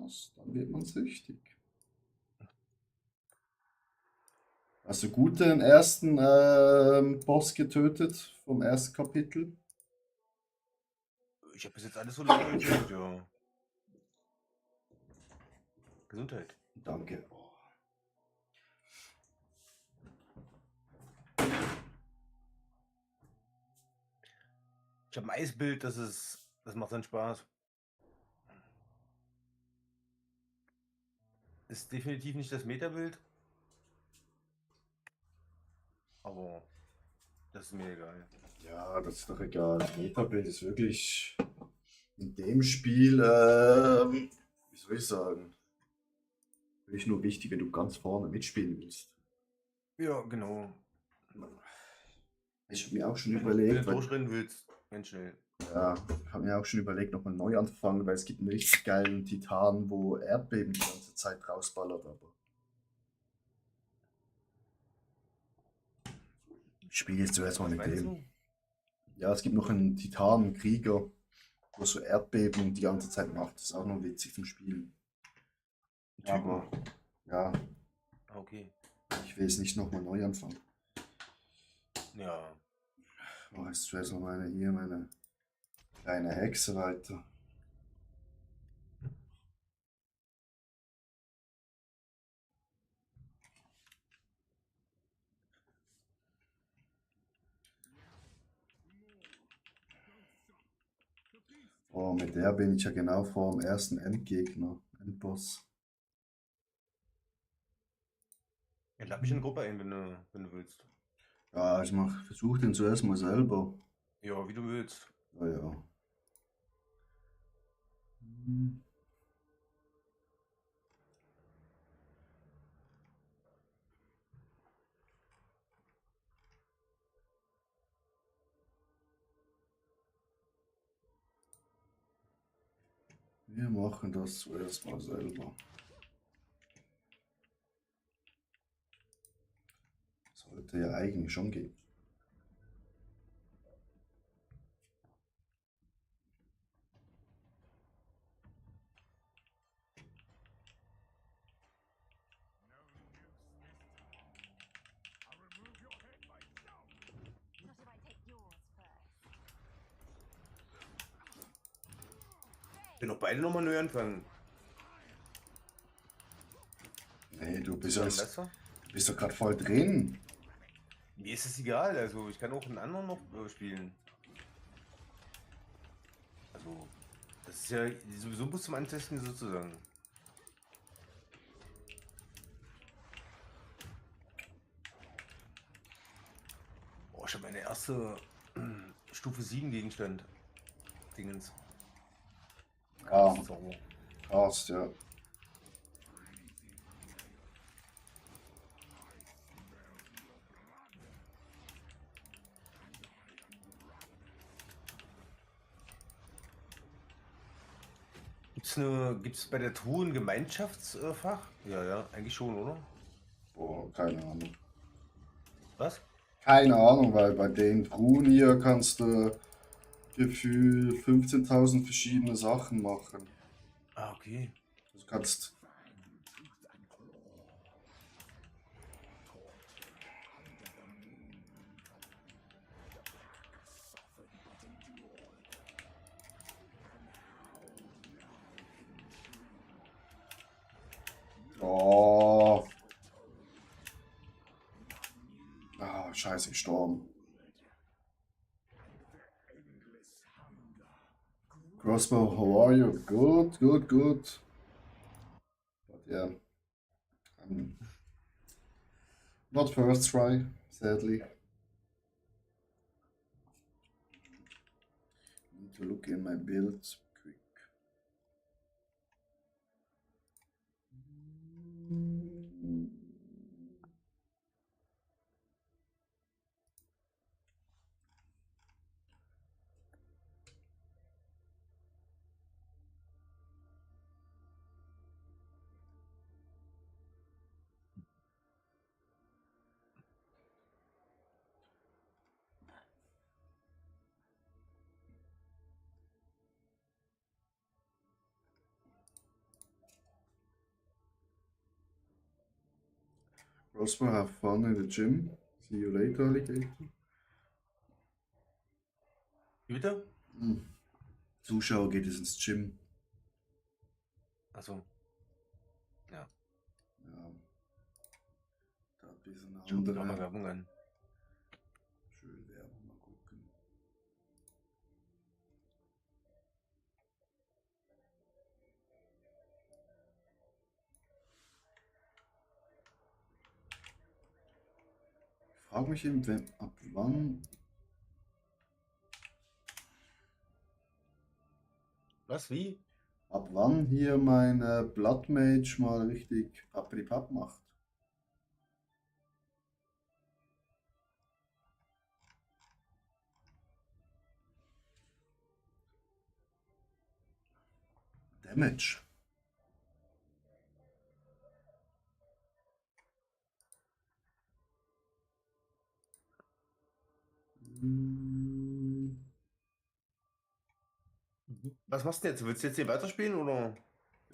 hast, dann wird man süchtig. Hast du gut den ersten Boss getötet vom ersten Kapitel? Ich habe bis jetzt alles so lange getötet, ja. Gesundheit. Danke. Ich habe ein Eisbild, das macht dann Spaß. Ist definitiv nicht das Metabild. Aber das ist mir egal. Ja, das ist doch egal. Das Metabild ist wirklich in dem Spiel, wie soll ich sagen, wirklich nur wichtig, wenn du ganz vorne mitspielen willst. Ja, genau. Ich habe mir auch schon Wenn überlegt, du durchrennen willst, ganz schnell. ja, ich habe mir auch schon überlegt, nochmal neu anzufangen, weil es gibt einen richtig geilen Titan, wo Erdbeben die ganze Zeit rausballert, aber ich spiele jetzt zuerst mal Was mit meinst dem. du? Ja, es gibt noch einen Titan, einen Krieger, wo so Erdbeben die ganze Zeit macht. Das ist auch noch witzig zum Spielen. Typen. Aber ja, Okay. ich will es nicht nochmal neu anfangen. Ja. Oh, jetzt zuerst noch meine kleine Hexe weiter. Oh, mit der bin ich ja genau vor dem ersten Endgegner, Endboss. Ja, lad mich in eine Gruppe ein, wenn du willst. Ja, versuche den zuerst mal selber. Ja, wie du willst. Ja, ja. Wir machen das zuerst mal selber. Sollte ja eigentlich schon gehen. Wir noch beide nochmal neu anfangen. Nee, du bist Zusammen besser? doch gerade voll drin. Mir ist es egal, also ich kann auch einen anderen noch spielen. Also, das ist ja sowieso bis zum Antesten sozusagen. Oh, ich habe meine erste Stufe 7 Gegenstand. Dingens. Ja, Zauber. passt, ja. Gibt's bei der Truhe ein Gemeinschaftsfach? Ja, ja, eigentlich schon, oder? Boah, keine Ahnung. Was? Keine Ahnung, weil bei den Truhen hier kannst du gefühlt 15.000 verschiedene Sachen machen. Ah, okay. Du kannst. Oh. Ah, scheiße, gestorben. Crossbow, how are you? Good, good, good. But yeah. Not first try, sadly. Need to look in my builds quick. Prosper, have fun in the gym. See you later, Alligator. Wie bitte? Zuschauer geht es ins Gym. Achso. Ja. Ja. Da ein bisschen Schau mir mal andere. Werbung an. Schön Werbung, mal gucken. Ich frage mich eben, ab wann. Was? Wie? Ab wann hier mein Blood Mage mal richtig Papp macht. Damage. Was machst du jetzt? Willst du jetzt hier weiterspielen oder?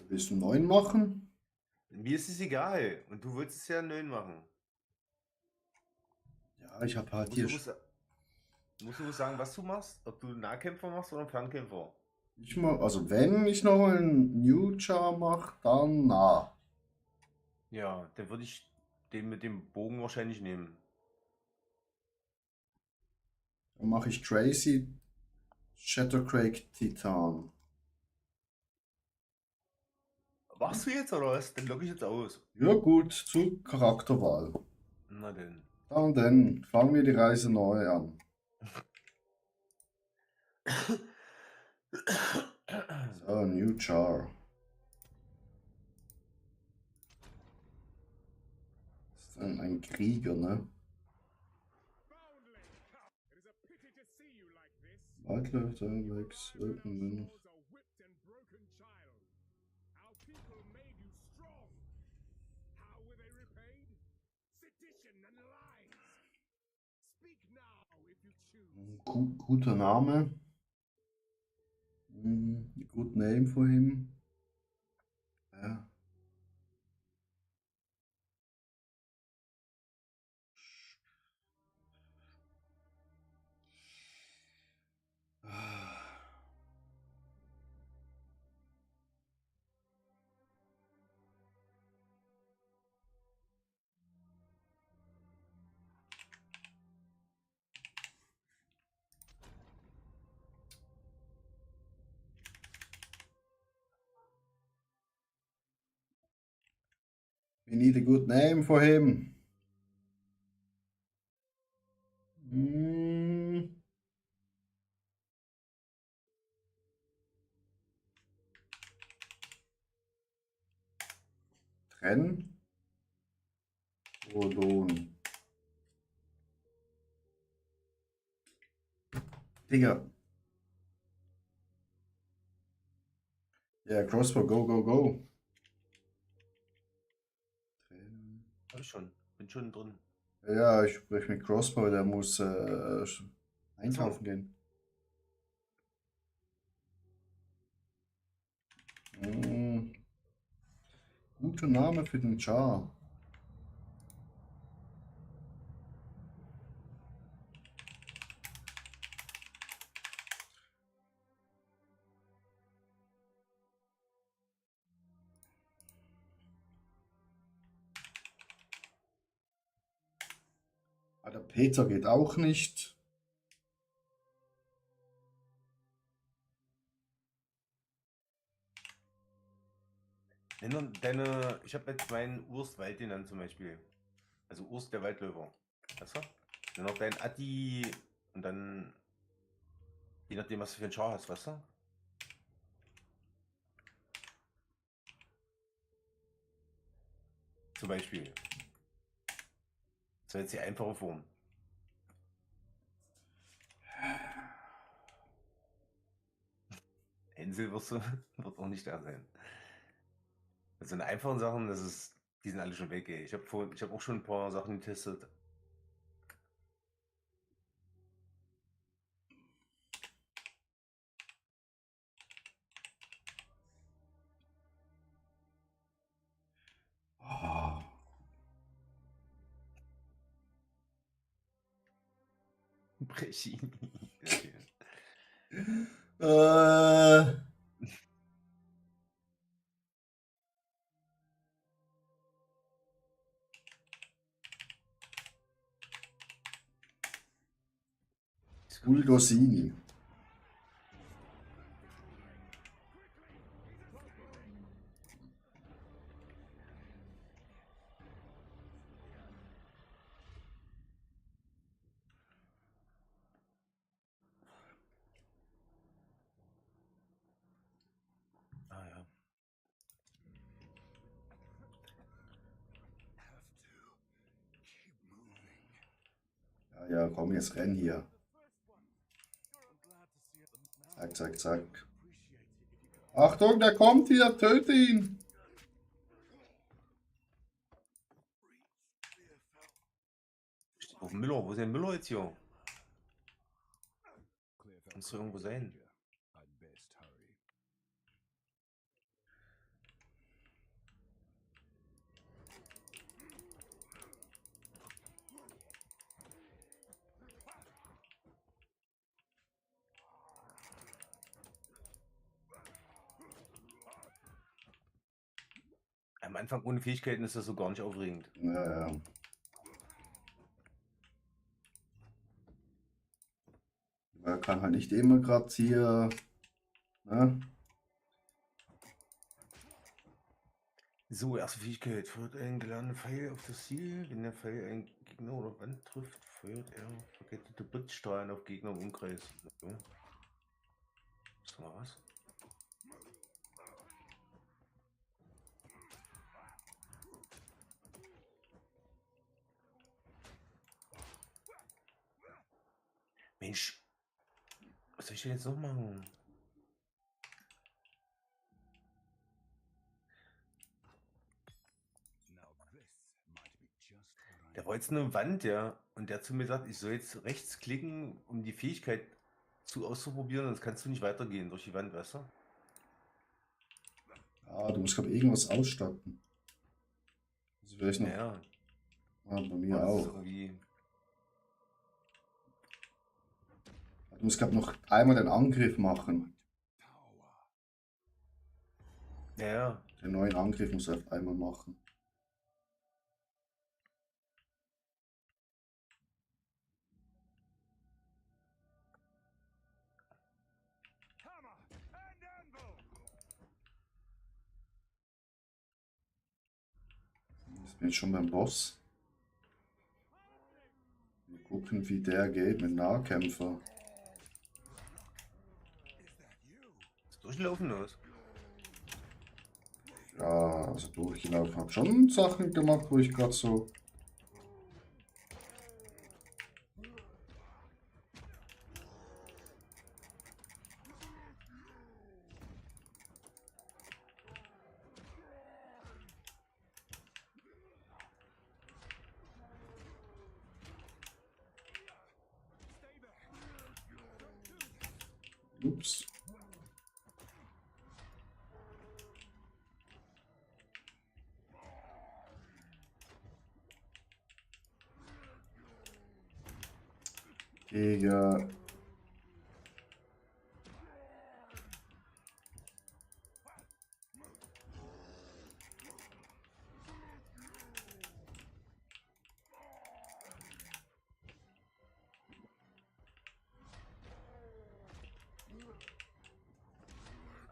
Willst du einen neuen machen? Mir ist es egal. Und du willst es ja 9 machen. Ja, ich habe halt Musst hier. du wohl sagen, was du machst? Ob du einen Nahkämpfer machst oder einen Fernkämpfer? Also wenn ich noch einen New Char mache, dann nah. Ja, dann würde ich den mit dem Bogen wahrscheinlich nehmen. Dann mache ich Crazy Shattercrake Titan. Machst du jetzt oder was? Dann logge ich jetzt aus. Ja gut, zur Charakterwahl. Na denn. Dann fangen wir die Reise neu an. So, New Char. Das ist ein Krieger, ne? Wildläufer, Lex, Open. Guter Name. Good name for him. Ja. We need a good name for him. Trenn. Rodon. Digga. Ja, Crossbow, go, go, go. Trenn. Hab ich schon. Bin schon drin. Ja, ich spreche mit Crossbow, der muss einkaufen gehen. Guter Name für den Char. Ah, der Peter geht auch nicht. Ich habe jetzt meinen Urs Wald genannt zum Beispiel. Also Urs der Waldläufer. Weißt du? Dann noch dein Atti und dann je nachdem, was du für einen Char hast, weißt du? Zum Beispiel. Das wäre jetzt die einfache Form. Hänsel wird auch nicht da sein. Also in einfachen Sachen, die sind alle schon weg, ey. Ich hab auch schon ein paar Sachen getestet. Ah. Brechini. Okay. Äh, Ist gut, ist so. Bulgosini. Ah ja. Ja, komm, jetzt renn hier. Zack, zack, zack. Achtung, der kommt hier, töte ihn. Steht auf Müller. Wo ist denn Müller jetzt hier? Muss doch irgendwo sein. Am Anfang ohne Fähigkeiten ist das so gar nicht aufregend. Ja, ja. Man kann halt nicht immer gerade hier. Ne? So, erste Fähigkeit. Feuert einen gelernten Pfeil auf das Ziel. Wenn der Pfeil einen Gegner oder Wand trifft, feuert er verkettete Blitzstrahlen auf Gegner im Umkreis. Okay. Ist da mal was? Mensch, was soll ich denn jetzt noch machen? Der war jetzt eine Wand, ja. Und der hat zu mir gesagt, ich soll jetzt rechts klicken, um die Fähigkeit auszuprobieren, sonst kannst du nicht weitergehen durch die Wand, weißt du? Ah, du musst glaube irgendwas ausstatten. Also vielleicht noch. Naja, Ah, bei aber mir das ist auch. irgendwie. Du musst glaube noch einmal den Angriff machen. Naja, Den neuen Angriff musst du auf einmal machen. Jetzt bin ich schon beim Boss. Mal gucken, wie der geht mit Nahkämpfer. ist durchlaufen los. Ja, also durchgelaufen. Hab schon Sachen gemacht, wo ich gerade so. Ups. Digga.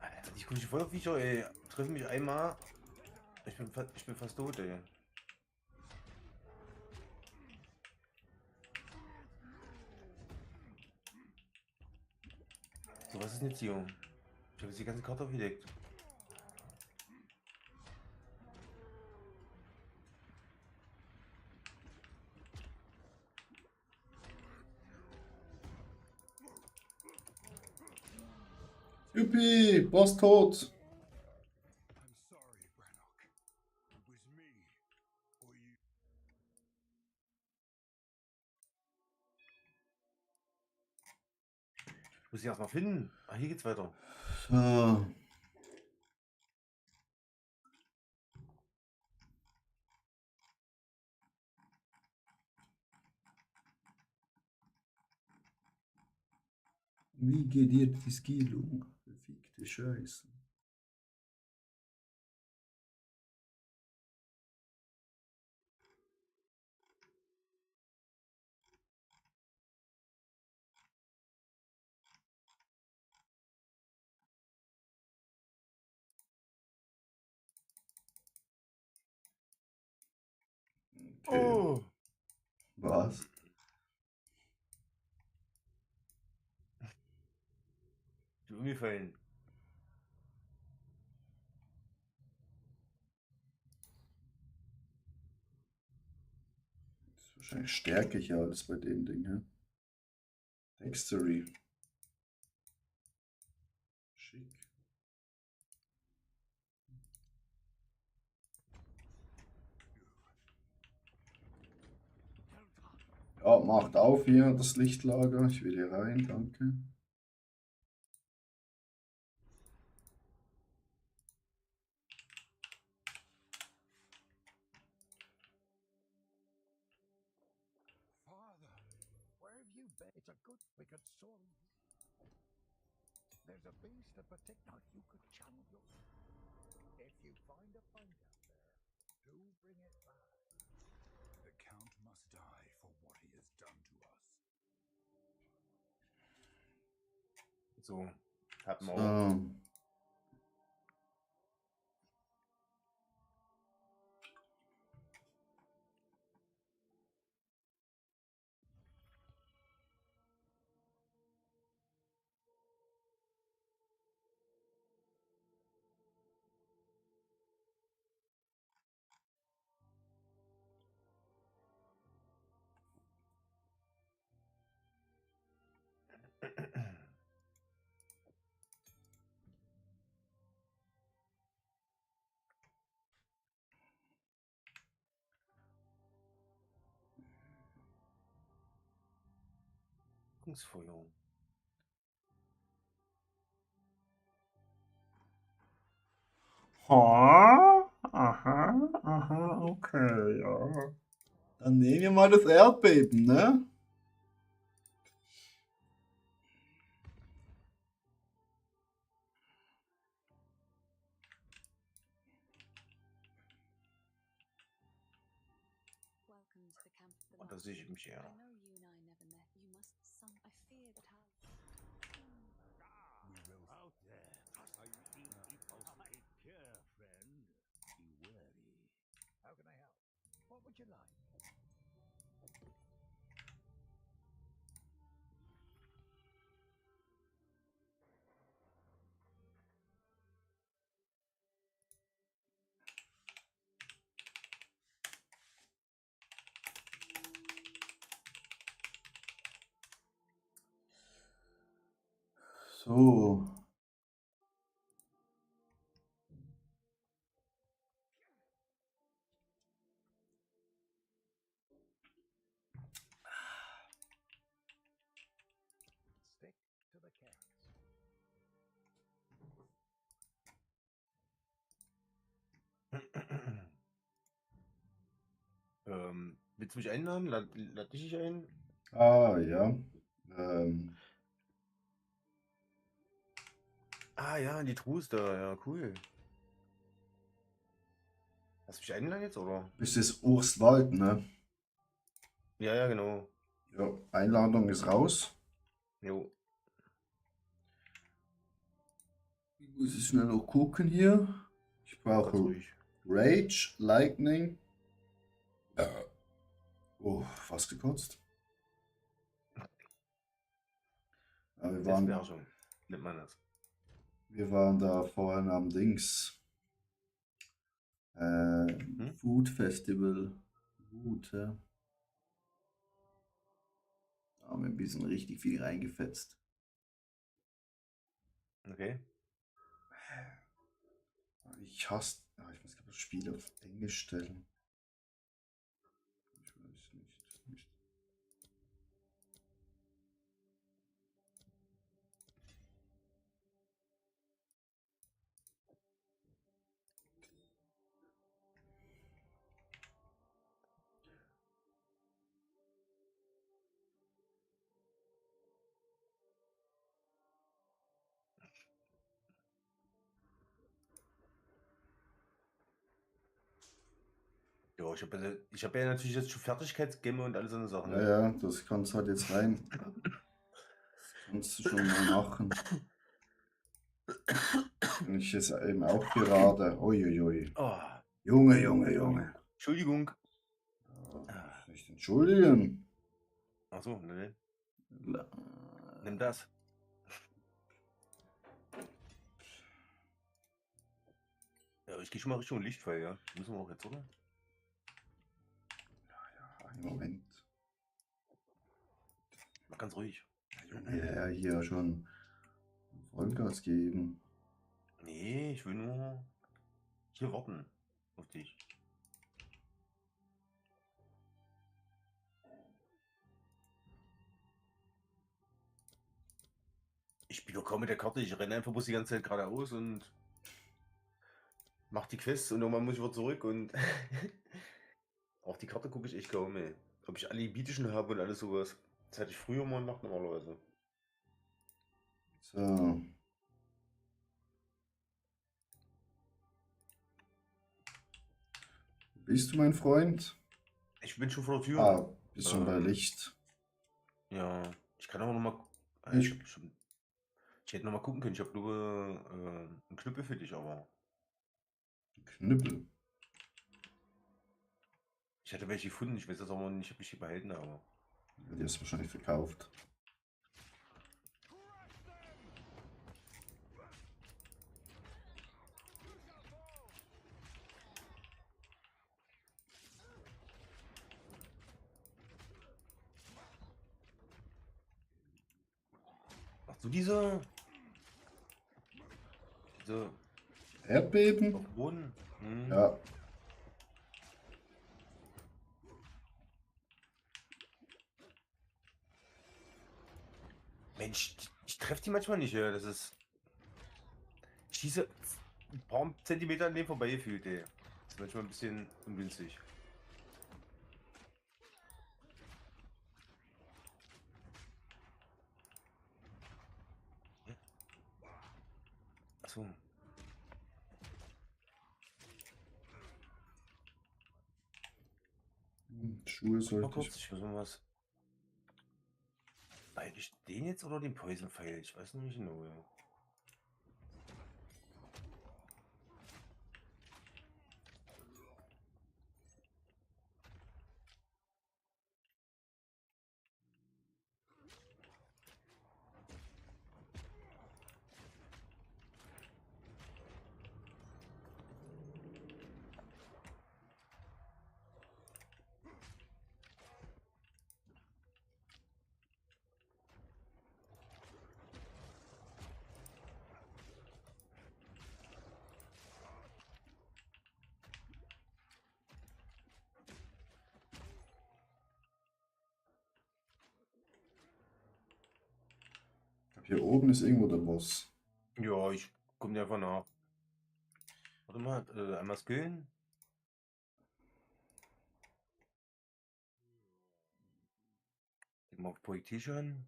Alter, die komischen Feuerviecher, ey, treffen mich einmal. Ich bin fast tot, ey. So, was ist denn jetzt hier? Ich habe jetzt die ganze Karte aufgedeckt. Juppie, Boss tot. Ich muss sie erstmal finden. Ah, hier geht's weiter. So. Wie geht dir die Skillung? Verfickte Scheiße. Okay. Oh. Was? Die umgefallen. Das ist wahrscheinlich stärker als bei dem Ding, hä? Dextery. Schick. Ja, macht auf hier das Lichtlager. Ich will hier rein, danke. Father, where have you been? It's a good we could solve. There's a beast that protect now you could channel your. If you find a find out there, do bring it back. The Count must die for what he has done to us. So, hat man auch. So. Kunstfeuer. Aha, okay, ja. Dann nehmen wir mal das Erdbeben, ne? Welcome to the camp of the Und da sehe ich mich I ja. know you and I never met. You must some. I fear that how. We will out there. My dear friend, be wary. How can I help? What would you like? So. Stick to the carrots. Willst du mich einladen? Lad dich ein? Ah, ja. Ähm, Ah ja, die Truhe ist da. Ja, cool. Hast du mich einladen jetzt, oder? das ist Urstwald, ne? Ja, ja, genau. Ja, Einladung ist raus. Jo. Ich muss jetzt schnell noch gucken hier. Ich Ganz brauche ruhig. Rage, Lightning. Oh, fast gekotzt. Ja, Selbstbeherrschung nennt man das. wir waren da vorhin am Dings. Food Festival. Gut, ja. Da haben wir ein bisschen richtig viel reingefetzt. Okay. Ich hasse. Ja, ich muss das Spiel auf Englisch stellen. Ich weiß nicht. ich hab ja natürlich jetzt schon Fertigkeitsgemme und alle so eine Sachen. Ja, ja, das kannst halt jetzt rein. Das kannst du schon mal machen. Und ich jetzt eben auch gerade. Uiuiui. Oh, Junge, Junge, Junge. Entschuldigung. Ja, nicht entschuldigen. Achso, ne. Nimm das. Ja, ich gehe schon mal Richtung Lichtfall, ja. Müssen wir auch jetzt, oder? Einen Moment. Mal ganz ruhig. Ja, hier schon Vollgas geben. Nee, ich will nur hier warten auf dich. Ich spiele doch kaum mit der Karte, ich renne einfach bloß die ganze Zeit geradeaus und mach die Quests und irgendwann muss ich wieder zurück und auch die Karte gucke ich echt kaum, ey. Ob ich alle Bietischen habe und alles sowas. Das hatte ich früher mal gemacht normalerweise. So. Bist du mein Freund? Ich bin schon vor der Tür. Ah, bist schon bei Ähm. Licht. Ja, ich kann aber noch mal. Ich- Ich hätte noch mal gucken können. Ich habe nur einen Knüppel für dich, aber Knüppel. ich hätte welche gefunden. Ich weiß das aber nicht, ob ich die behalten habe. Die ist wahrscheinlich verkauft. Ach so, diese Erdbeben? auf dem Boden. Hm. Ja. Mensch, ich treffe die manchmal nicht, ja. Das ist. Ich schieße ein paar Zentimeter an dem vorbei gefühlt, ey. Das ist manchmal ein bisschen ungünstig. Achso. Schuhe Mal sollte kurz, ich. ich muss mal was. Behalte ich den jetzt oder den Poison Pfeil? Ich weiß noch nicht genau, ja. Hier oben ist irgendwo der Boss. Ja, ich komme dir einfach nach. Warte mal, einmal skillen. Gib mal auf Projektilschaden.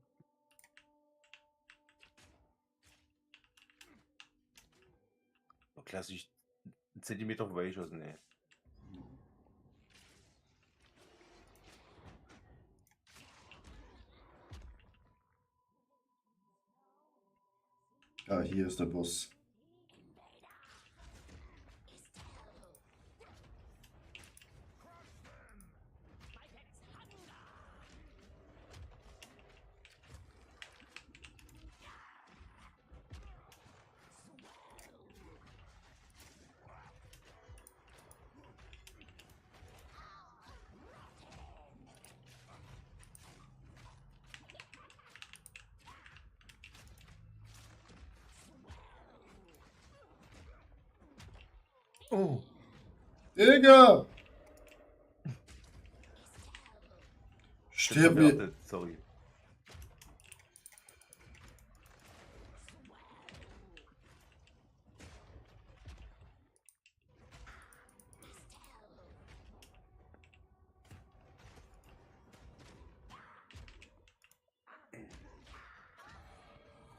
So klassisch einen Zentimeter vorbeigeschossen, ey. Ja, hier ist der Boss. Oh! Digga! Ich hab Stirb mir. gewartet, sorry.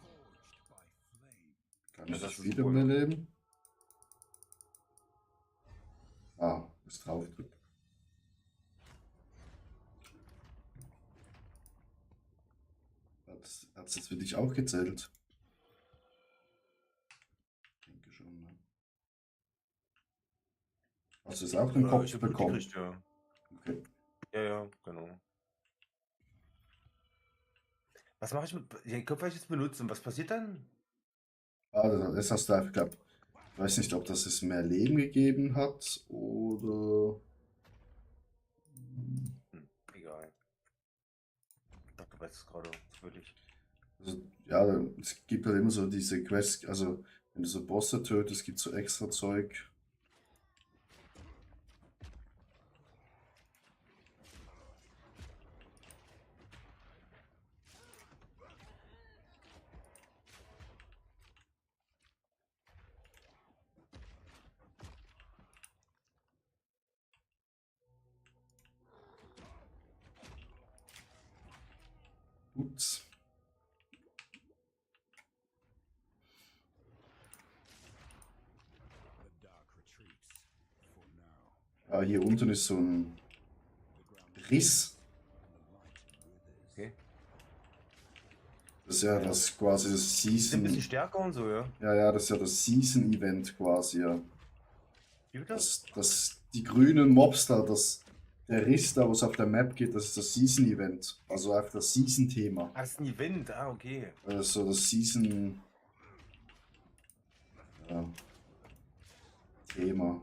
Forged by flame. Kann Ja, ich das dich ist wieder super. mehr leben? Ah, ist draufdrücken. Hat es für dich auch gezählt? Ich denke schon, ne? Hast du es auch den Ich Kopf hab Blut bekommen? gekriegt, ja. Okay. Ja, genau. Was mache ich mit den Kopf, ich jetzt benutzt und was passiert dann? Ah, das hast du einfach gehabt. Ich weiß nicht, ob das es mehr Leben gegeben hat oder. Egal. Ich dachte, du weißt es gerade zufällig. Also, ja, es gibt halt immer so diese Quests, also wenn du so Bosse tötest, gibt es so extra Zeug. Ups. The dark retreats. For now. Ah, hier unten ist so ein The ground Riss. and the light withers. Okay. Das ist ja das quasi das Ist ein bisschen Season. stärker und so, ja. Ja, das ist ja das Season-Event quasi, ja. Wie bitte? Die grünen Mobs da, der Riss da, was auf der Map geht, das ist das Season-Event. Also einfach das Season-Thema. Ah, das ist ein Event, okay. So das Season. Ja, Thema.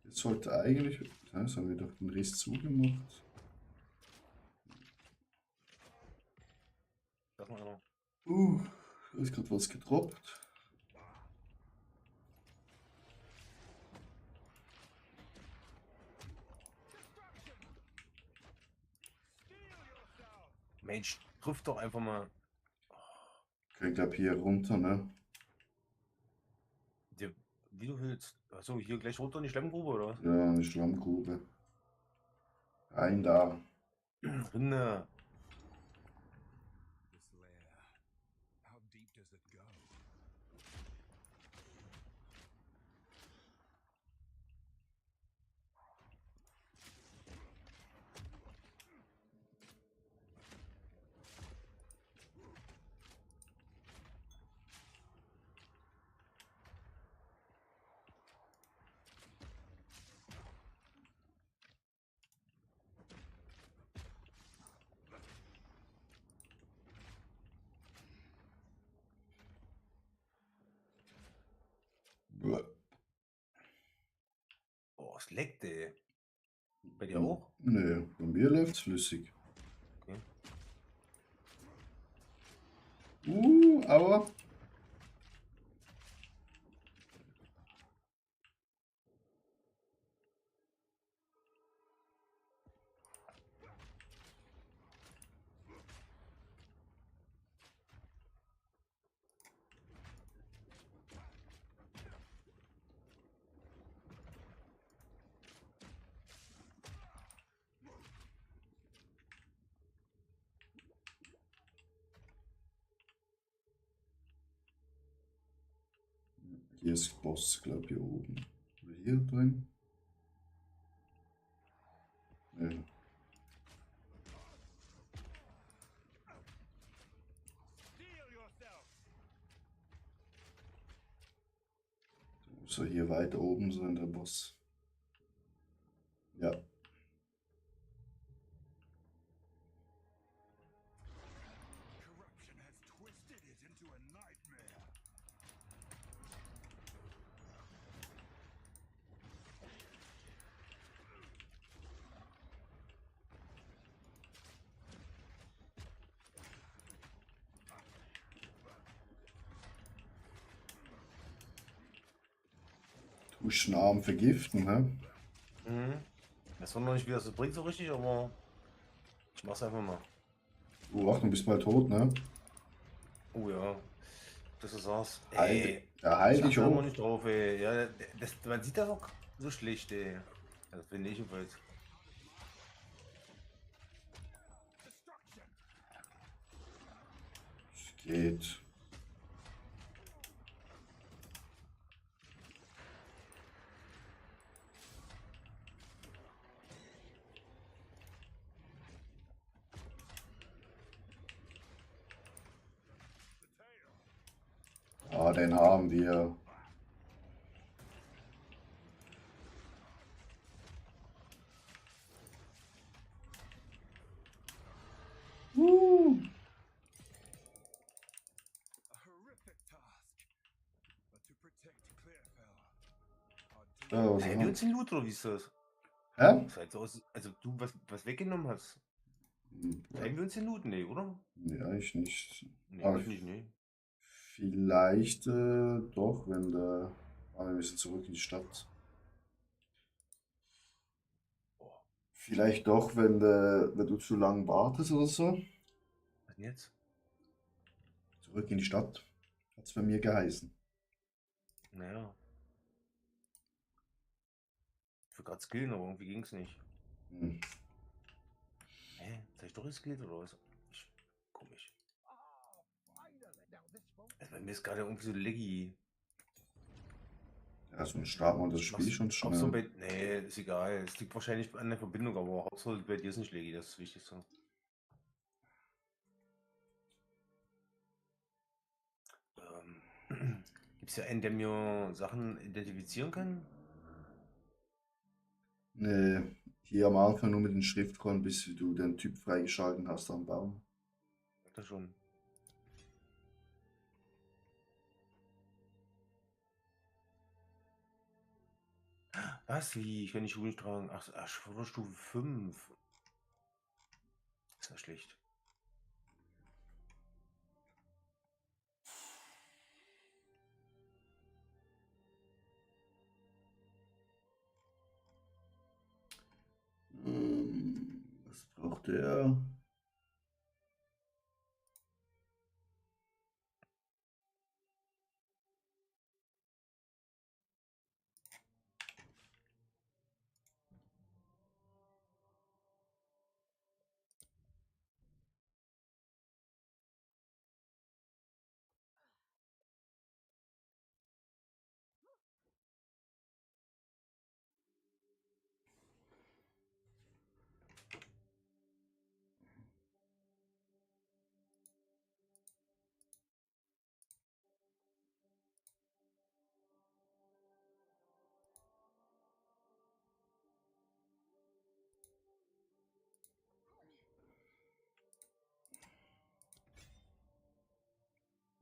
Jetzt sollte eigentlich. Ja, jetzt haben wir doch den Riss zugemacht. Sag mal einer. Da ist gerade was gedroppt. Mensch, trifft doch einfach mal. Okay, ich glaube hier runter, ne? Wie du willst. Achso, hier gleich runter in die Schlemmgrube, oder was? Ja, eine Schlammgrube. Rein da. Rinne. This lair. How deep does it go? Oh, es leckt, ey. Bei dir auch? Nö, bei mir läuft's flüssig. Okay. Aua. Hier ist Boss, glaube ich, hier oben. Oder hier drin? Ja. Muss er hier weiter oben sein, der Boss. Ja. Corruption has twisted it into a nightmare. Tuschenarm vergiften, hä? Mhm. Das war noch nicht, wie das bringt so richtig, aber ich mach's einfach mal. Achtung, bist bald tot, ne? Oh ja. Das ist was. Heil, ja, Ich heil achte dich da immer hoch. nicht drauf, ey. Ja, man sieht das auch so schlecht, ey. Das finde ich jedenfalls. Destruction. Es geht. den haben wir. A horrific task. But to protect Clearfell, I'd do Oh, Hey, wir uns den Loot oder wie ist das? hä? Das halt so aus, also du was weggenommen hast. Hm, Teilen wir uns den Loot? Nee, oder? nee, eigentlich nicht. Nee, Aber ich nicht, nee. vielleicht doch, wenn der. Aber wir müssen zurück in die Stadt. Boah, Vielleicht doch, wenn du zu lang wartest oder so. was denn jetzt? Zurück in die Stadt. Hat's bei mir geheißen. Naja. Ich will gerade skillen, aber irgendwie ging's nicht. Hm. Hä? Soll ich doch skillt oder was? Komisch. Ah, finally. Now this won't Also bei mir ist gerade irgendwie so laggy. Ja, so starten wir das Ich Spiel mach's schon auch so schnell. bei. Nee, ist egal. Es liegt wahrscheinlich an der Verbindung, aber Hauptsache bei dir ist nicht laggy, das ist das Wichtigste. Gibt es ja einen, der mir Sachen identifizieren kann? Nee, hier am Anfang nur mit den Schriftrohren, bis du den Typ freigeschalten hast am Baum. Sagt er schon. Was? Wie? Ich kann die Schuhe nicht tragen. Ach Stufe 5. Ist ja schlecht. Was braucht der?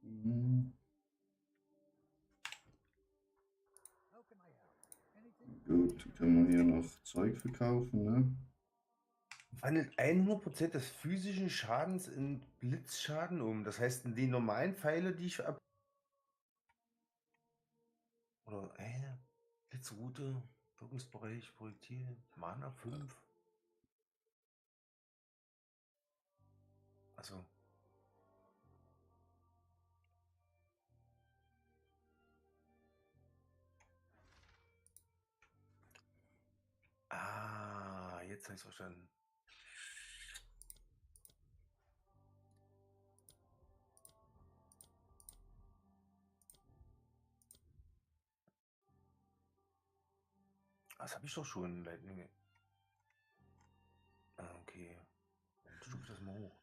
Hm, How can I help? Anything? gut, können wir hier noch Zeug verkaufen, ne? Wandelt 100% des physischen Schadens in Blitzschaden um. Das heißt, die normalen Pfeile, die ich ab. Oder, Blitzroute, Wirkungsbereich, Projektil, Mana 5. Also. Jetzt habe ich verstanden. Das habe ich doch schon, Lightning. Okay. Dann stufe ich das mal hoch.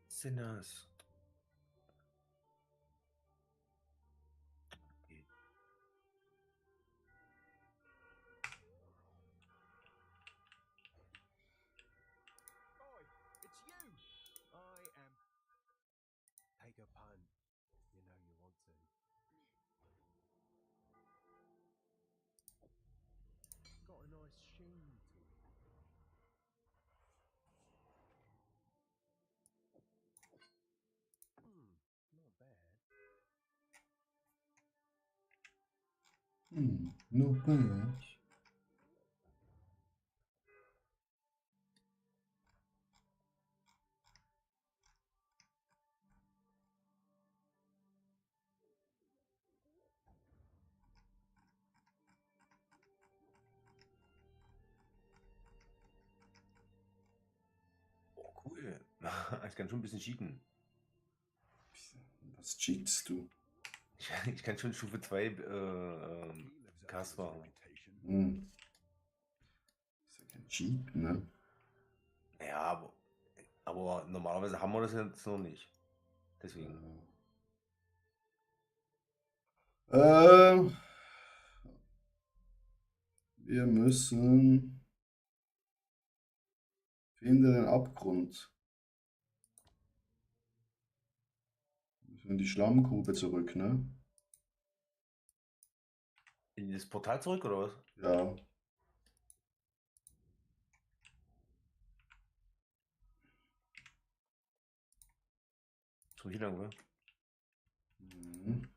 Sinners. Okay. Boy, it's you. I am. Take a pun. You know you want to. Got a nice sheen to it. Not bad. No bad. Cool. Ich kann schon ein bisschen cheaten. Was cheatst du? Ich kann schon Stufe 2 He lives up to his Casper. reputation. Hm. Ist ja kein Cheat, ne? Ja, aber normalerweise haben wir das jetzt noch nicht. Deswegen. Wir müssen. Finde den Abgrund. Wir müssen in die Schlammgrube zurück, ne? In das Portal zurück oder was? Ja. Schon wie lange, oder? Mhm.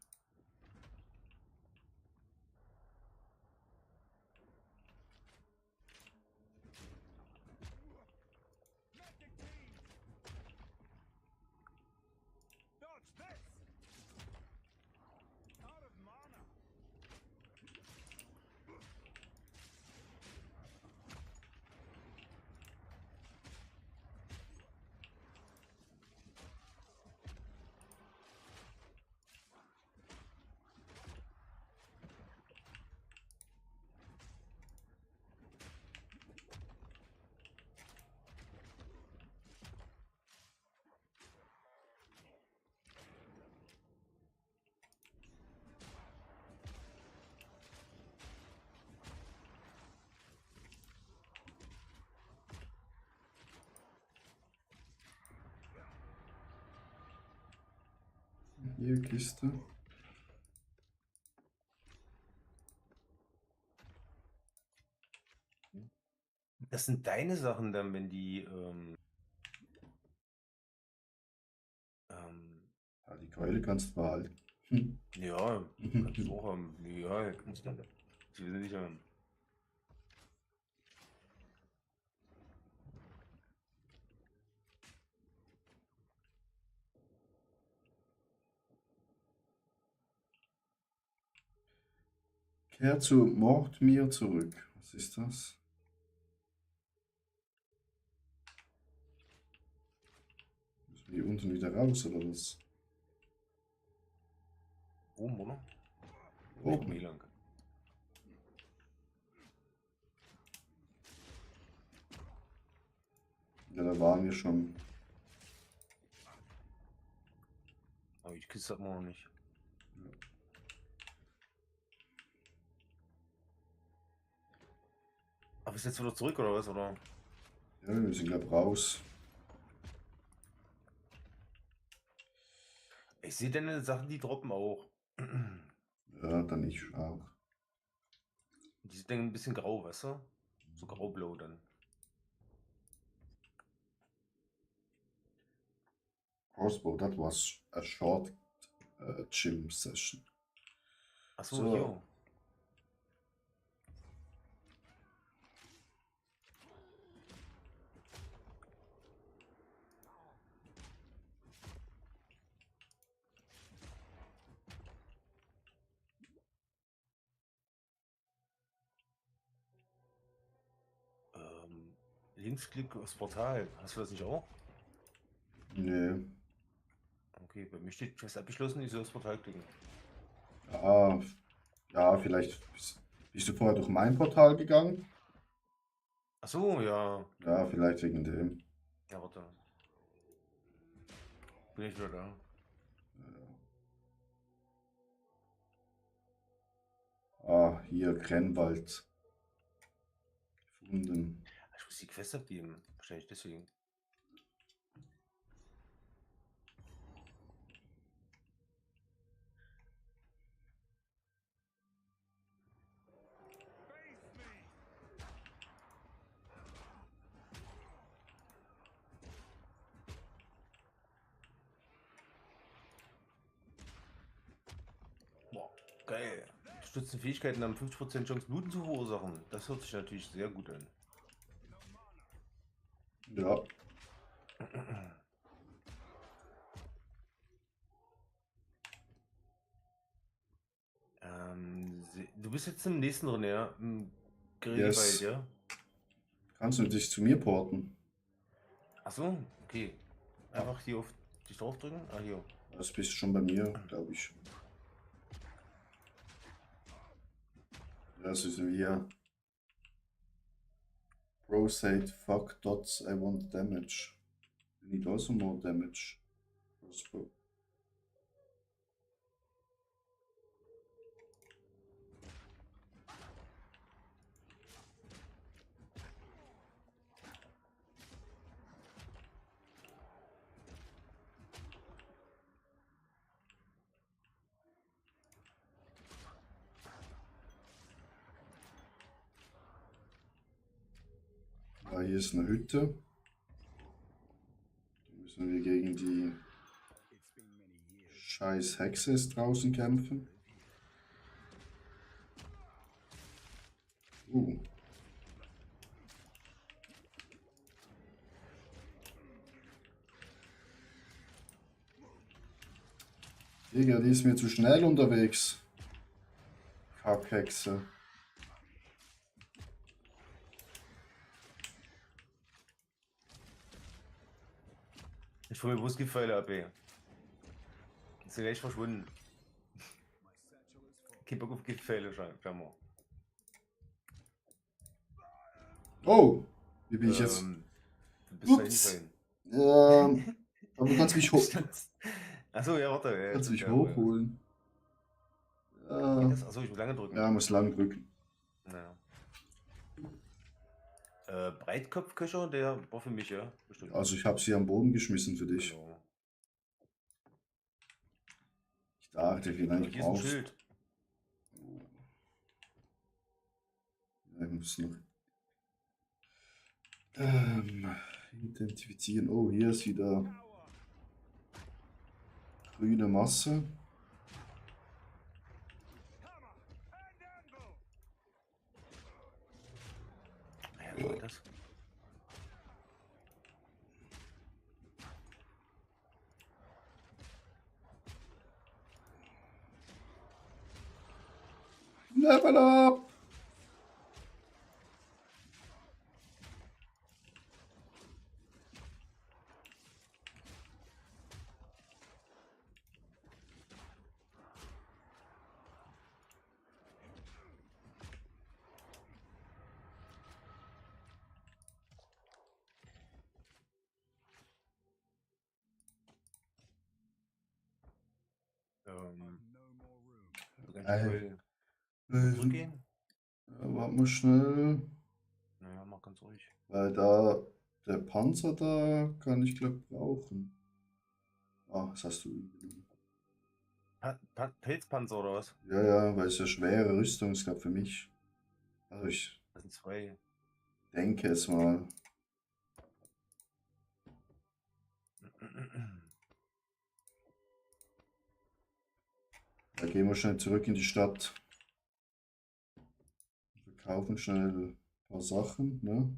Dodge this! Out of mana. Hier, Kiste. Das sind deine Sachen dann, wenn die. Ja, die Keule kannst du behalten. Hm. Ja, kannst du auch haben. Ja, kannst du. Ich will sie nicht haben. Kehr zu Mordmir zurück. Was ist das? Müssen wir hier unten wieder raus, oder was? Oben, oder? Oben. Hier lang. Ja, da waren wir schon. Aber die Kiste hat man noch nicht. Aber ist jetzt wieder zurück oder was? Oder? Ja, wir müssen, glaube raus. Ich sehe deine Sachen, die droppen auch. Ja, dann ich auch. Die sind dann ein bisschen grau, weißt du? So graublau dann. Crossbow, that was a short gym session. Achso, So. hier. Linksklick aufs Portal. Hast du das nicht auch? Nee. Okay, bei mir steht Quest abgeschlossen, ich soll aufs Portal klicken. Ja, ja, vielleicht bist du vorher durch mein Portal gegangen. Achso, ja. Ja, vielleicht wegen dem. Ja, warte. Bin ich wieder da. Ah, hier, Grennwald. Gefunden. Ich muss die Quest abgeben. Wahrscheinlich deswegen. Face me! Boah, geil. Stützen Fähigkeiten haben 50% Chance, Bluten zu verursachen. Das hört sich natürlich sehr gut an. Ja, Du bist jetzt im nächsten drin, ja? Im Yes. Grillwald, ja? kannst du dich zu mir porten? Achso, Okay. Einfach hier auf dich draufdrücken. Ah, hier. Das bist schon bei mir, glaube ich. Ja, das ist wir. Bro said, fuck dots, I want damage. You need also more damage. Crossbow. Ah, hier ist eine Hütte. Da müssen wir gegen die It's been many years. scheiß Hexe draußen kämpfen. Digga, die ist mir zu schnell unterwegs. Kackhexe. Ich hol mir bloß Giftpfeile ab, ey. Ist ja gleich verschwunden. My satchel is full. Kein Bock auf Giftpfeile, scheinbar. Oh! Wie bin ich jetzt? Du bist Ups. fein. Aber du kannst mich Achso, ja, warte. Ja, kannst mich ja, hochholen. Geht das? Achso, ich muss lange drücken. Ja, muss lang drücken. Naja. Breitkopfköcher, der war für mich, ja. Bestimmt. Also ich habe sie am Boden geschmissen für dich. Genau. Ich dachte, Und vielleicht hier ist ein brauchst Schild. Ja, ich muss noch identifizieren. Oh, hier ist wieder grüne Masse. Ja, was war das? Level up! I've no more room. Ganz Ey. schnell zurückgehen? Warte mal schnell. Naja, mach ganz ruhig. Weil da der Panzer da kann ich glaube brauchen. Ah, das hast du genommen. Pelzpanzer oder was? Ja, ja, weil es ja schwere Rüstung ist, glaube für mich. Also ich Das sind zwei. denke es mal. Da gehen wir schnell zurück in die Stadt. Wir kaufen schnell ein paar Sachen, ne?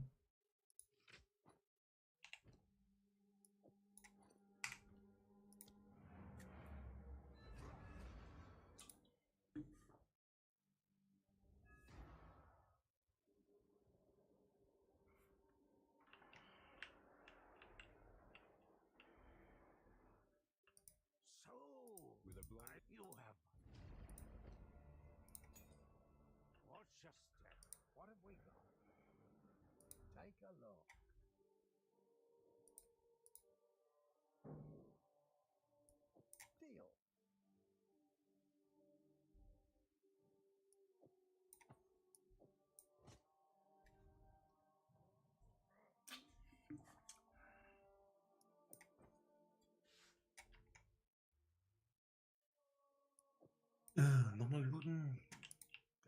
So, with a blow, you have. Watch your step. What have we got? Take a look. Deal. Nochmal bluten.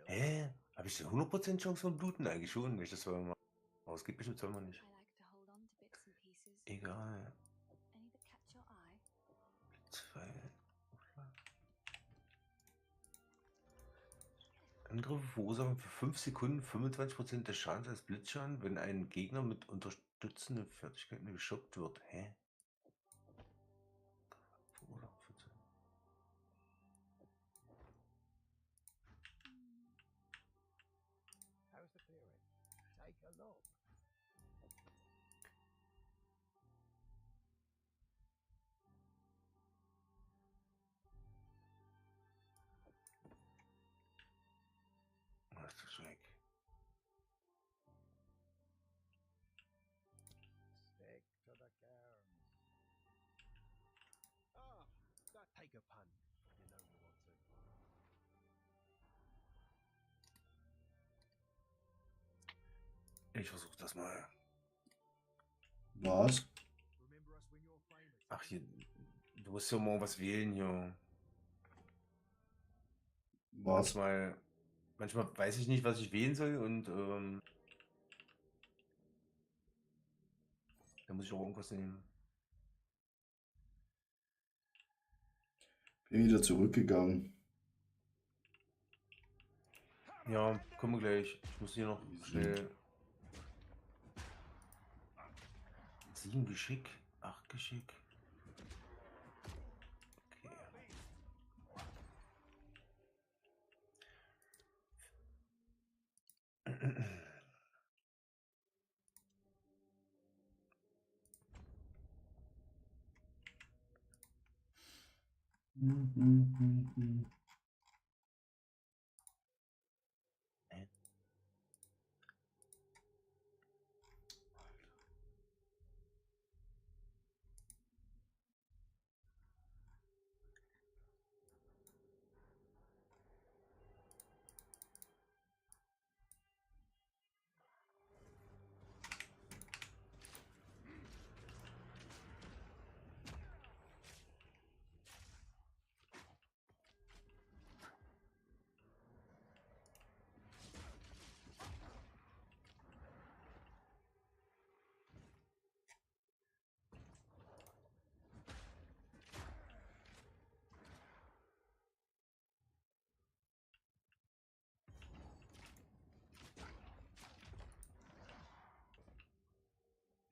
Hä? Habe ich denn 100% Chance von bluten? Eigentlich schon, wenn ich das zweimal mache. Aber es geht bestimmt zweimal nicht. I like to hold on to bits and pieces. Egal. Any that catch your eye? Zwei. Angriffe verursachen für 5 Sekunden 25% des Schadens als Blitzschaden, wenn ein Gegner mit unterstützenden Fertigkeiten geschockt wird. Hä? Verursachen 14. How's the clearing? Take a look. cairns. Ah, that take a pun. You know you want to. Ich versuche das mal. Was? Remember us when you're famous. Ach, hier. Du musst ja morgen was wählen hier. Was? Manchmal weiß ich nicht, was ich wählen soll und da muss ich auch irgendwas nehmen. Bin wieder zurückgegangen. Ja, kommen wir gleich. Ich muss hier noch schnell 7 Geschick, 8 Geschick. Okay.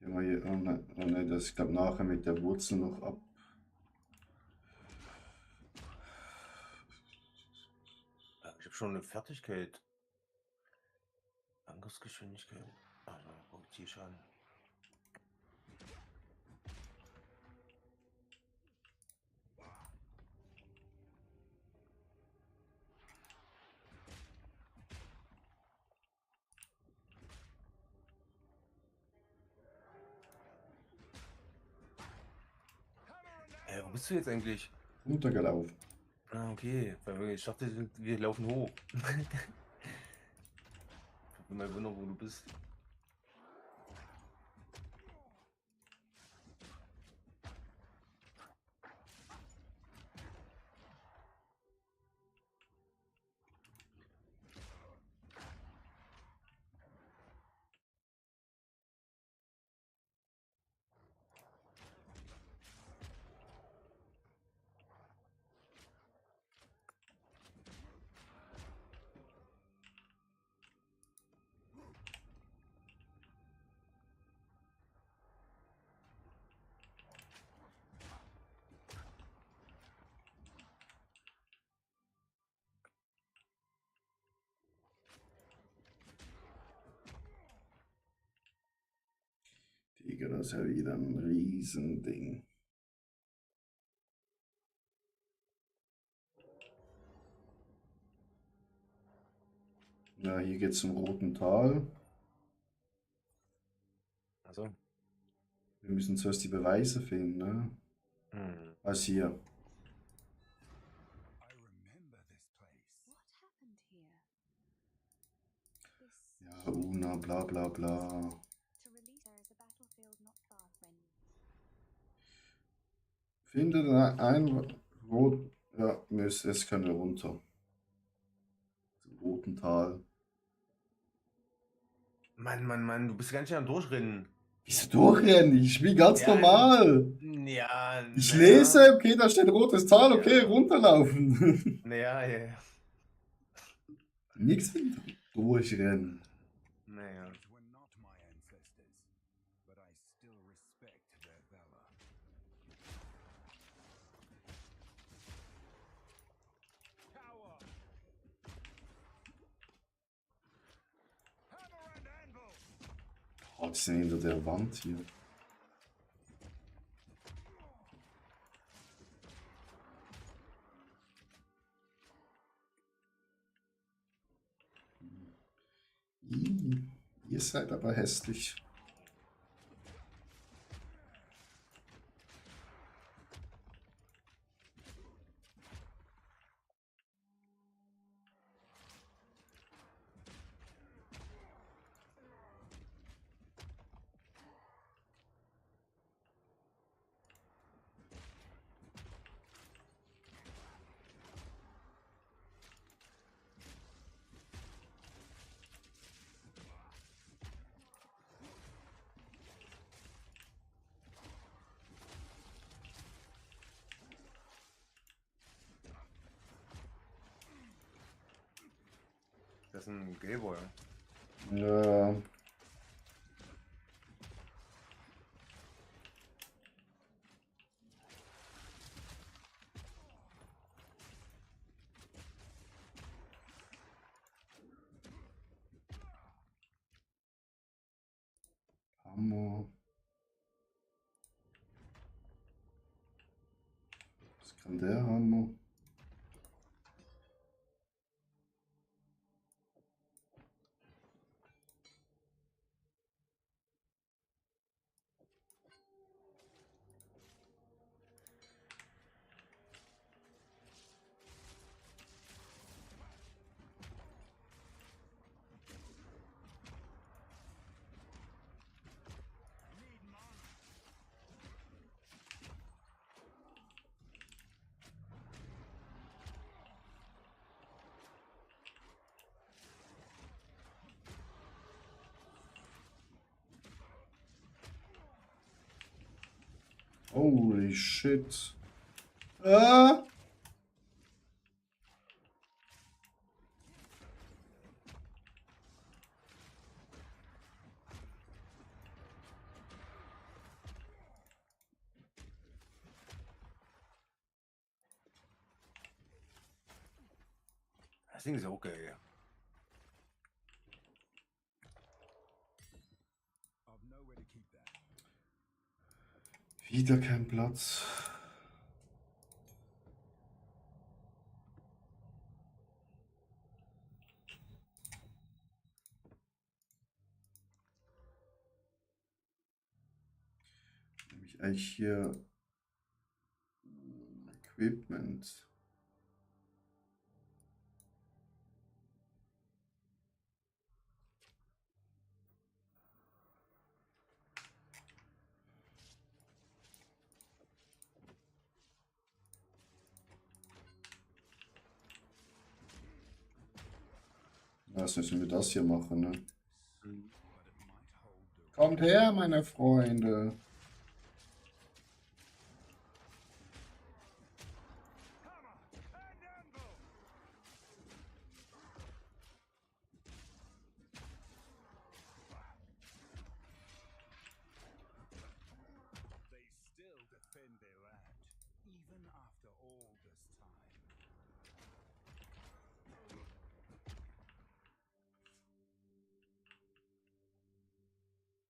Ja, mal hier, oh ne, das, ich glaube, nachher mit der Wurzel noch ab. Ich habe schon eine Fertigkeit. Angriffsgeschwindigkeit. Also, Projektilschaden. Wo bist du jetzt eigentlich? Runtergelaufen. Ah, okay. Weil ich dachte, wir laufen hoch. Ich bin mal wundern, wo du bist. Digga, das ist ja wieder ein Riesending. Ja, hier geht's zum Roten Tal. Also. Wir müssen zuerst die Beweise finden, ne? Was hier? I remember this place. What happened here? This Ja, Una, bla bla bla. to release there is a battlefield not far when Finde ein Rot. Ja, jetzt können wir runter. Zum Roten Tal. Mann, du bist ganz schön am Durchrennen. Wieso durchrennen? Ich spiele ganz Ja, normal. Ja, Ich naja. lese, okay, da steht rotes Tal, okay, Ja. runterlaufen. Naja. Nichts mit durchrennen. Naja. These were not my ancestors, but I still respect their valor. Power! Hammer and anvil! Oh, die sind hinter der Wand hier. Ih, ihr seid aber hässlich. Das ist ein Gelber, ja. Ja. Hammer. Was kann der Hammer? Holy shit. Ah! Das Ding ist auch geil, ja. I've nowhere to keep that. Wieder kein Platz. Nämlich eigentlich hier Equipment. Was müssen wir das hier machen, ne? Mhm. But it might hold the Kommt her, meine Freunde. They still defend their land, even after all this time.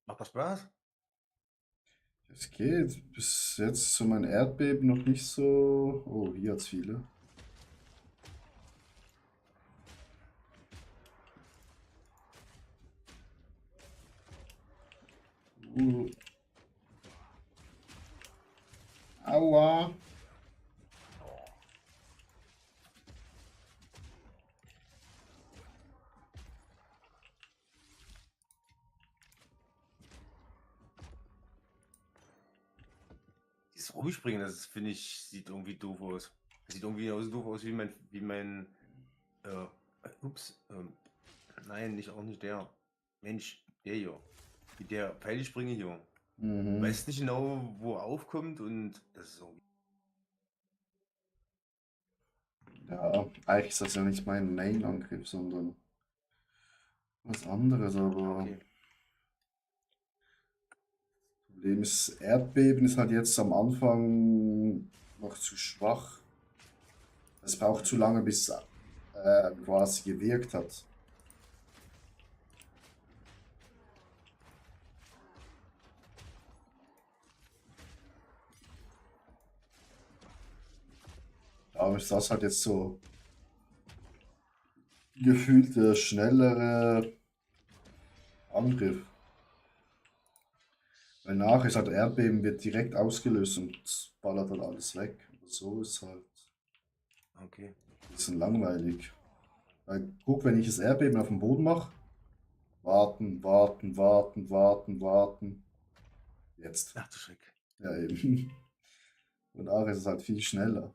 Macht das Spaß? Es geht. Bis jetzt ist so mein Erdbeben noch nicht so. Oh, hier hat's viele. Aua. Dieses Rumspringen, das finde ich, sieht irgendwie doof aus. Das sieht irgendwie so doof aus wie mein, ups, nein, auch nicht der. Mensch, der hier. Wie der Pfeilspringer hier. Mhm. Weiß nicht genau, wo er aufkommt und das ist irgendwie. Ja, eigentlich ist das ja nicht mein Main-Angriff, sondern was anderes, aber Okay. Problem ist, Erdbeben ist halt jetzt am Anfang noch zu schwach. Es braucht zu lange, bis quasi gewirkt hat. Darum ist das halt jetzt so gefühlt der schnellere Angriff. Weil nachher ist halt Erdbeben, wird direkt ausgelöst und ballert dann alles weg. Aber so ist halt Okay. ein bisschen langweilig. Weil guck, wenn ich das Erdbeben auf dem Boden mache, warten, warten, warten, warten, warten. Jetzt. Ach du Schreck. Ja, eben. Und nachher ist es halt viel schneller.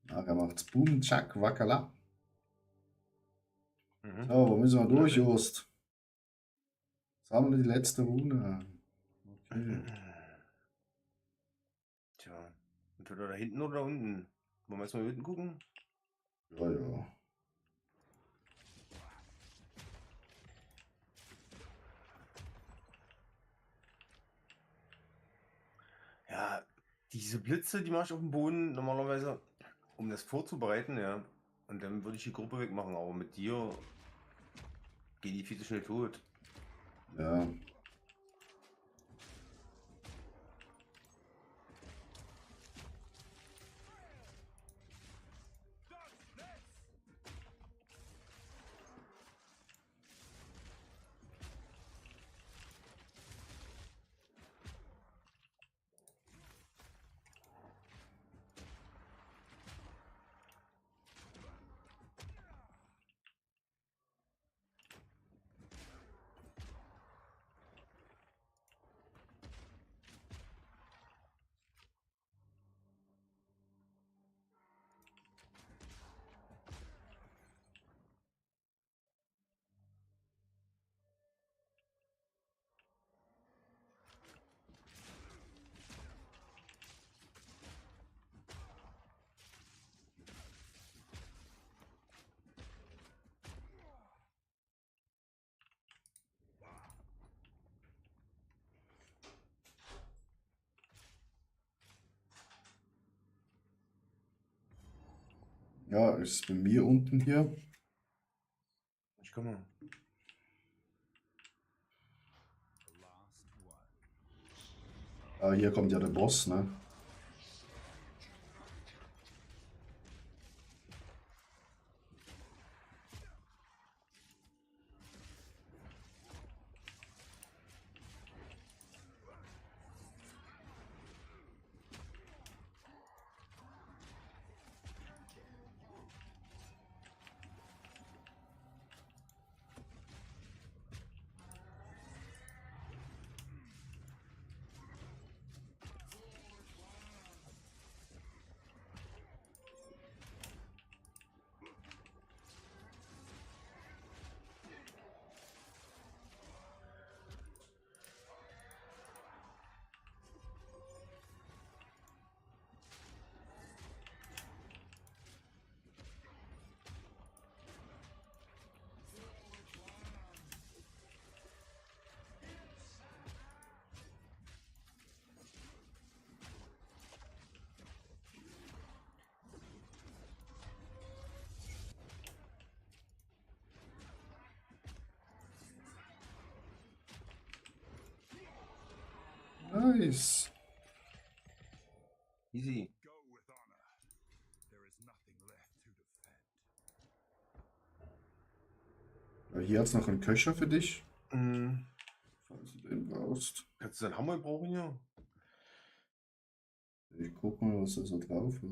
Nachher macht's Boom, Tschak, Wackala. Mhm. So, wo müssen wir durch, Okay. Jost? Sammle die letzte Rune. Okay. Tja. Entweder da hinten oder da unten. Wollen wir jetzt mal hinten gucken? Ja, ja. Ja, diese Blitze, die mache ich auf dem Boden normalerweise, um das vorzubereiten, ja. Und dann würde ich die Gruppe wegmachen, aber mit dir geht die viel zu schnell tot. Ja. Ja, ist bei mir unten hier. Ich komme. The last one. Ah, hier kommt ja der Boss, ne? Nice. Easy. Go with honor. There is nothing left to defend. Ja, hier hat es noch einen Köcher für dich, Mhm. falls du den brauchst. Kannst du einen Hammer brauchen hier? Ich guck mal, was da so drauf hat.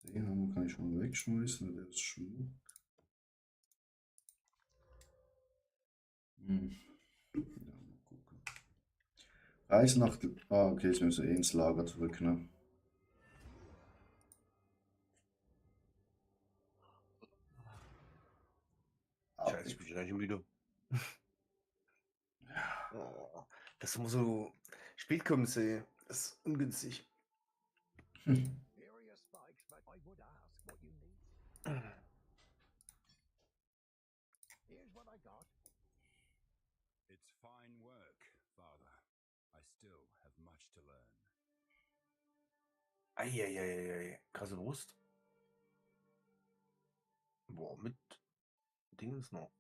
Den Hammer kann ich schon mal wegschmeißen, der ist Schmuck. Hm. Ja, mal gucken. Reise nach... Ah, okay, jetzt müssen wir eh ins Lager zurück, ne? Scheiße, ich bin gleich müde. Oh, dass du immer so spät kommst, ey. Das ist ungünstig. Furious spikes, but I would ask what you need. Here's what I got. It's fine work, Father. I still have much to learn. Eieieiei. Krasse Brust. Boah, mit Dingens noch.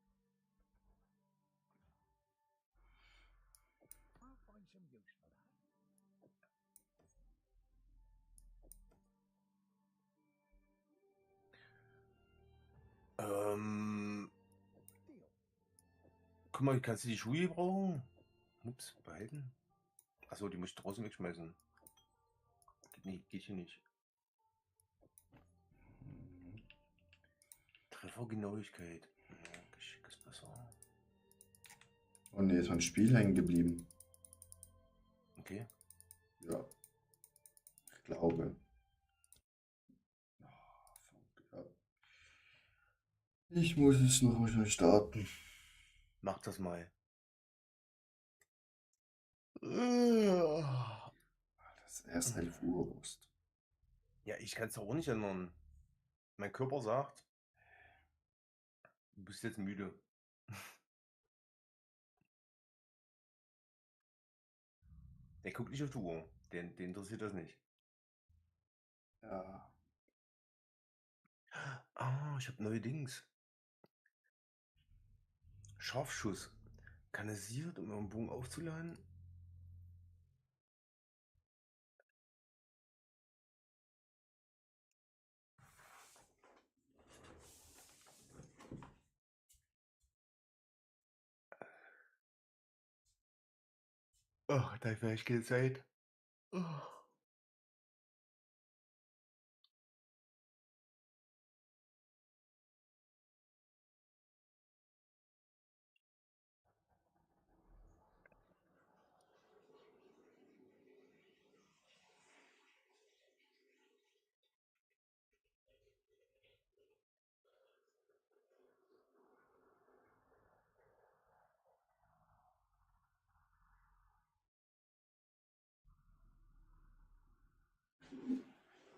I'll find some use for that. Deal. Guck mal, kannst du die Schuhe brauchen? Ups, behalten. Achso, die muss ich draußen wegschmeißen. Geht hier nicht. Treffergenauigkeit. Ja, Geschick ist besser. Oh ne, ist ein Spiel hängen geblieben. Okay. Ja. Ich glaube. Ah, fuck, ja. Ich muss es noch mal schnell starten. Mach das mal. Das ist erst 11 Uhr, Wurst. Ja, ich kann es auch nicht ändern. Mein Körper sagt, du bist jetzt müde. Der guckt nicht auf die Uhr. Den interessiert das nicht. Ja. Ah, ich habe neue Dings. Scharfschuss. Kanalisiert, um einen Bogen aufzuladen. Oh, da wäre ich keine Zeit. Oh.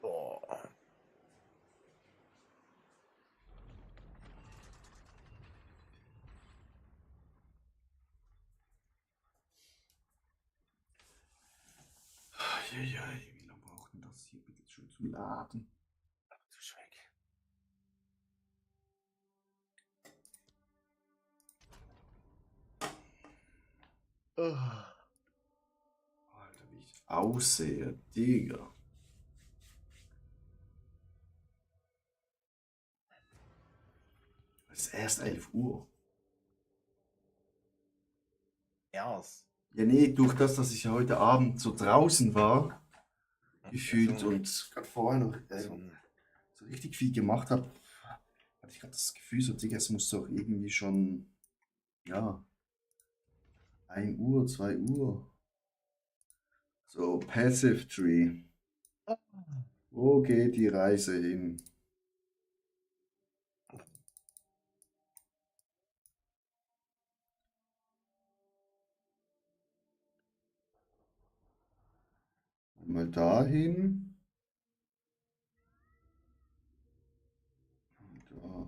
Oh. Eieiei, wie lange braucht denn das hier bitte schon zu laden? Du Schreck. Oh. Alter, wie ich aussehe, Digga. Es ist erst 11 Uhr. Erst. Ja, nee, durch das, dass ich ja heute Abend so draußen war, gefühlt so. und gerade vorher noch So. so richtig viel gemacht habe, hatte ich gerade das Gefühl, so, Digga, es muss doch irgendwie schon, ja, 1 Uhr, 2 Uhr. So, Passive Tree. Wo geht die Reise hin? Mal dahin. Und da.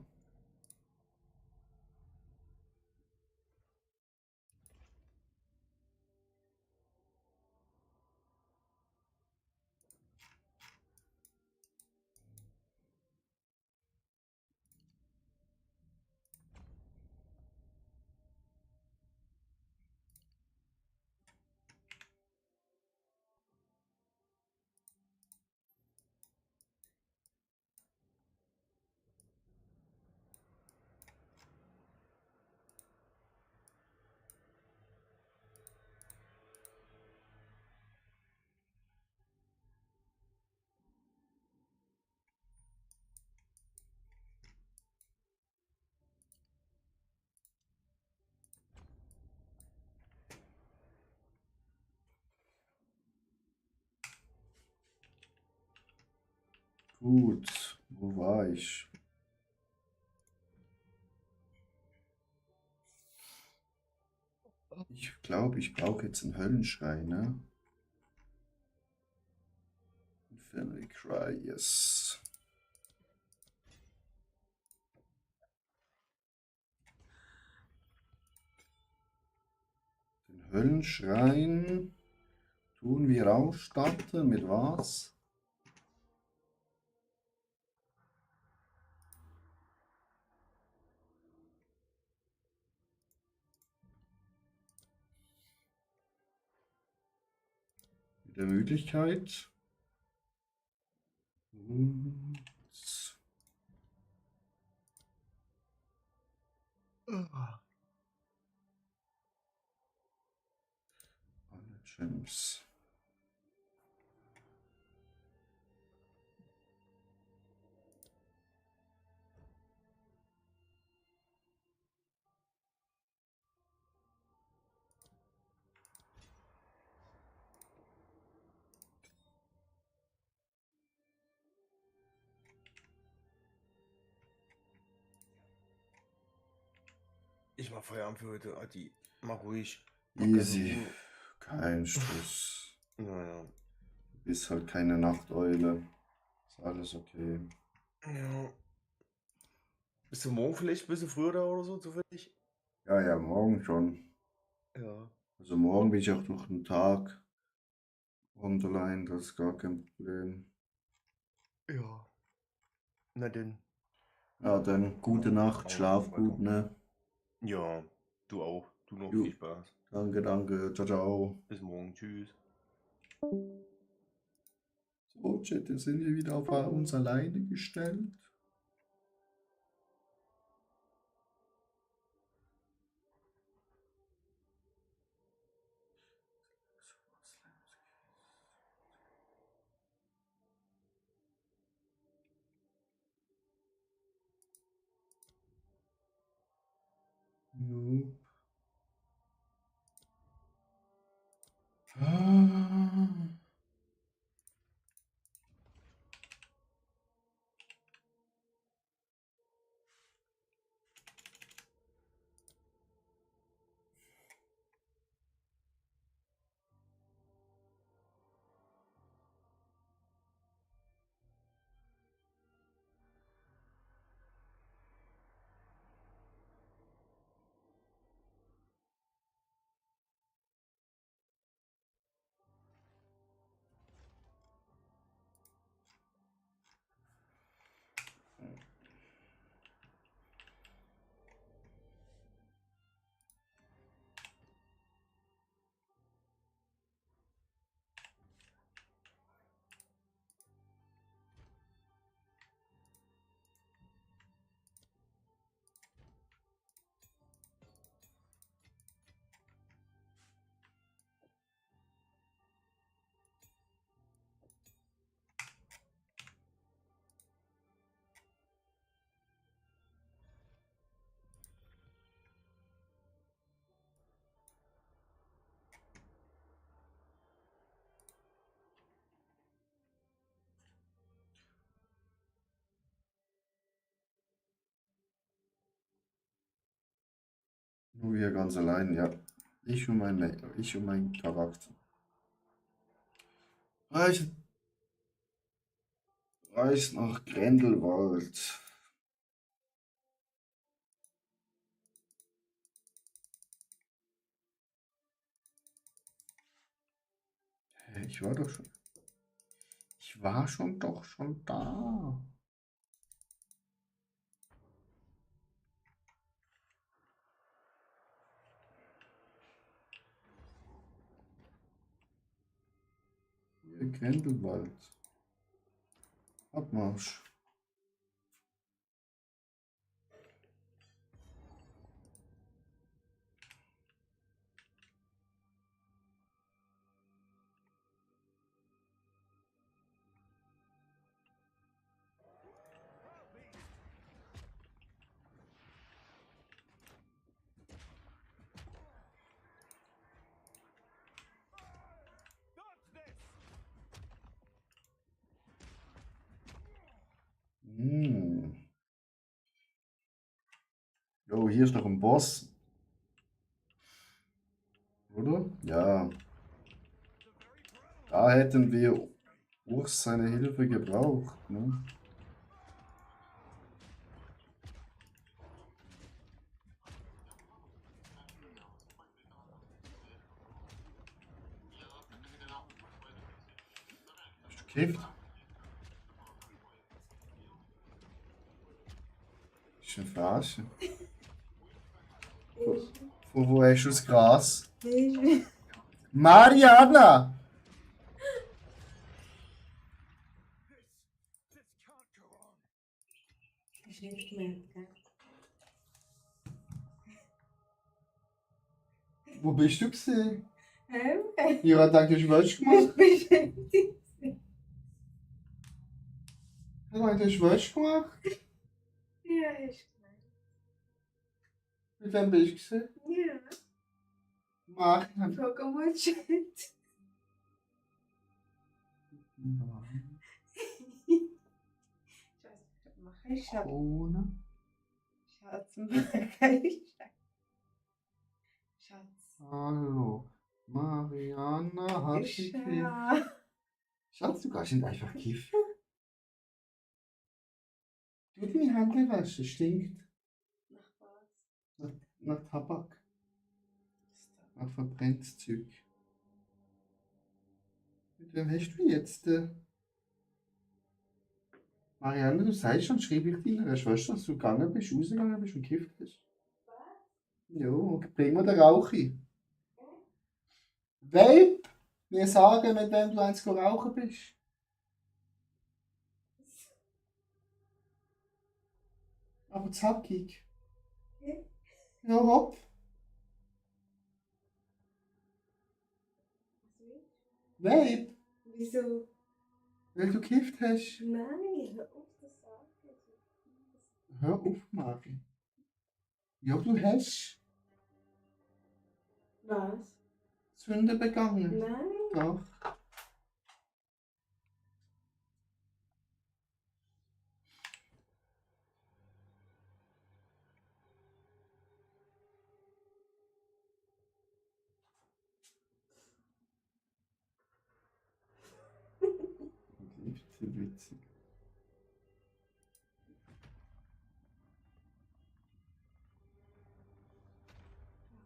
Gut, wo war ich? Ich glaube, ich brauche jetzt einen Höllenschrei, ne? Infernal Cry, yes. Den Höllenschrein tun wir ausstatten mit was? Mit der Möglichkeit. Und alle Gems. Ich mach Feierabend für heute, Adi. Mach ruhig. Easy. Kein Stress. Naja. Du bist halt keine Nachteule. Ist alles okay. Ja. Bist du morgen vielleicht ein bisschen früher da oder so zufällig? Ja, ja, morgen schon. Ja. Also morgen bin ich auch durch den Tag online, das ist gar kein Problem. Ja. Na denn. Ja, dann gute Nacht, schlaf gut, ne? Ja, du auch. Du noch Jo. viel Spaß. Danke, danke. Ciao, ciao. Bis morgen. Tschüss. So, Chat, jetzt sind wir wieder auf uns alleine gestellt. Nope. Ah. Nur wir ganz allein, ja. Ich und mein Charakter. Reis nach Grendelwald. Hä, ich war doch schon. Ich war schon da. Hier, Grendelwald. Abmarsch. Hm. Jo, hier ist noch ein Boss. Oder? Ja. Da hätten wir Urs seine Hilfe gebraucht. Ne? Hast du gekifft? Ist eine Verarsche. Von wo hast du das Gras? Mariana! Ist nicht mehr, gell? Wo bist du gesehen? Okay. Ich habe gedacht, du hast Wäsche gemacht. Beschäftigt. Ich habe gedacht, du hast Wäsche gemacht. Ja, ist klar. Mit wem bist du gesehen? Ja, Mariana. frag mal Chat. Schatz, mach ich Schatz. Ohne. Schatz, mach ich Schatz. Hallo. Mariana hat gekifft. Schatz. Schatz, du kannst nicht einfach kiffen. Du deine Hände waschen, stinkt. Nach was? Nach Tabak, nach verbrenntes Zeug. Mit wem hast du jetzt? Marianne, du sagst schon, schreib ich deiner Schwester, dass du gegangen bist, rausgegangen bist und gekifft hast. Ja, bring mir den Rauch ein. Vape! Mir sagen, mit wem du eins rauchen bist. Aber zackig. Okay. Ja, hopp. Was willst Vape! du? Wieso? Weil du gekifft hast. Nein, hör auf das sagen. Hör auf, Mari. Ja, du hast Was? Sünde begangen. Nein. Doch. Witzig.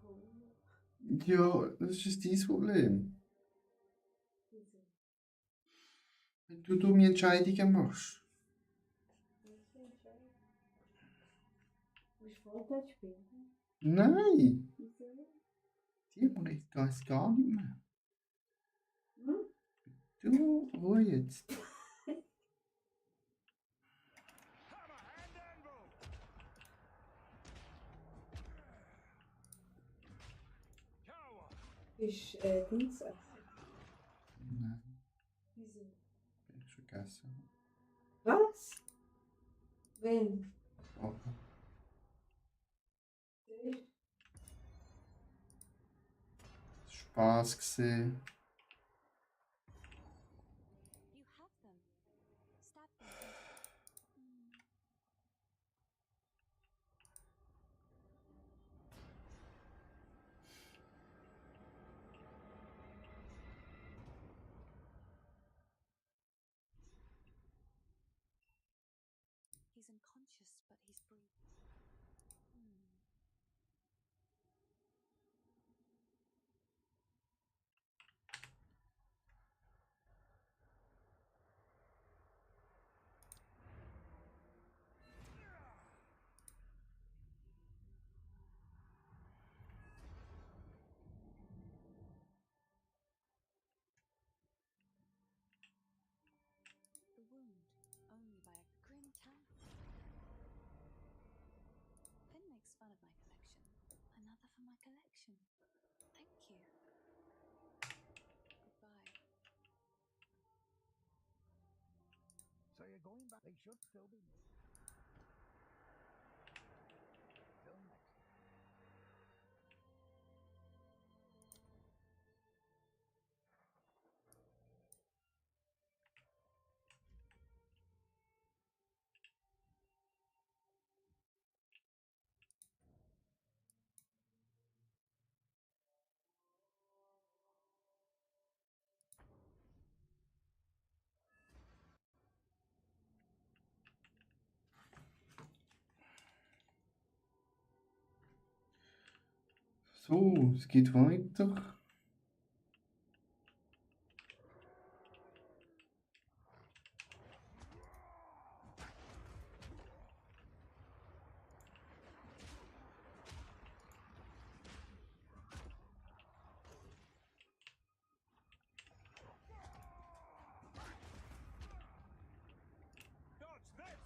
Warum? Ja, das ist dein Problem. Wieso? Wenn du dumme Entscheidungen machst. Welche Entscheidung? Willst du Fortnite spielen? Nein, Wieso? die mache ich gar nicht mehr. Hm? Du, Ruhe jetzt. Ist Dienstag. Nein, Wieso? bin ich vergessen. Was? Wenn? Okay. Spaß gesehen. You have them. Stab them. Hmm. He's unconscious, but he's breathing. Hmm. The wound, only by a grim talent. Finn makes fun of my collection. Another for my collection. Thank you. Goodbye. So you're going back? They should still be. Till next. So, es geht weiter. Dodge this!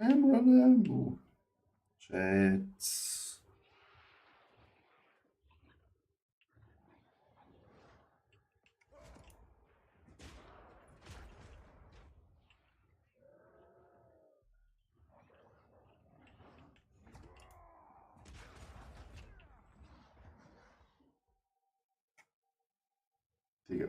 Rambo. Chat. Digga.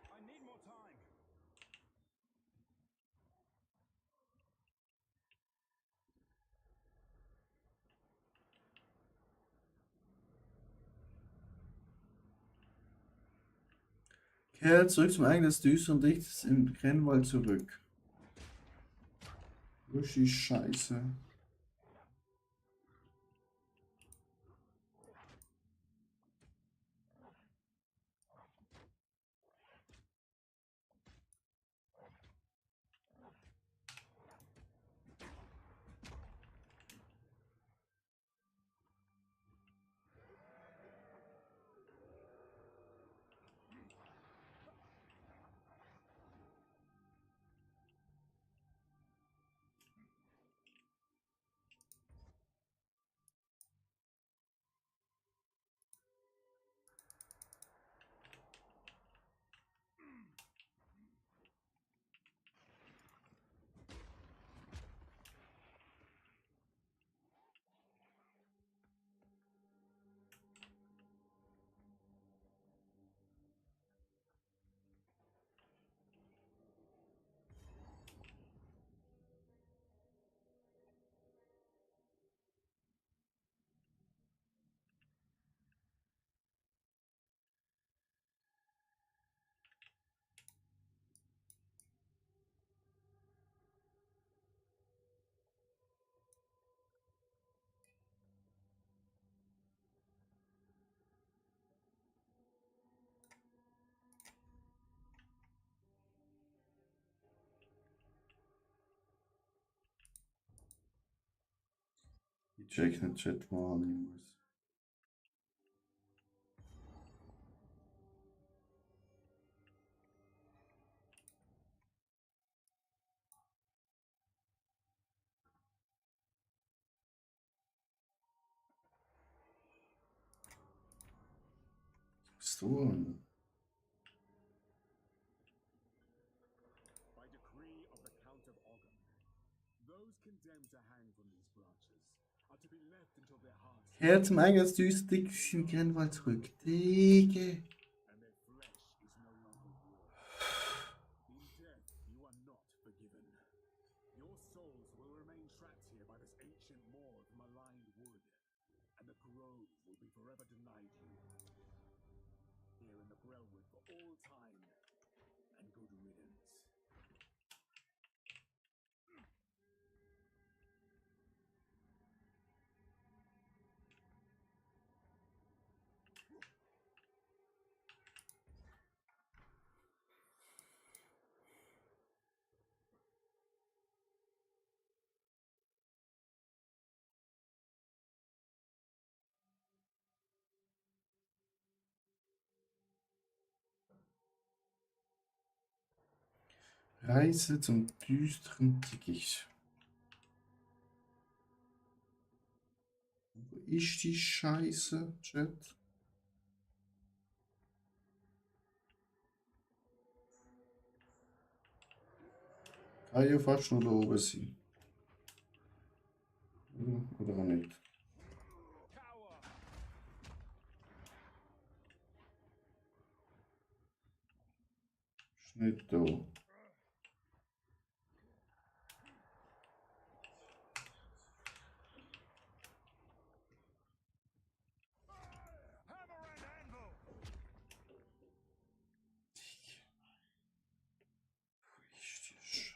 I need more time. Kehrt zurück zum Eingang des düsteren Dichters im Grennwald zurück. Was ist Scheiße? Ich check den Chat mal an. Was du an? By decree of the Count of Ogre, those condemned to hang from these branches are to be left until their hearts Kehrt zum Eingang des düsteren Dichters im Grennwald zurück. Digga. and their flesh is no longer warm. In death, you are not forgiven. Your souls will remain trapped here by this ancient moor of maligned wood, and the grove will be forever denied you. Here in the Grellwood for all time, and good riddance. Reise zum düsteren Dickicht. Wo ist die Scheiße, Chat? Kann ja fast nur da oben sein. Oder auch nicht. Ist nicht da. Wo ist die Scheiße?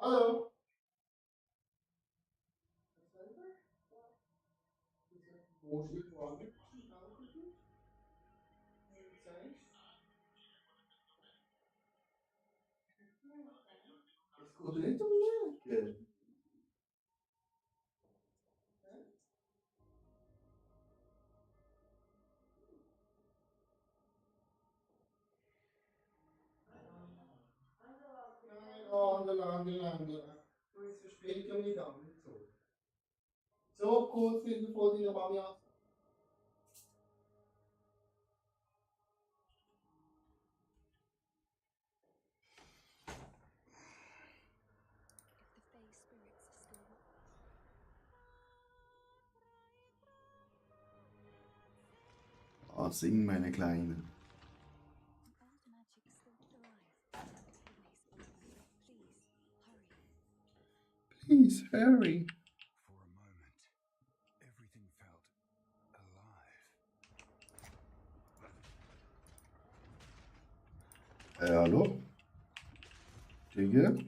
Hallo. Wo steht woanders? Es geht nicht um Lärchen. Nein, du bist verspätet und nicht angezogen. So kurz sind wir vor deiner Mami an. If the Fey spirits are still Ah, sing, meine Kleine. the old magic still thrive. Please, hurry. Please, hurry. For a moment, everything felt alive. Hallo? Digga?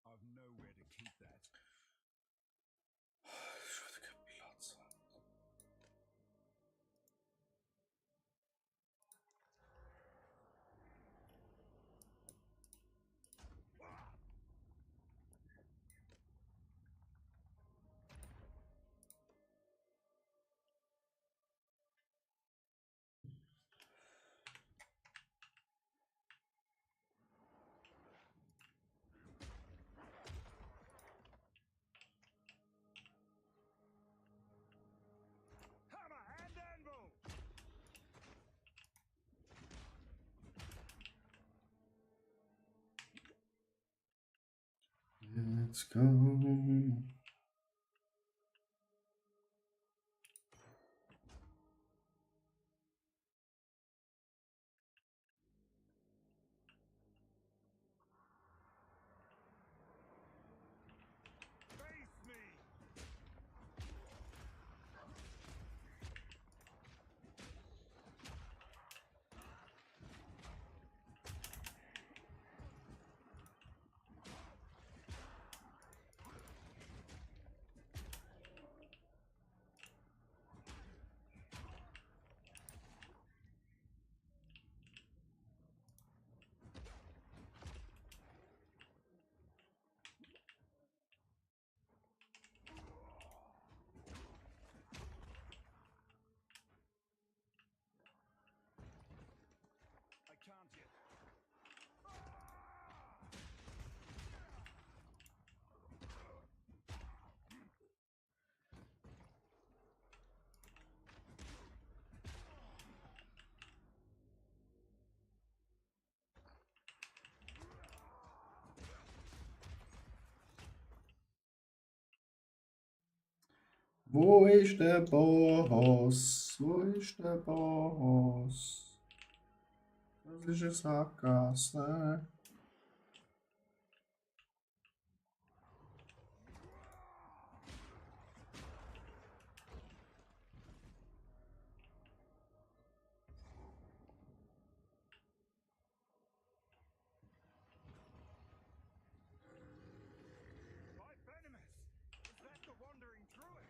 I've nowhere to keep that. Schade, kein Platz. Hammer and anvil! Let's go. Face me! I can't yet. Wo ist der Boss? Wo ist der Boss? Das ist eine Sackgasse. By Venomous! Is that the wandering druid?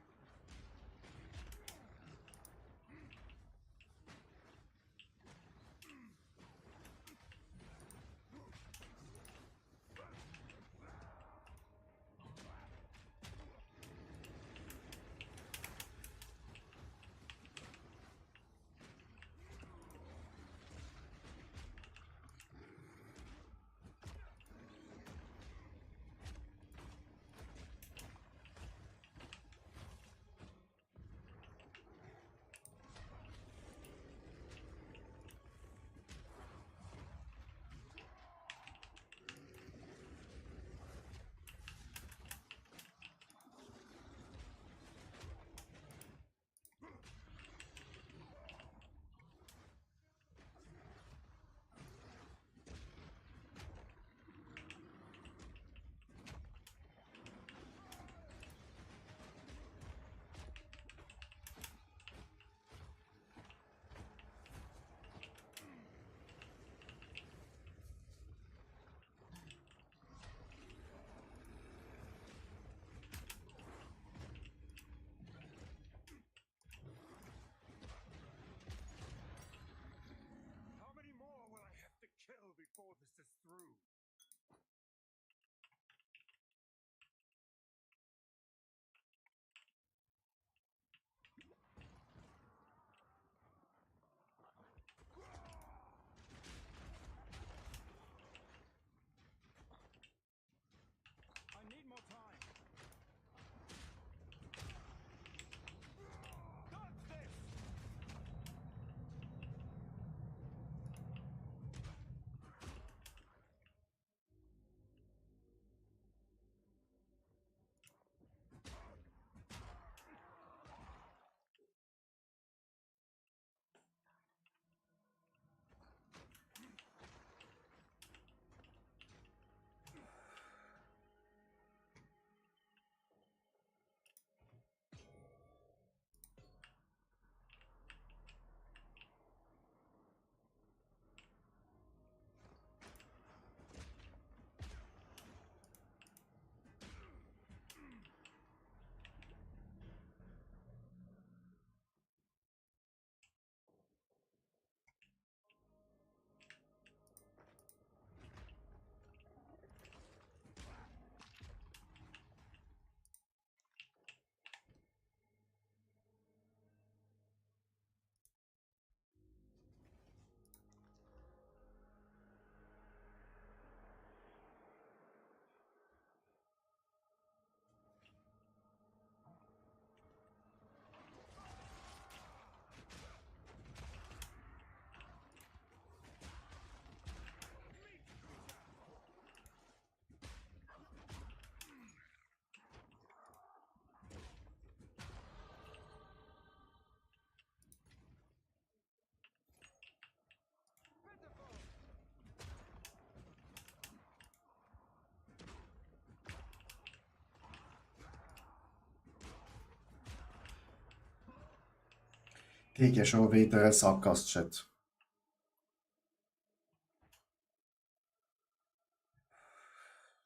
kriege ja schon wieder einen Sackgass-Chat.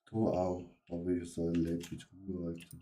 Du auch. Aber ich so ein Lädchen zu, Alter.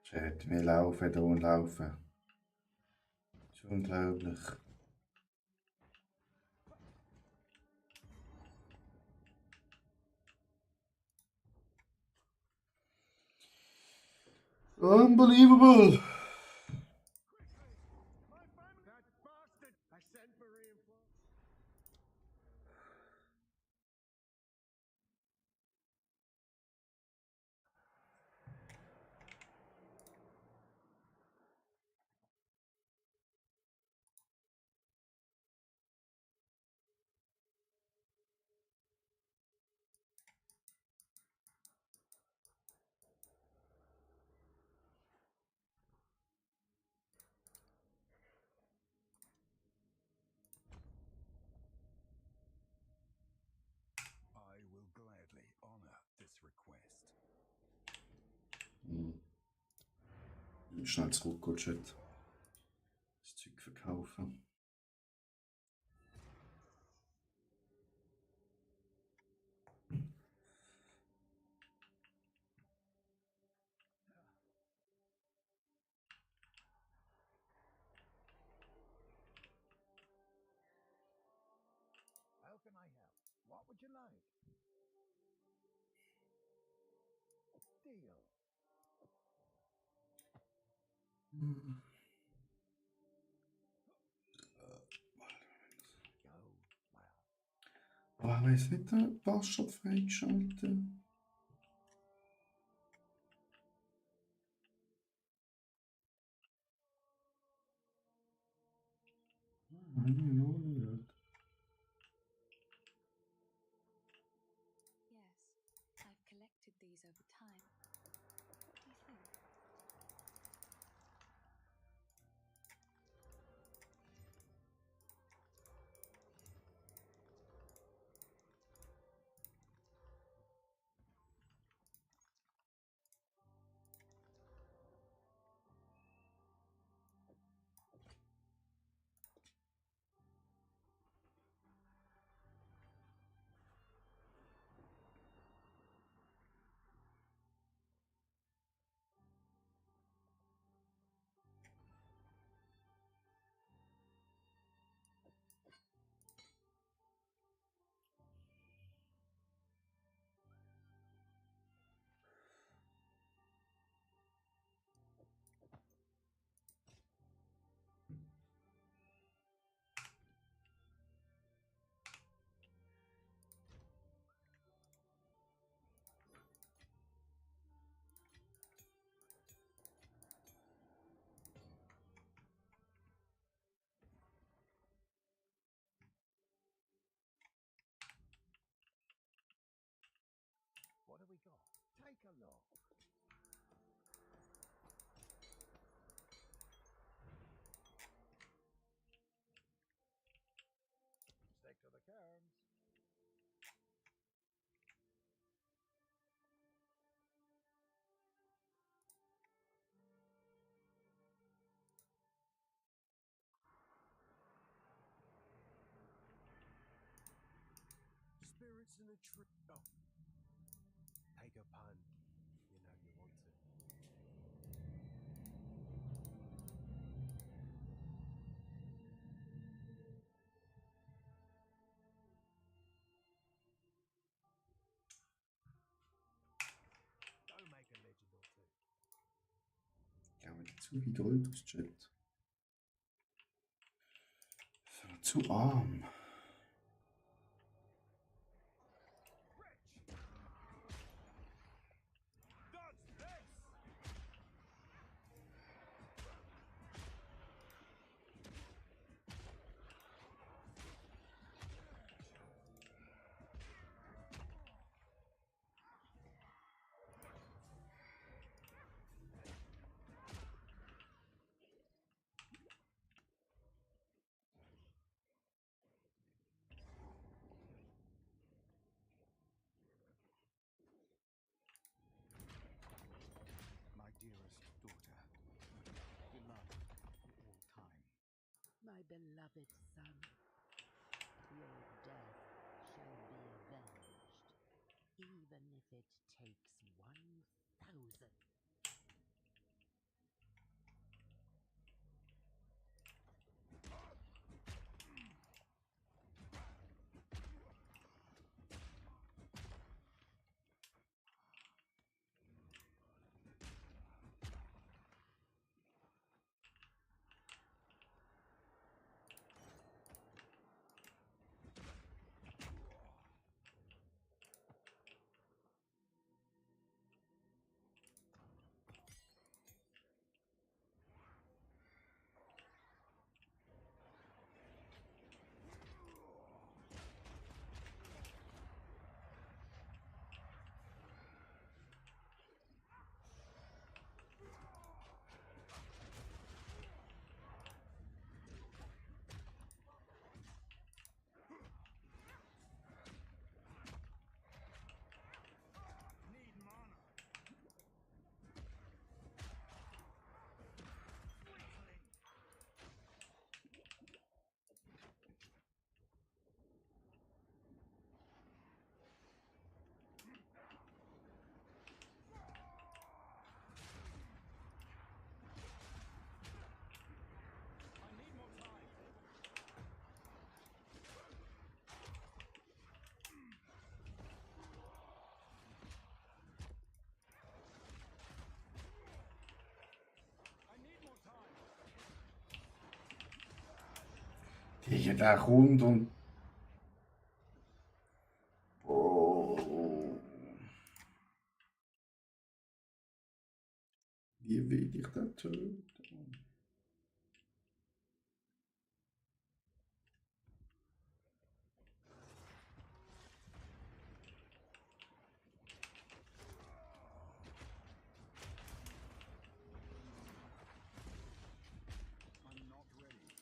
Chat, wir laufen da und laufen. Das ist unglaublich. Unbelievable! That bastard! I sent for reinforcements. I will gladly honor this request. Schnell zurück, Chat. Das Zeug verkaufen. How can I help? What would you like? Deal. Go well. Aber haben wir jetzt nicht den Bastard freigeschaltet? Yes, I've collected these over time. What do you think? What have we got? Take a look. Stick to the cairns. Carrots in a tree. Oh. Take a pun. You know you want to. Go make a legend or two. Ja, mit zu viel Gold aus Chat. Zu arm. My dearest daughter, beloved for all time. My beloved son, your death shall be avenged, even if it takes 1,000. Digga, der kommt und. Oh. Wie will ich den töten? I'm not ready.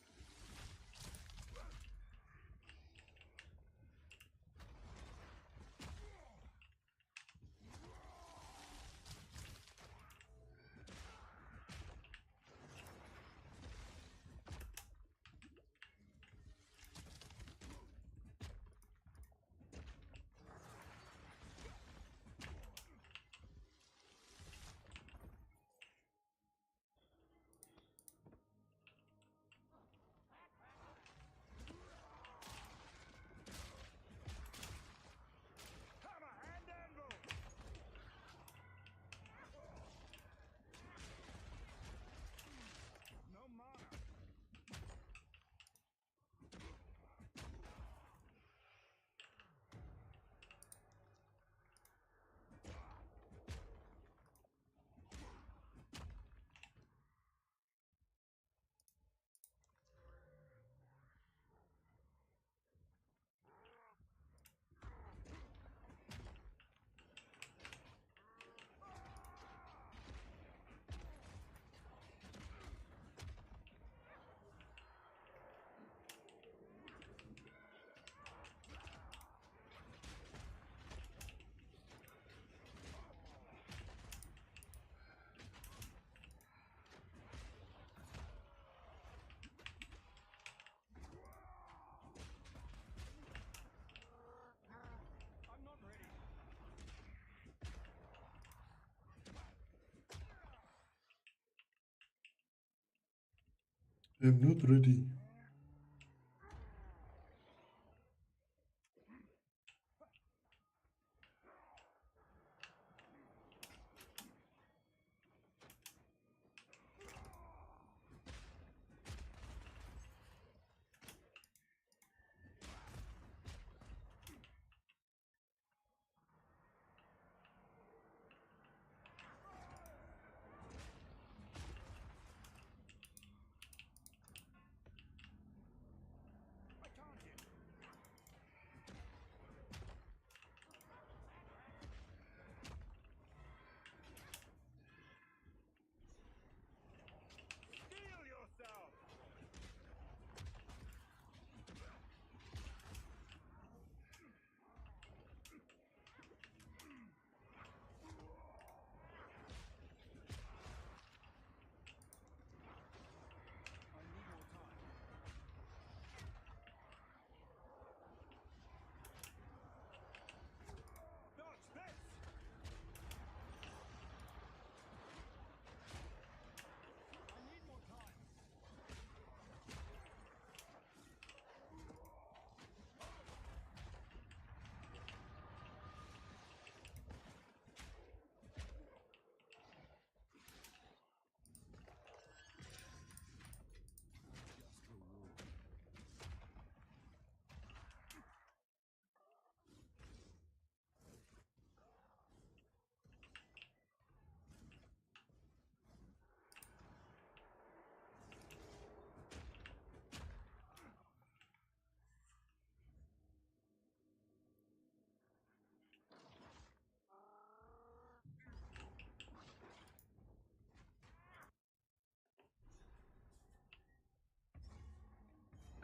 I'm not ready. Steel yourself! I need more time. Dodge this! I need more time. Just for war.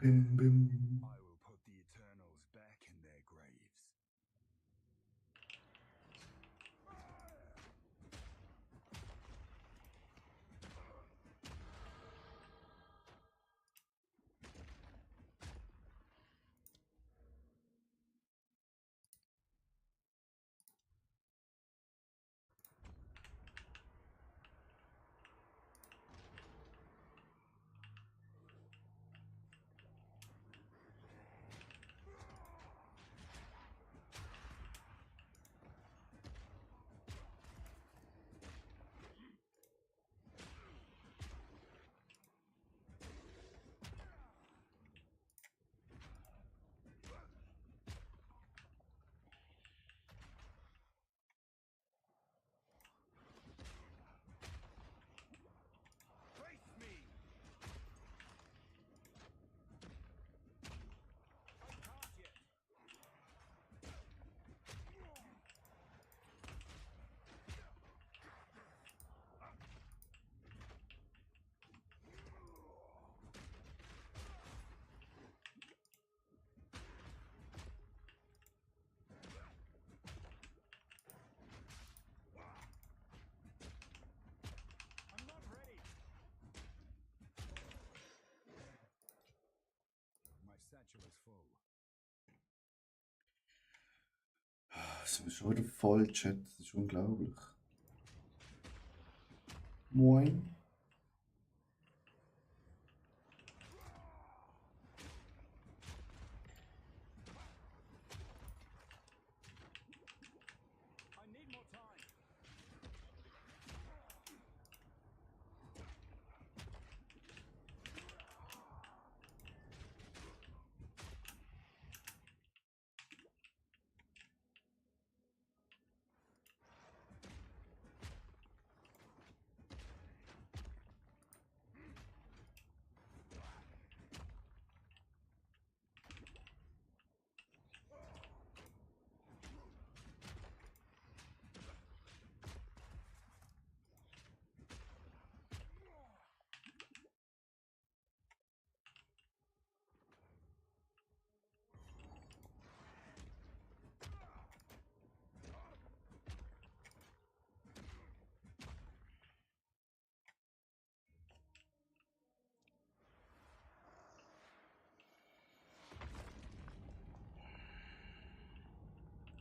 Bim, bim. I will put the Eternals back in their graves. Face me! I can't yet. I'm not ready. My satchel is full. Sind wir schon wieder voll, Chat? Das ist unglaublich. Moin. I need more time.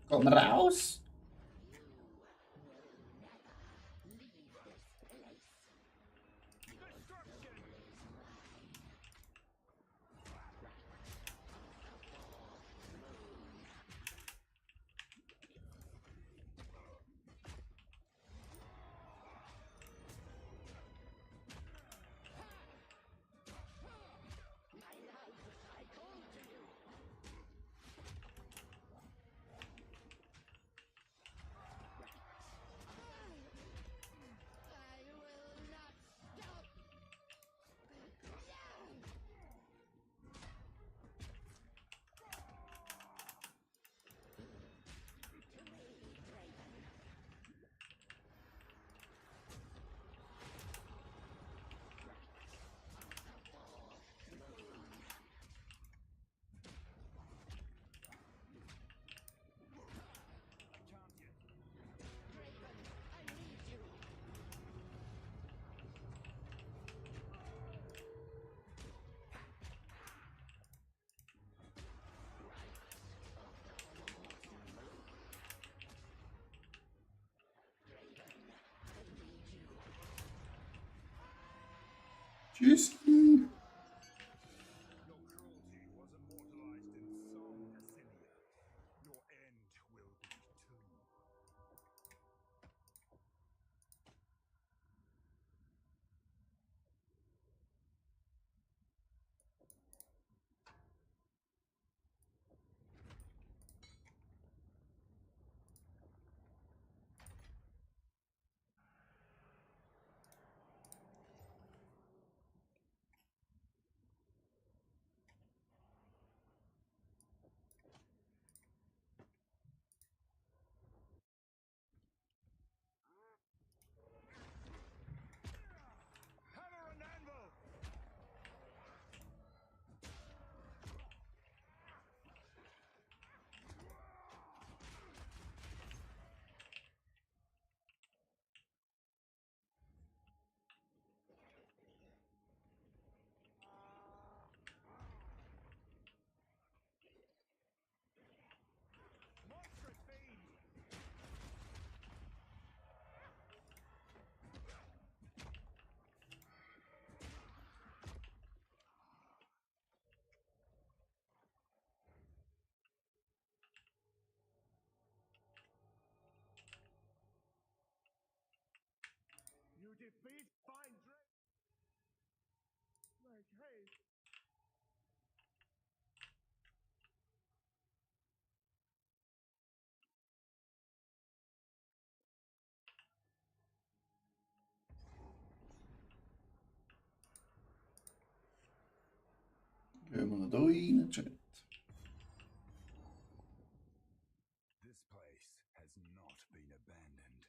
Komm raus! Tschüssi. Your cruelty was immortalized in Song Cassilia. Your end will be too. Hammer and anvil! Monstrous fiend! You defeat fine Drake! Make haste! Gehen wir noch hier rein, Chat. This place has not been abandoned.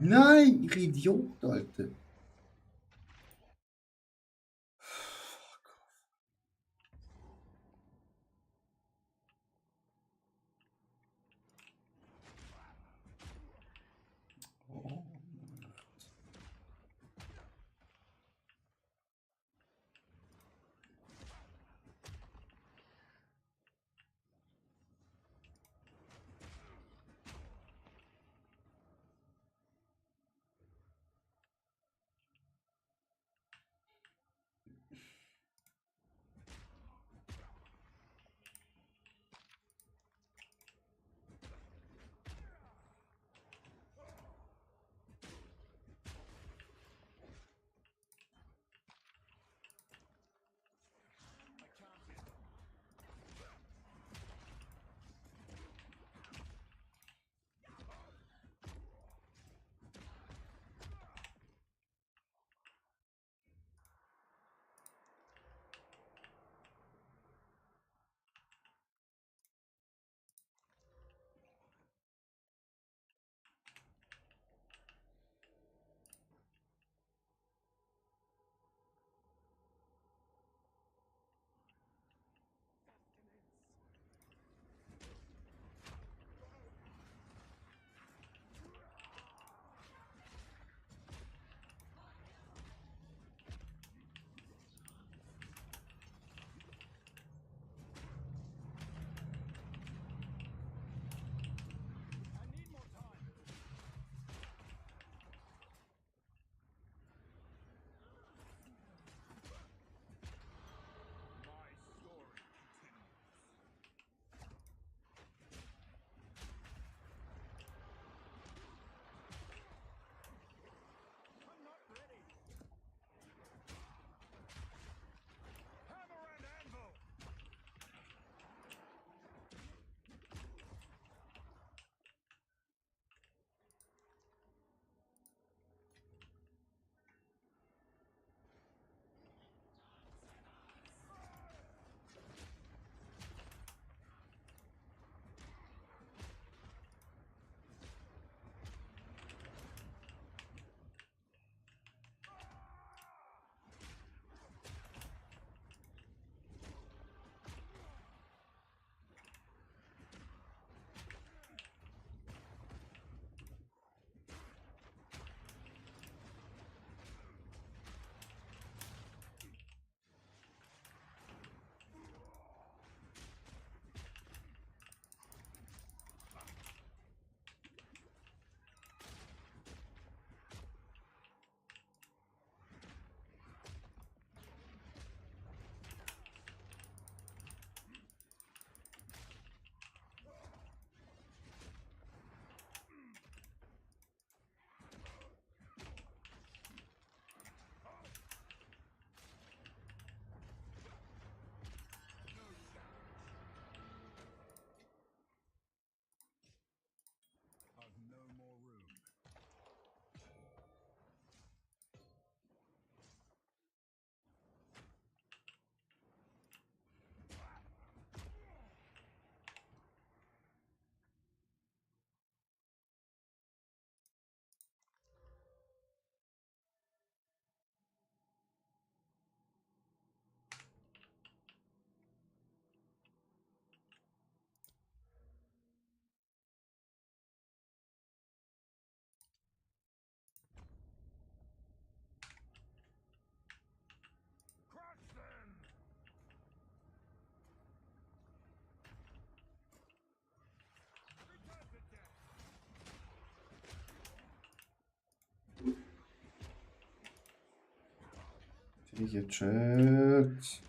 Nein, ich Idiot, Alter. Oh. Fähige Chat.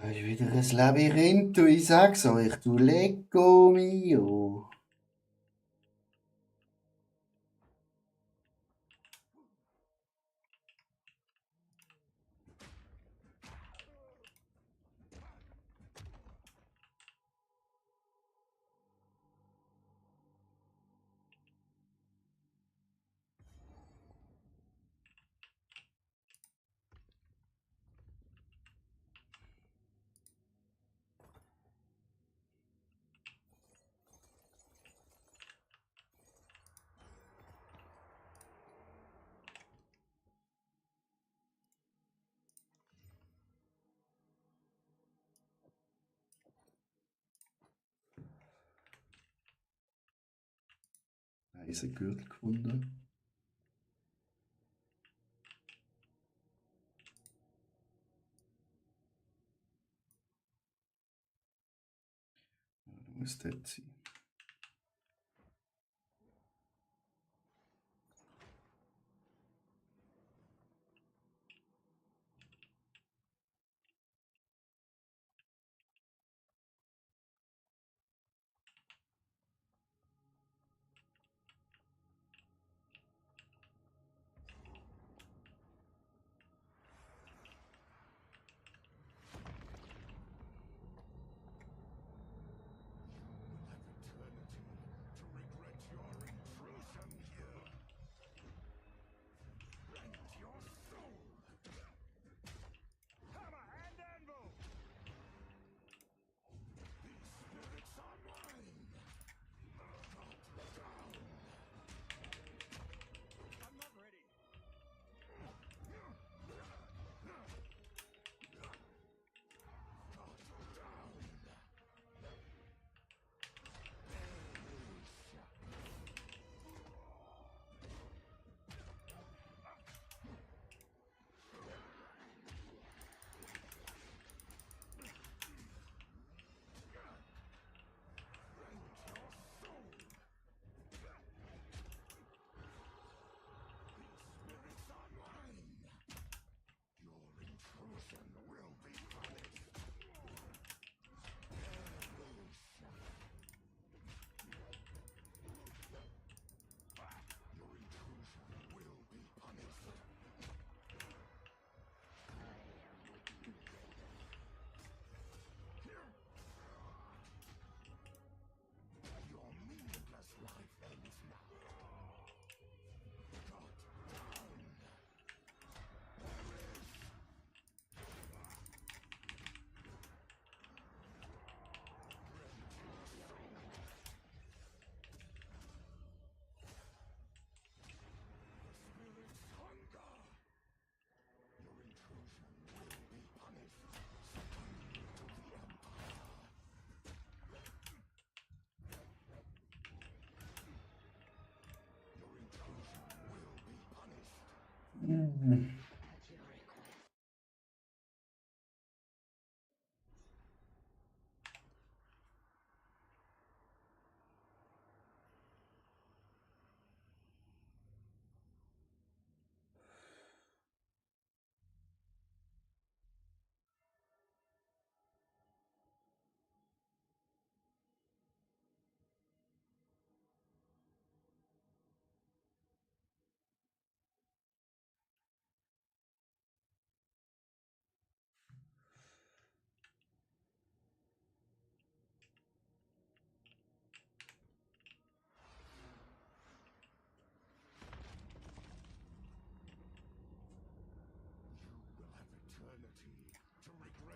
Das ist wieder ein Labyrinth, du, ich sag's euch, du Lecco mio. Eisengürtel gefunden. Ja, da muss dort sein.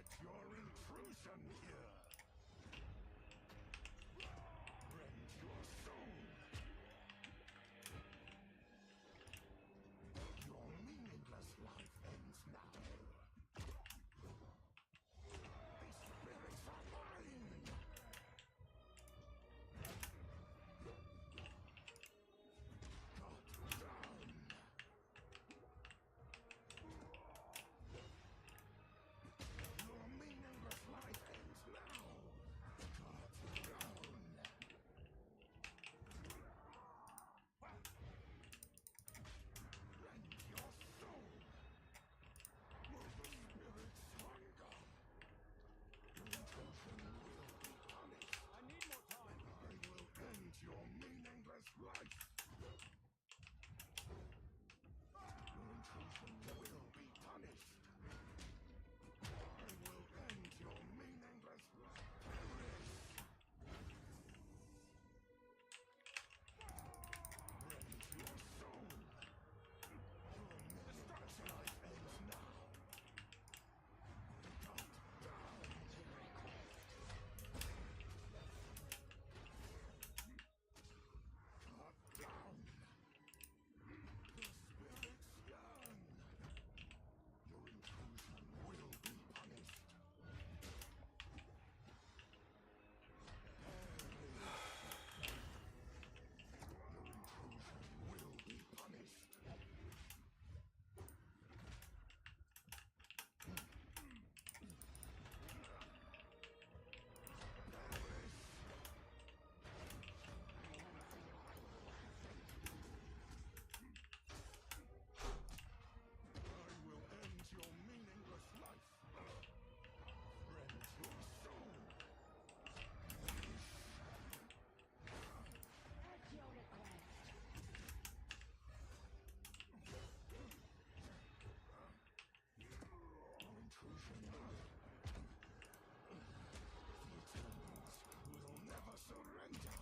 Regret your intrusion here. Rend your soul. Your meaningless life ends now. These spirits are mine. Cut down. Your meaningless life ends now. Cut down. Rend your soul. Will the spirits hunger? Your intrusion will be punished. I need more time. I will end your meaningless life. Your intrusion will be punished. I will end your meaningless life. Perish. Rend your soul. Your meaningless life ends now. Cut down. Cut down. The spirits yearn. Your intrusion will be punished. Your intrusion will be punished. I will end your meaningless life. Rend your soul. At your request. Your intrusion. The Eternals will never surrender.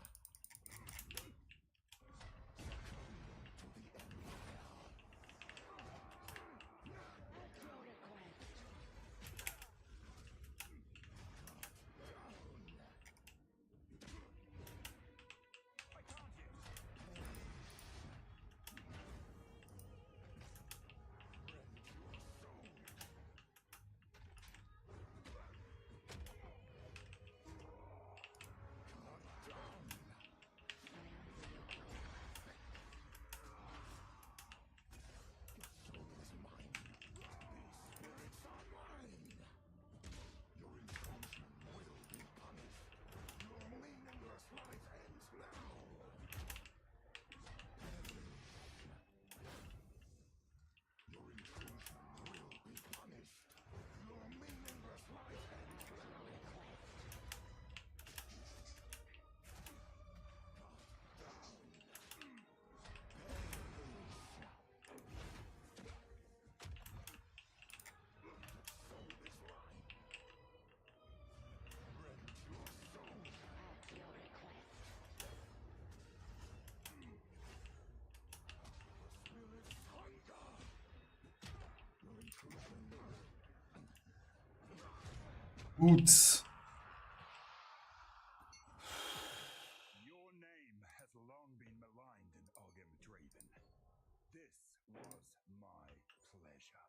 Succumb to the Empire. At your request. I can't yet. Rend your soul. Cut down. Your soul is mine. These spirits are mine. Your intrusion will be punished. Your meaningless life ends now. Your intrusion will be punished. Your meaningless life ends now. Cut down. Soul is mine. Rend your soul. At your request. Spirits hunger. Your intrusion. Gut. Your name has long been maligned in Ogem Draven. This was my pleasure.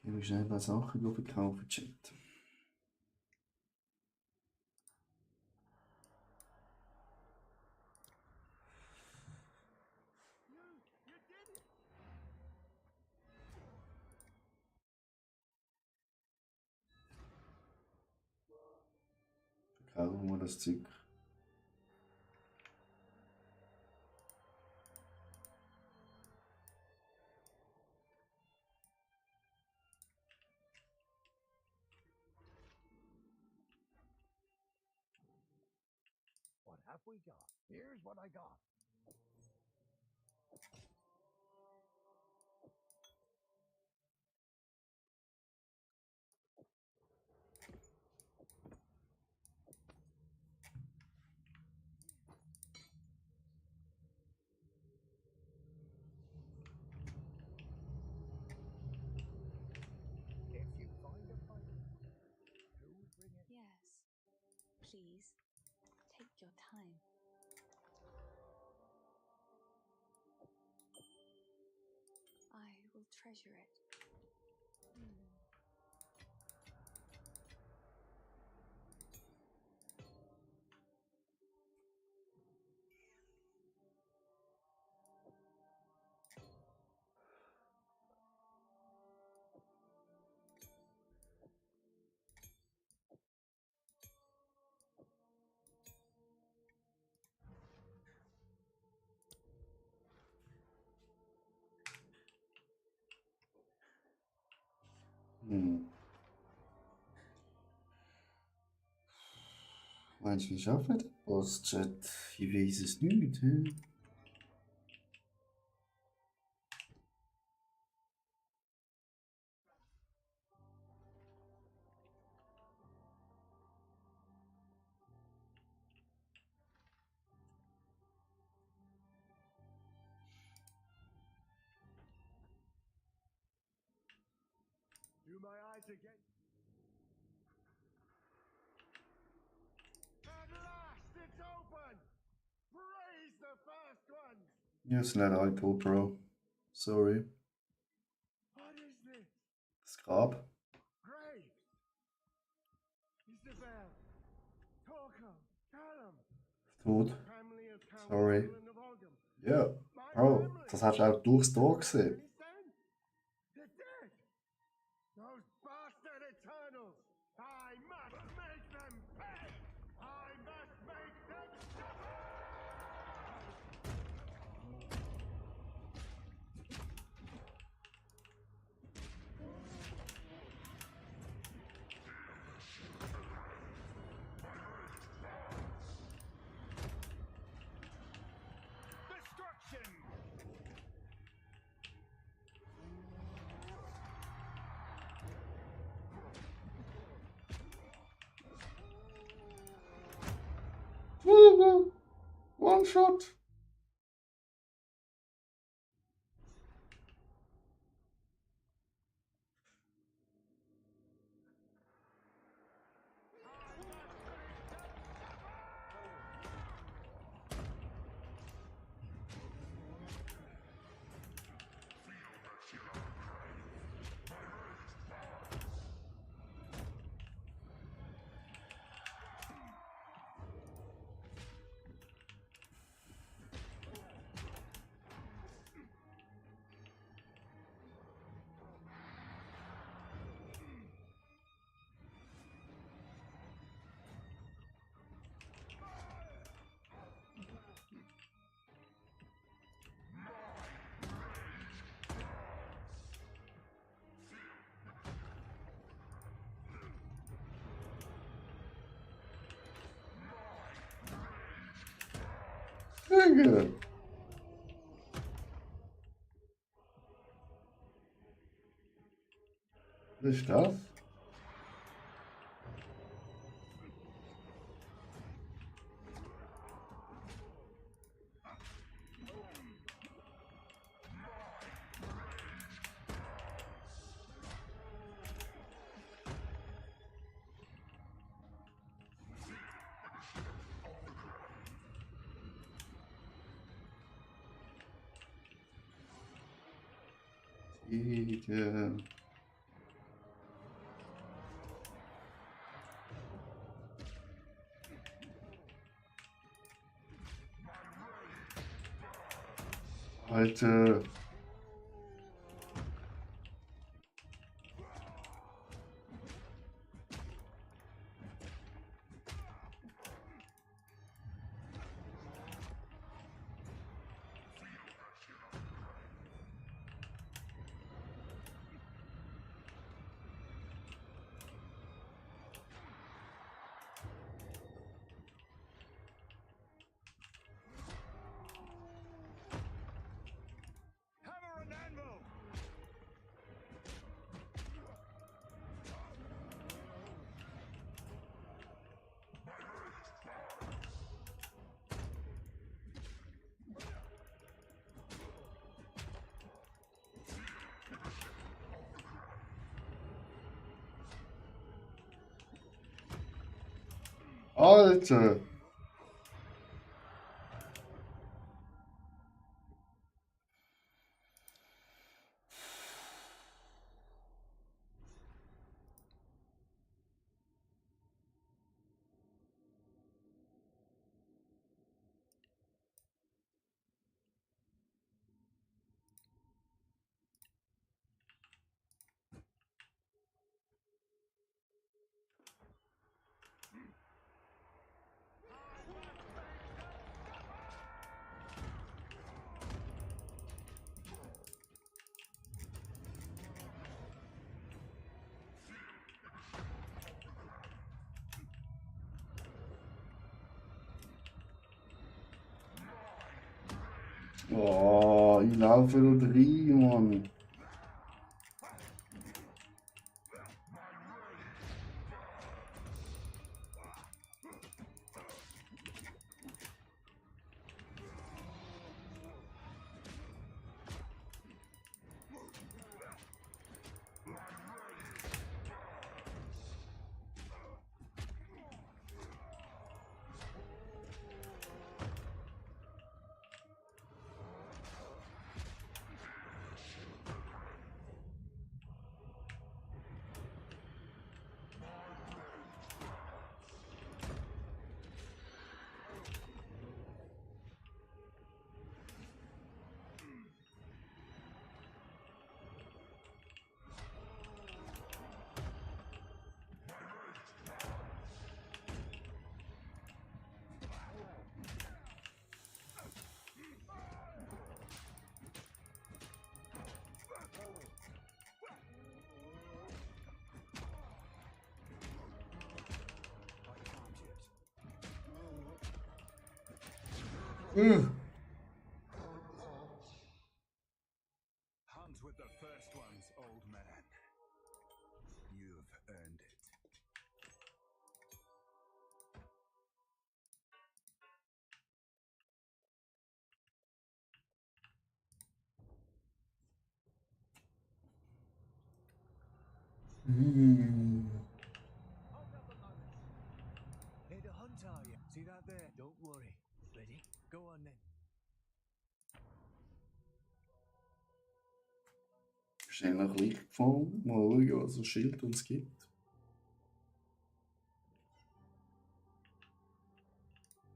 Gehen wir schnell ein paar Sachen verkaufen, Chat. You did it. Verkaufen wir das Zeug. What have we got? Here's what I got. If you find a fight, who will bring it? Yes. Please, take your time. I will treasure it. Meinst du, wie schaffen wir das, Chat? Ich weiß es nicht. Hä? Do my eyes again? At last, it's open! Praise the first one! Yes, not all cool, bro. Sorry. What is this? Das Grab. Graves! Isabel! Torquil! Callum! Tot. Family of Count Sorry. Roland of Ogham. Ja, My Bro, family! das hast du auch durchs Tor gesehen. Any sense? They're dead! Those bastard Eternals! I must make them pay! I must make them suffer! Destruction! One shot. Sehr gut. Was ist das? Siege. Alter. Alter. Oh, ich laufe da rein, Mann. Hunt with the first ones, old man. You've earned it. Hold up a moment. Here to hunt, are you? See that there? Don't worry. Ready? Go on then. Schnell nach Licht gefahren. Mal schauen, was das Schild uns gibt.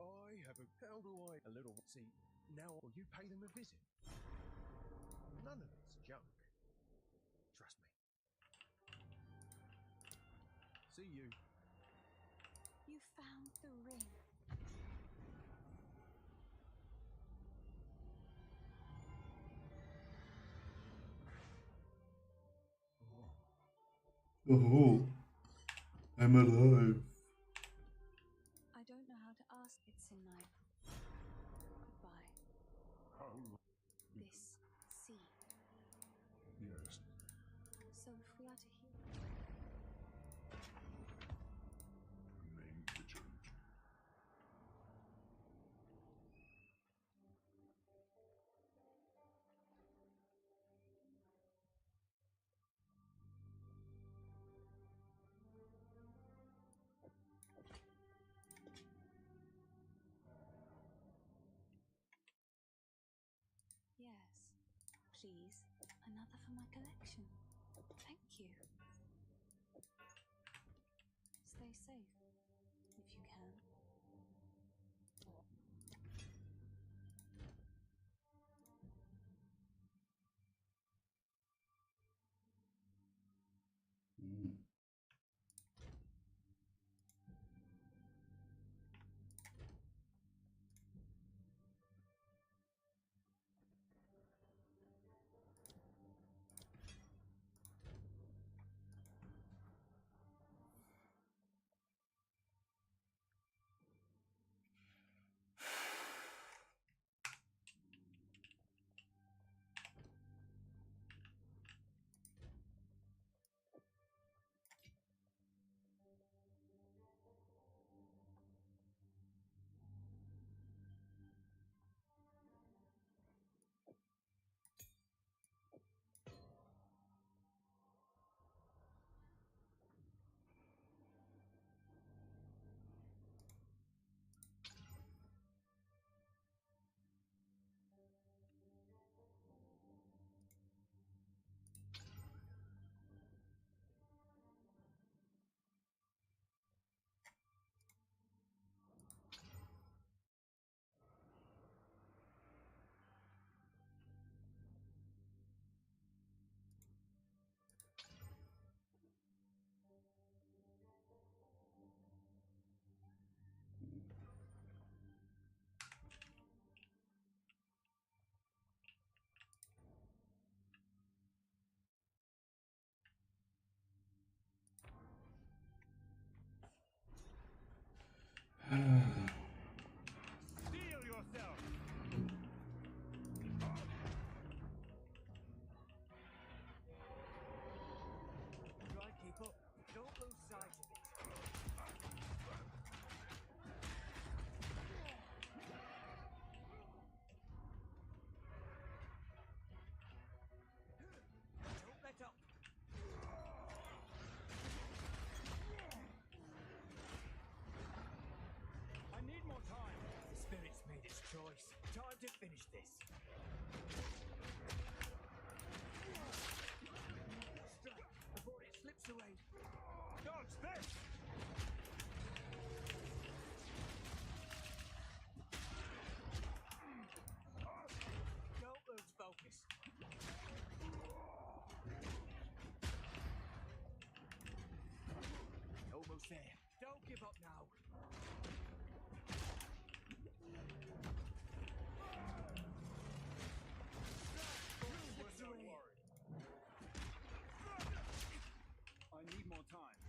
I have a how do I a little see now will you pay them a visit? None of it's junk. Trust me. See you. You found the ring. Oh, I'm alive. I don't know how to ask it, Sinai. Goodbye. How? This sea. Yes. So if we are to heal, Remain vigilant. yes, please, another for my collection. Thank you. Stay safe, if you can. Hm. Time to finish this. Strike before it slips away. Dodge this! Don't lose focus. Almost there. Don't give up now. I need more time.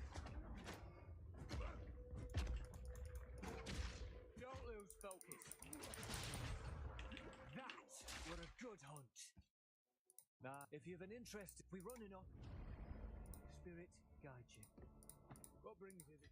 Don't lose focus. That were a good hunt. Now, if you've an interest, we run enough. Spirit guide you. What brings you this?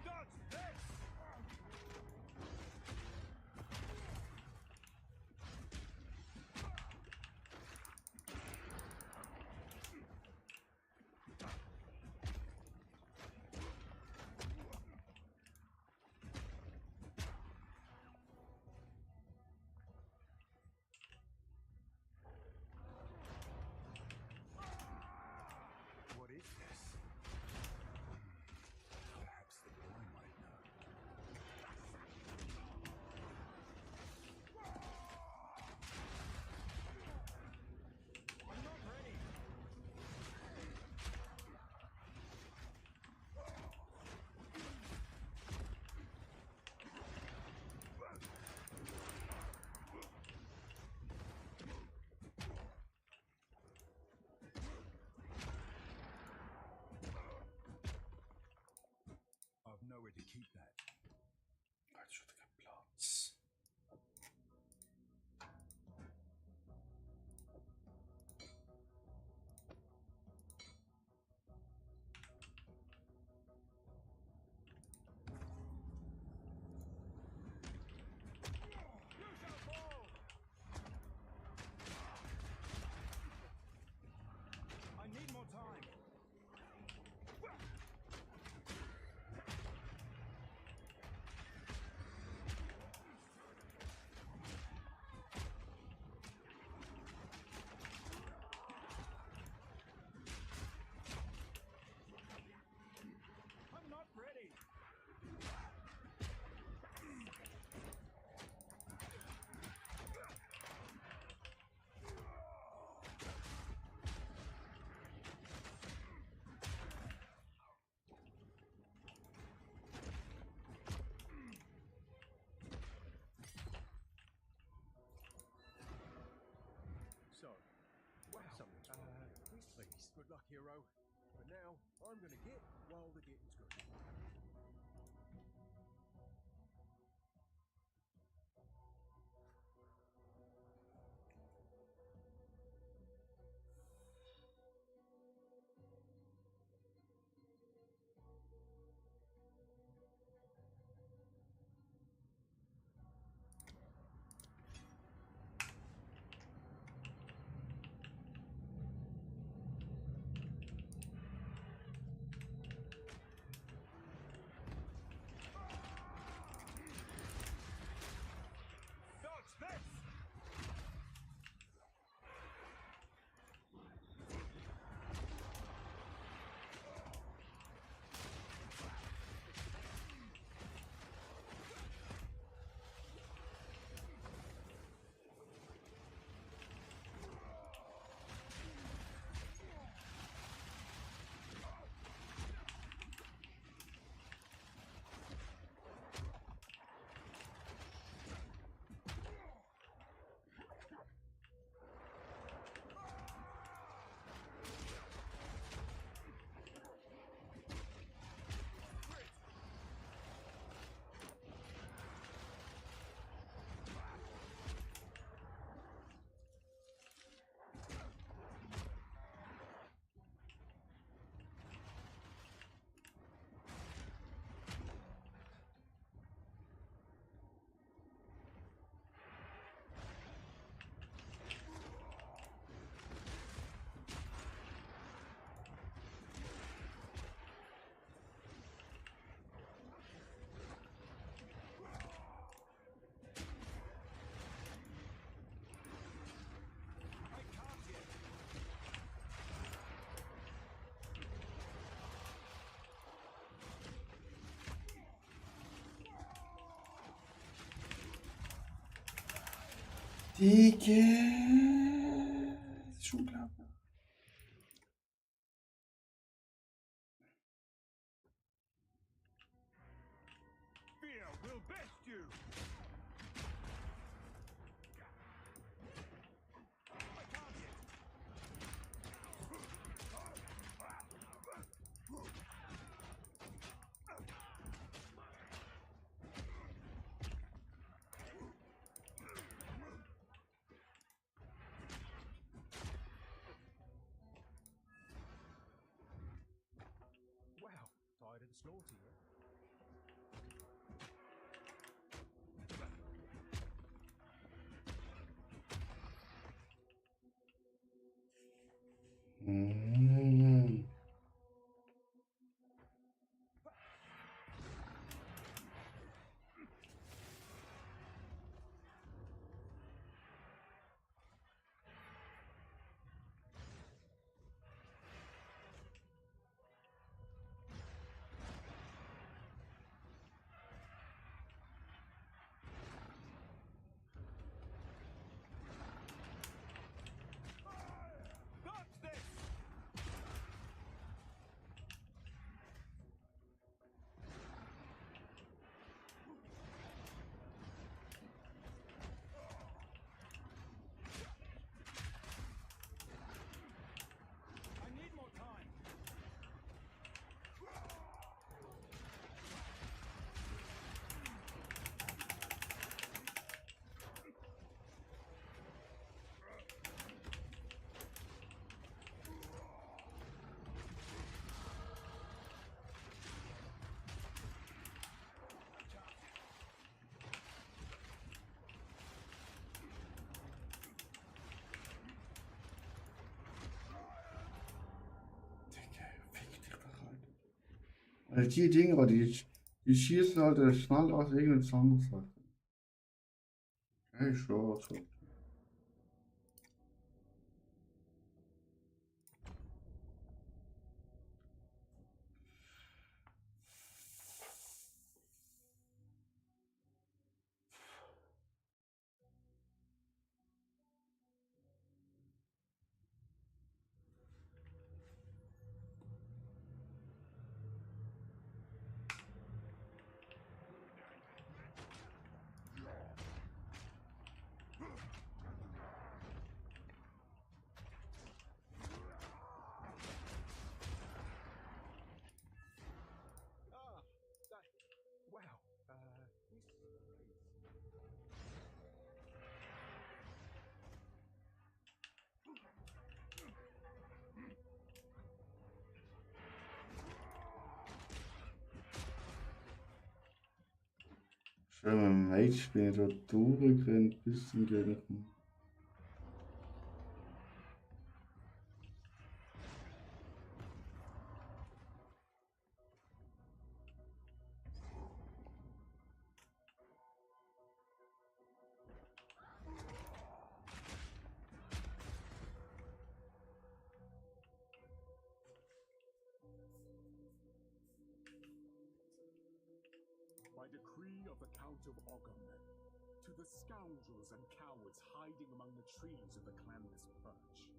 Dodge this! What is this? Perhaps the boy might know. I'm not ready. I've nowhere to keep that. Halt schon keinen Platz. You shall fall! I need more time. I'm not ready. So, wow. Something's Please, good luck, hero. But now, I'm gonna get while the getting's good. Digga. Das ist unglaublich. Fear will best you! My target! Wow, tired and slaughter, yeah? Mm. Dodge this! I need more time! Digga, fick dich doch, Alter. Weil die Dinger, die schießen halt schnell aus irgendeinem anderes Sache. Okay, schon, so. Ah, that. Wow, this is. Schön, mit dem Mage bin ich da durchgerannt bis zum Gegner. By decree of the Count of Ogham, to the scoundrels and cowards hiding among the trees of the clanless Perch.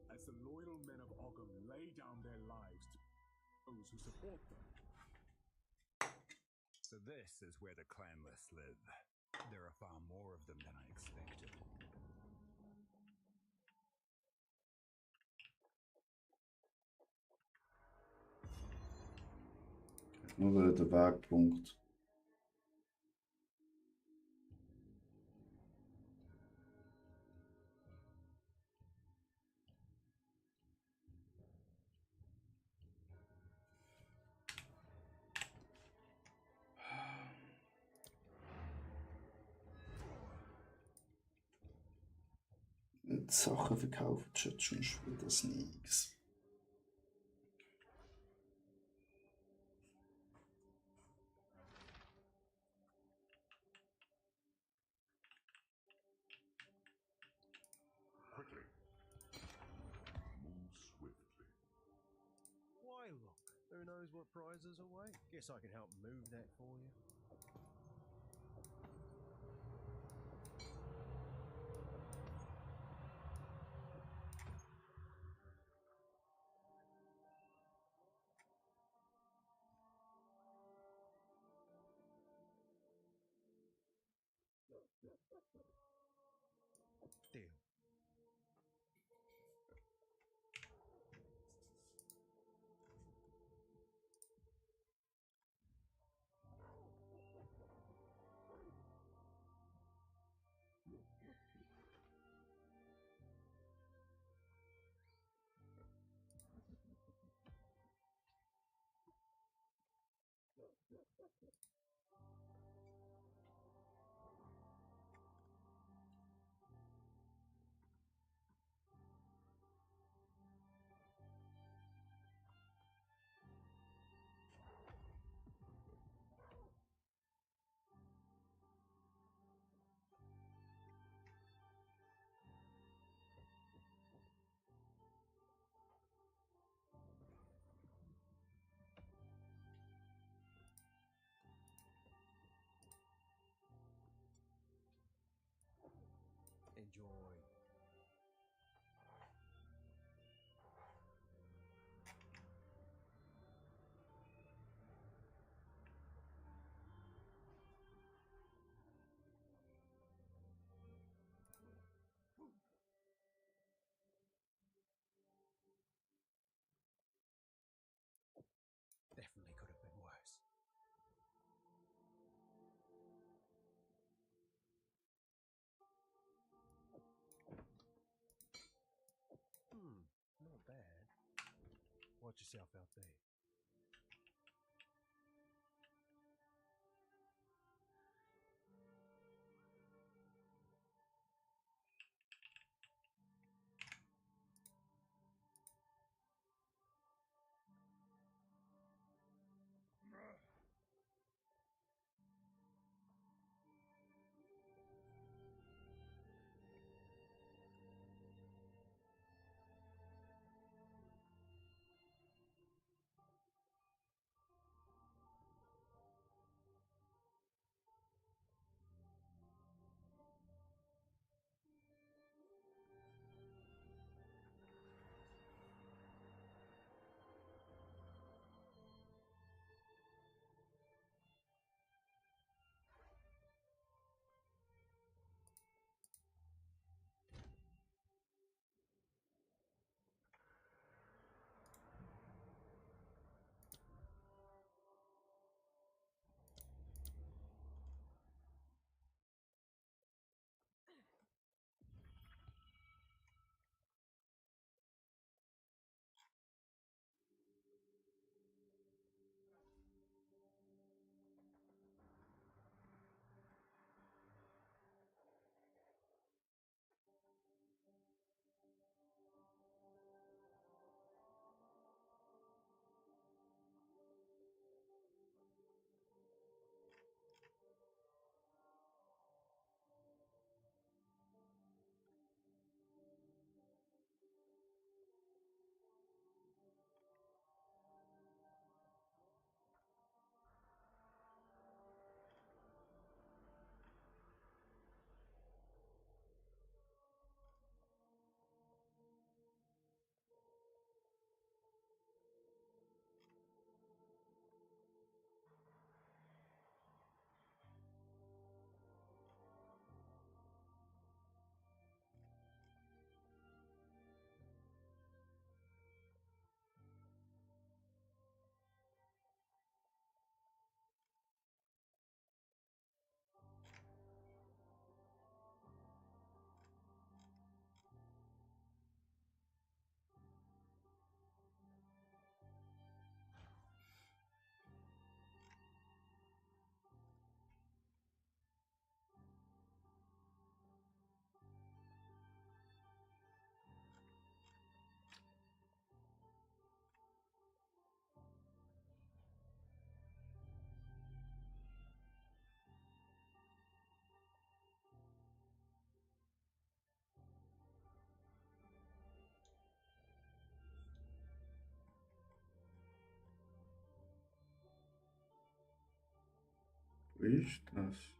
As the loyal men of Ogham lay down their lives to those who support them. So this is where the clanless live. There are far more of them than I expected. Nur wieder der Wegpunkt. Sachen verkaufen schon wieder das nichts. Quickly. Move swiftly. Why look? Who knows what prizes await? Guess I can help move that for you. Deal. Enjoy. Definitely could have been worse. Not bad. Watch yourself out there. Wo ist das?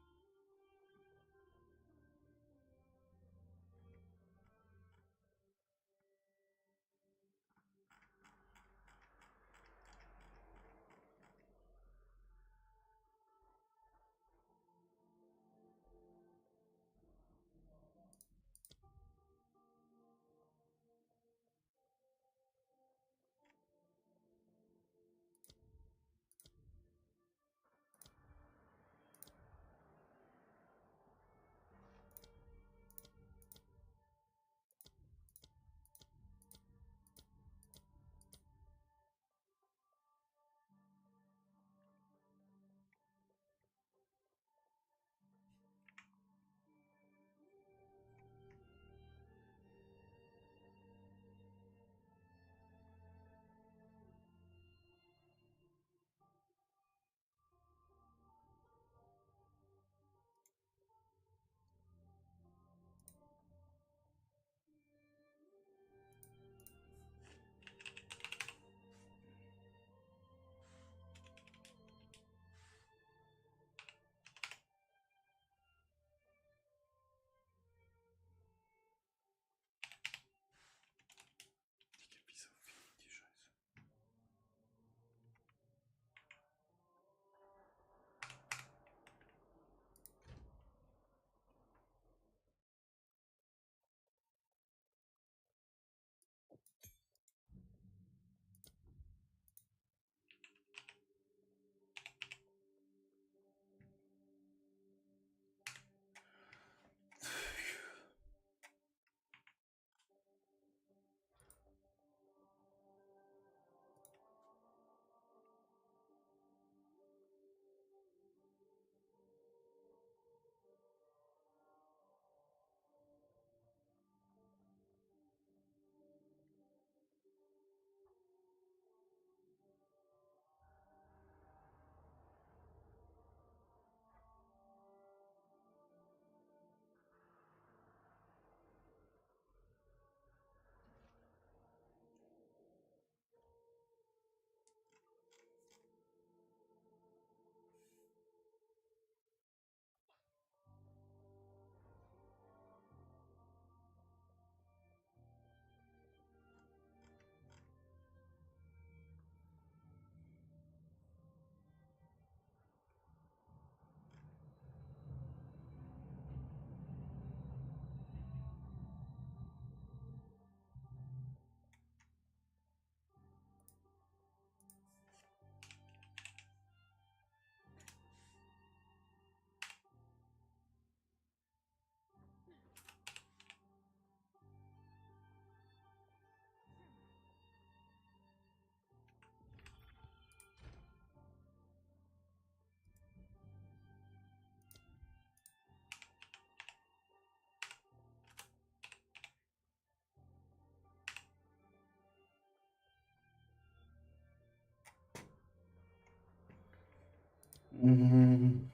Mhm.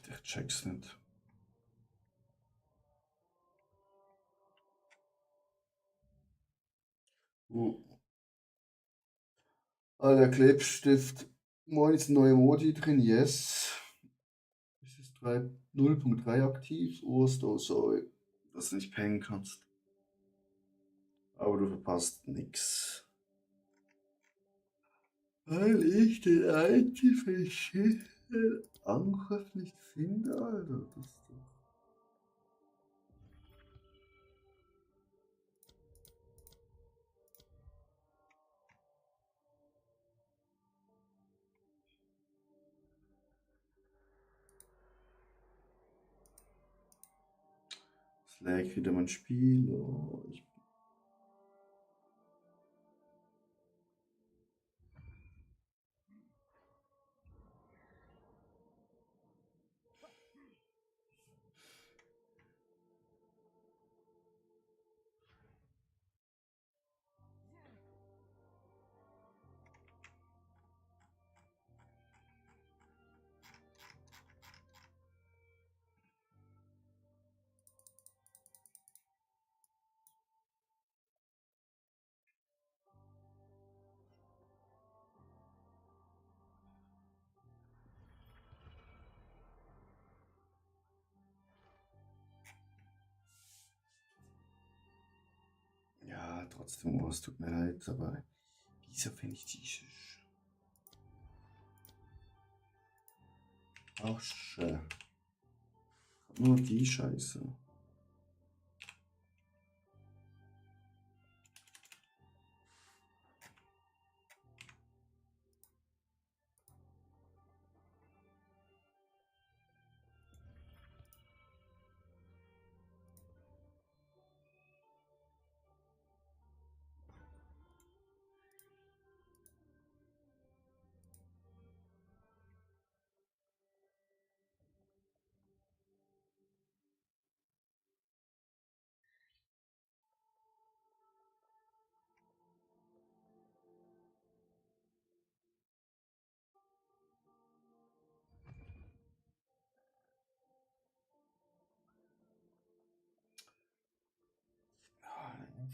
Ich check's nicht. Der Klebstift. Moin, ist ein neuer Modi drin, yes. Es ist 0.3 aktiv. Oh, sorry, dass du nicht pennen kannst. Aber du verpasst nix. Weil ich den einzigen Angriff nicht finde, Alter. Das ist doch... Es lag wieder mein Spiel. Oh, ja, trotzdem, oh, es tut mir leid, aber wieso finde ich die Ach, nur die Scheiße.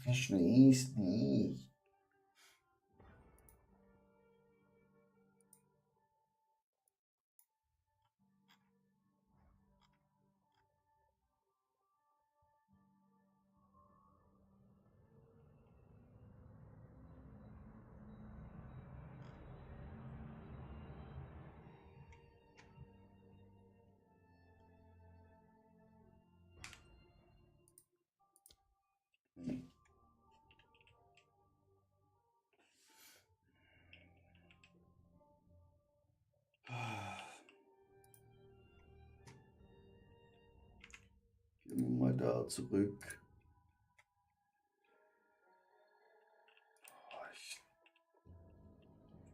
Verstehst nicht. Gehen wir mal da zurück.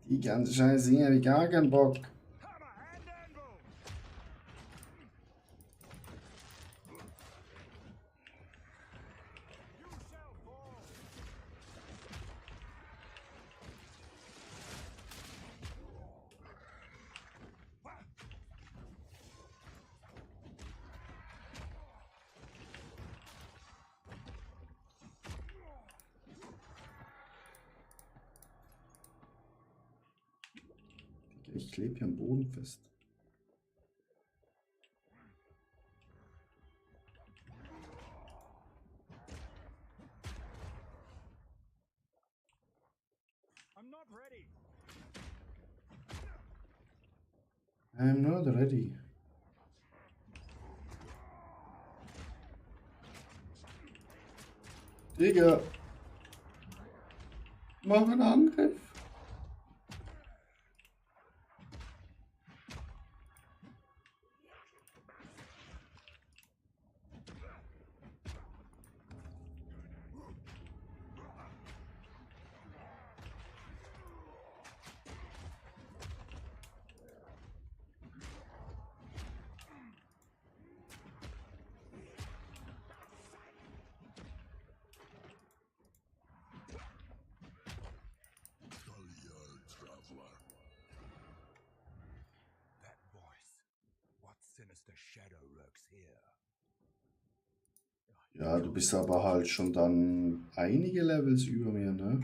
Die ganze Scheiße hier habe ich gar keinen Bock. Ich klebe hier am Boden fest. I'm not ready. I'm not ready. Digga. Mach einen Angriff. That voice. What sinister shadow lurks here? Ja, du bist aber halt schon dann einige Levels über mir, ne?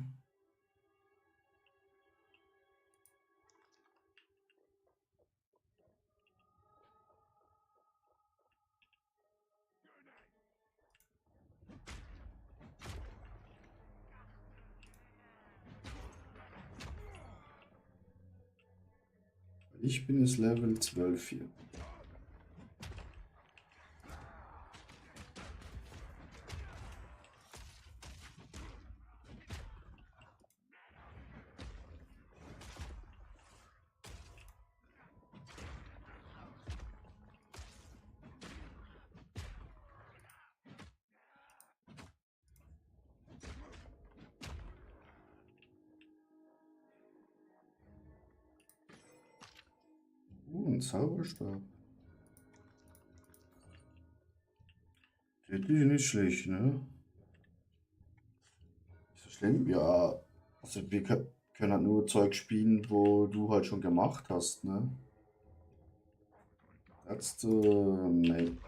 Ich bin jetzt Level 12 hier. Ein Zauberstab. Das ist nicht schlecht, ne? Ist das schlimm? Ja. Also wir können halt nur Zeug spielen, wo du halt schon gemacht hast, ne? That's the main.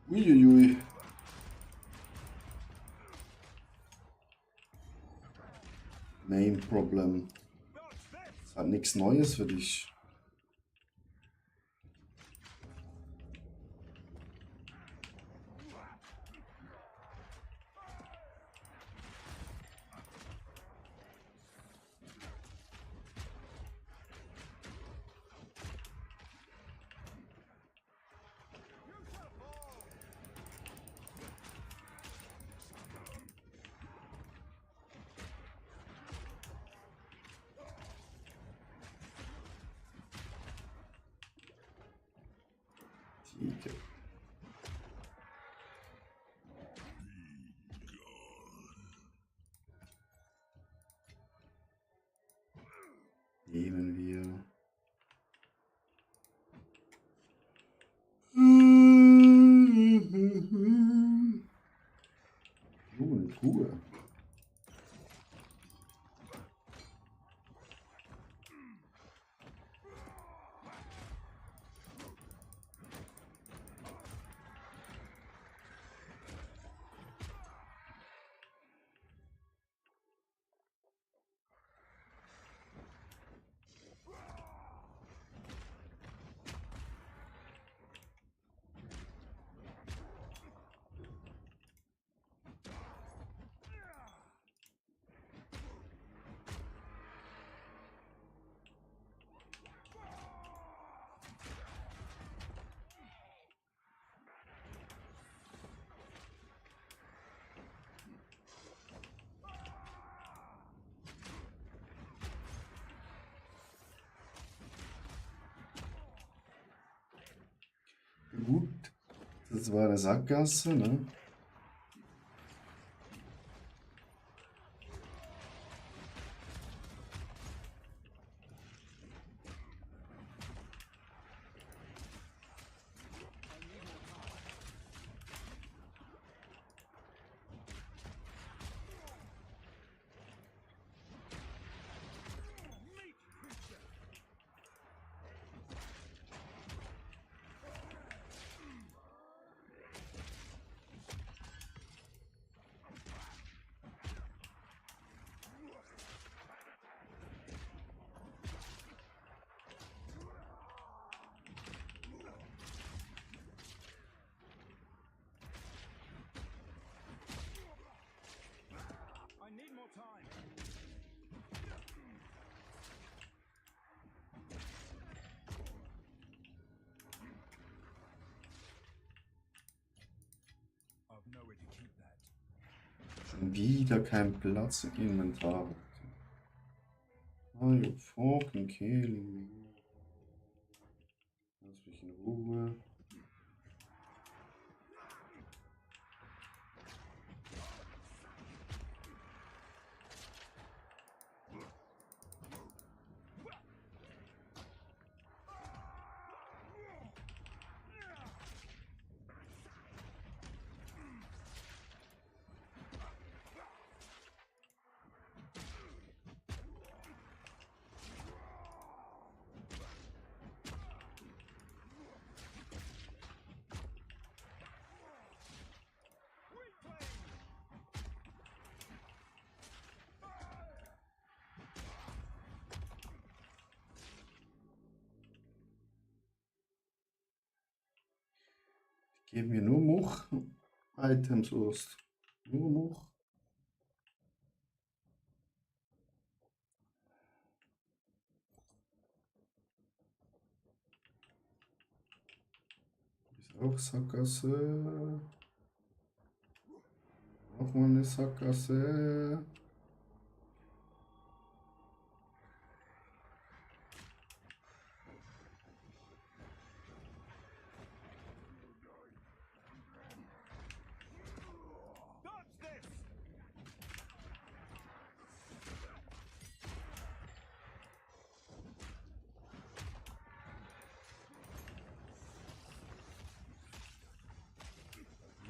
Uiuiui. Main Problem. Das hat nichts Neues für dich. Tiger. Nehmen wir. Oh, eine Truhe. Gut, das war eine Sackgasse, ne? Nowhere to keep that. Schon wieder kein Platz im Inventar. Are you fucking killing me? Lass mich in Ruhe. Geben mir nur Much-Items aus. Nur Much. Ist auch Sackgasse. Nochmal eine Sackgasse.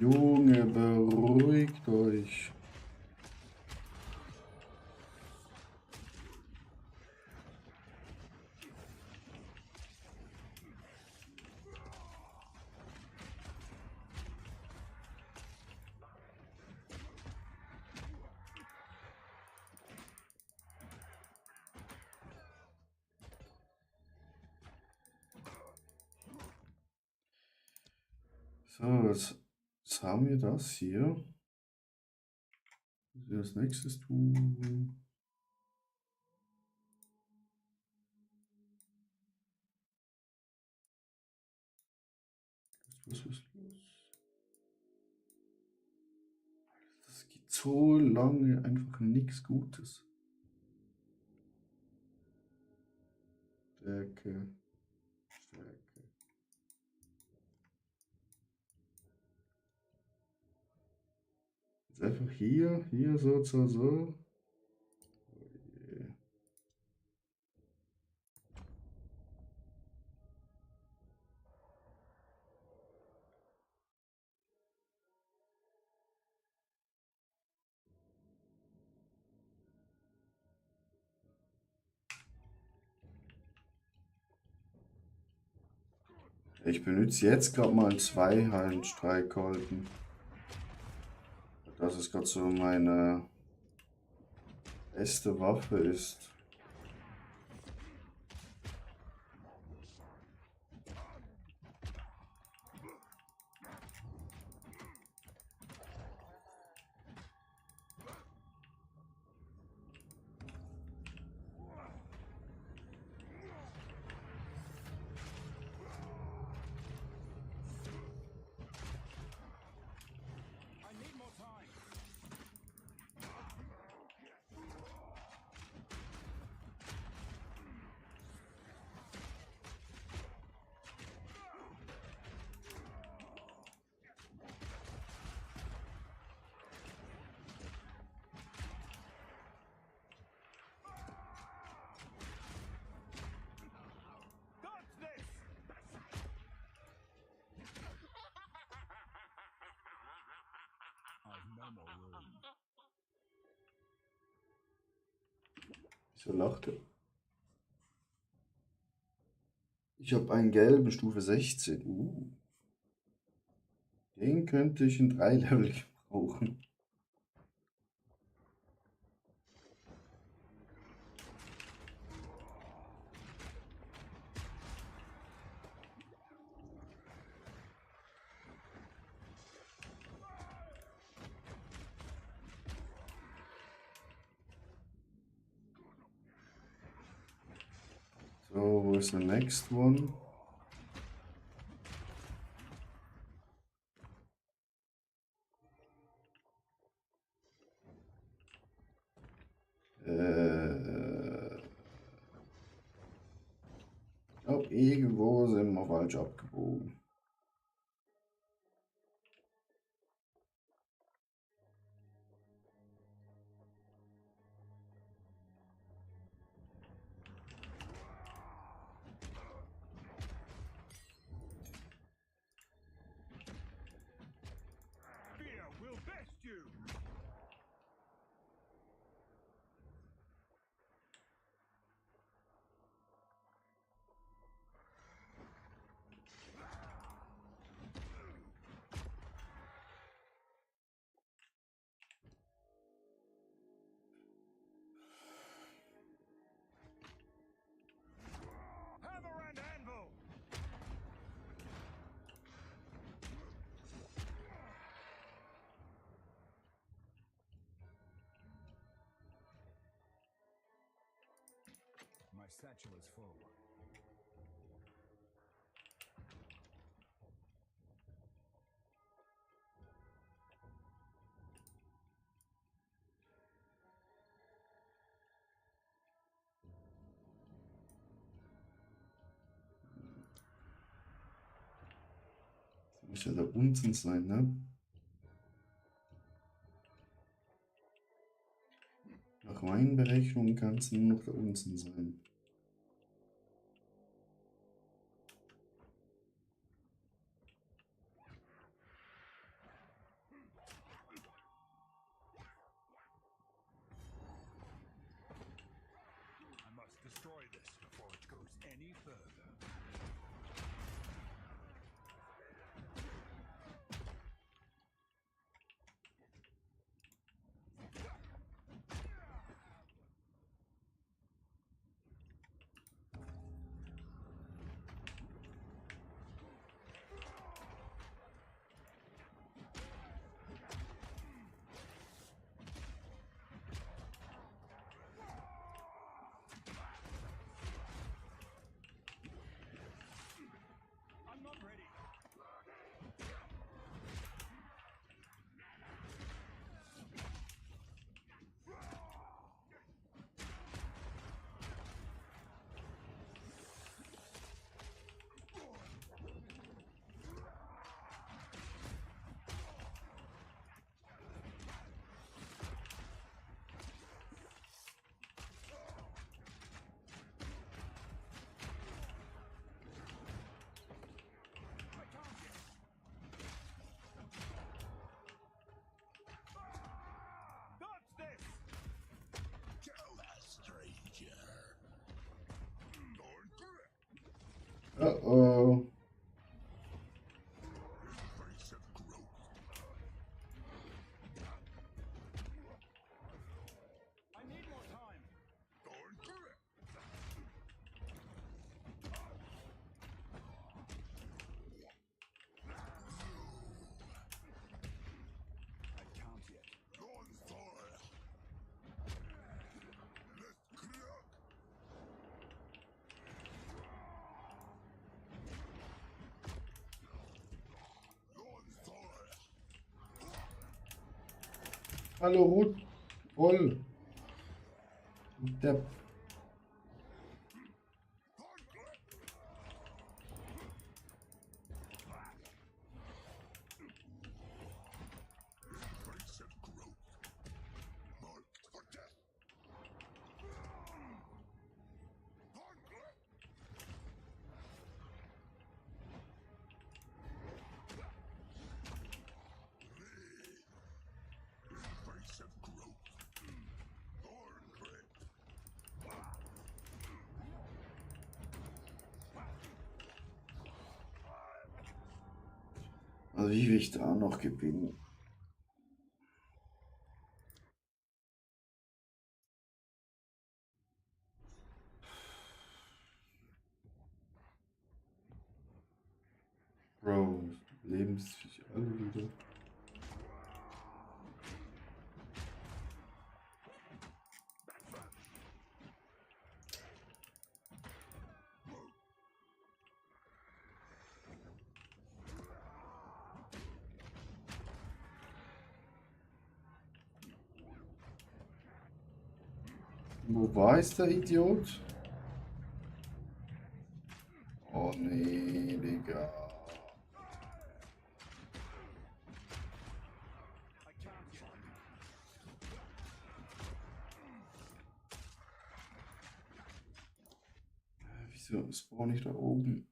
Junge, beruhigt euch. So, jetzt haben wir das hier. Was wir als nächstes tun? Was ist los? Das geht so lange einfach nichts Gutes. Stärke. Stärke. Jetzt einfach hier, so. Oh je. Ich benutze jetzt gerade mal 2 Heilenstreikkolben. Das ist gerade so meine beste Waffe ist. I need more time. Dodge this! I've no more room. Wieso lacht er? Ich habe einen gelben Stufe 16. Den könnte ich in 3 Level gebrauchen. So, wo ist der next one? Irgendwo sind wir falsch abgebogen. Fear will best you! Hammer and anvil! My satchel is full. Das muss ja da unten sein, ne? Nach meinen Berechnungen kann es nur noch da unten sein. I must destroy this before it goes any further. I'm not ready. Dodge this! Kill that stranger. Going through it. Uh-oh. Face of growth. I need more time. Going through it. I can't yet. Going for it. Let's crack. Going for it. Hallo, Ruth. Voll. Der Face of growth. Marked for death. Face of growth. Thorn grip. Also wie will ich da noch gewinnen? Bro, Lebensviech alle wieder. Wo war ist der Idiot? Wieso spawn ich da oben?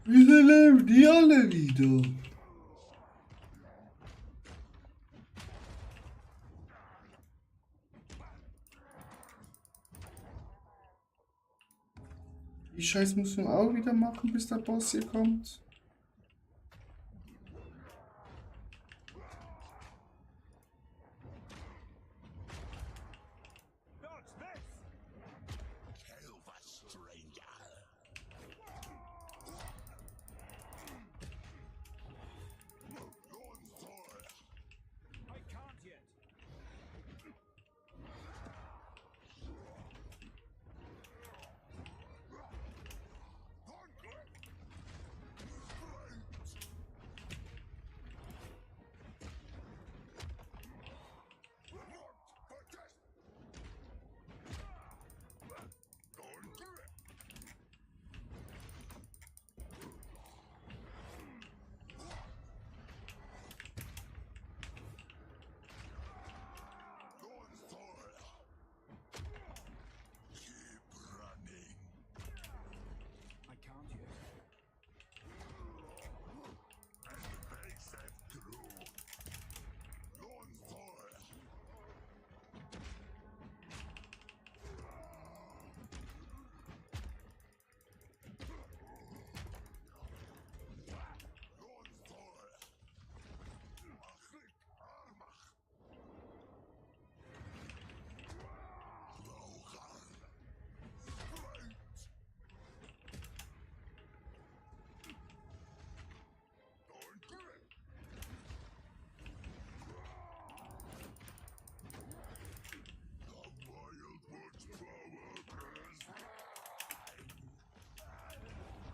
Wieso leben die alle wieder? Die Scheiß muss man auch wieder machen, bis der Boss hier kommt. Dodge this! Help us, stranger. I can't yet. I can't yet.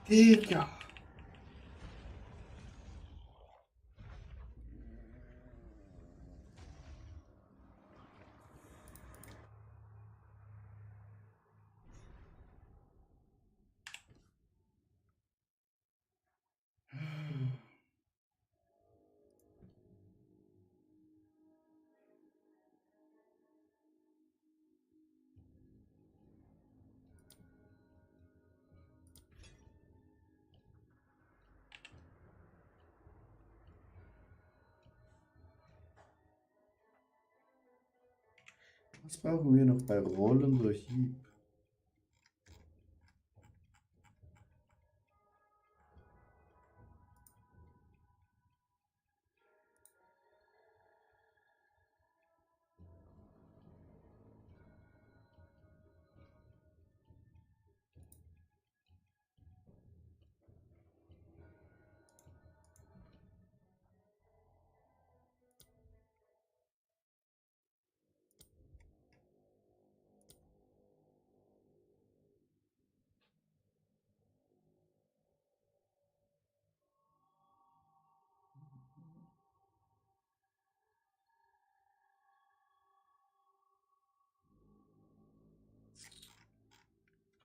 Digga. Was brauchen wir noch bei rollender Hieb?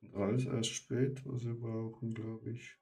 Und alles erst spät, was wir brauchen, glaube ich.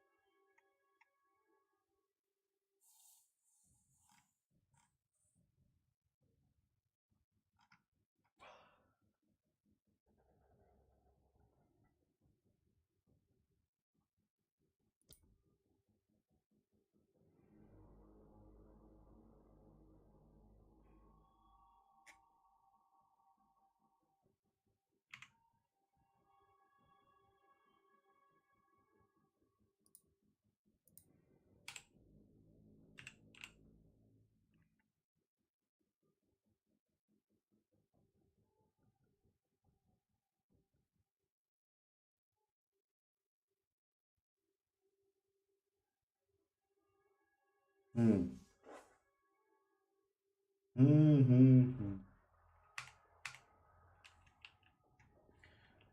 Hm.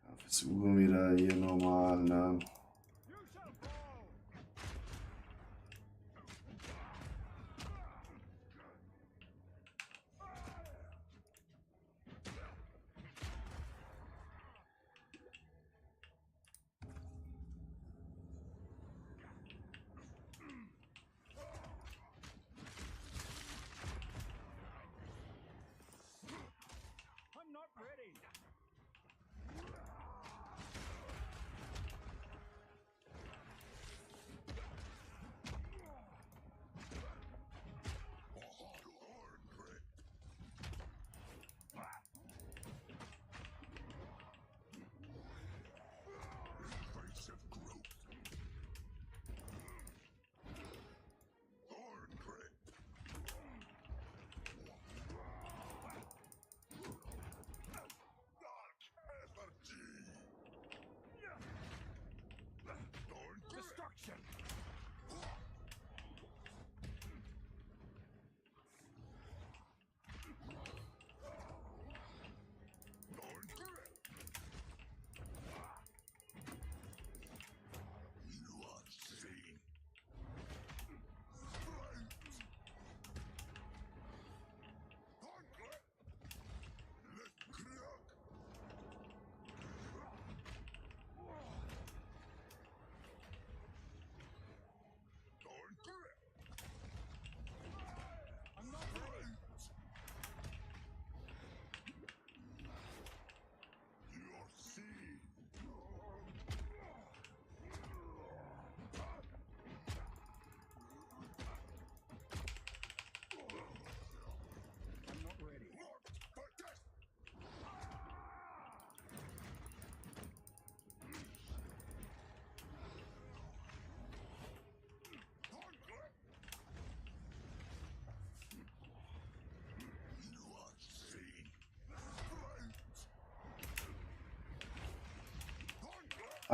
Ja, versuchen wir da hier nochmal, ne? You shall fall!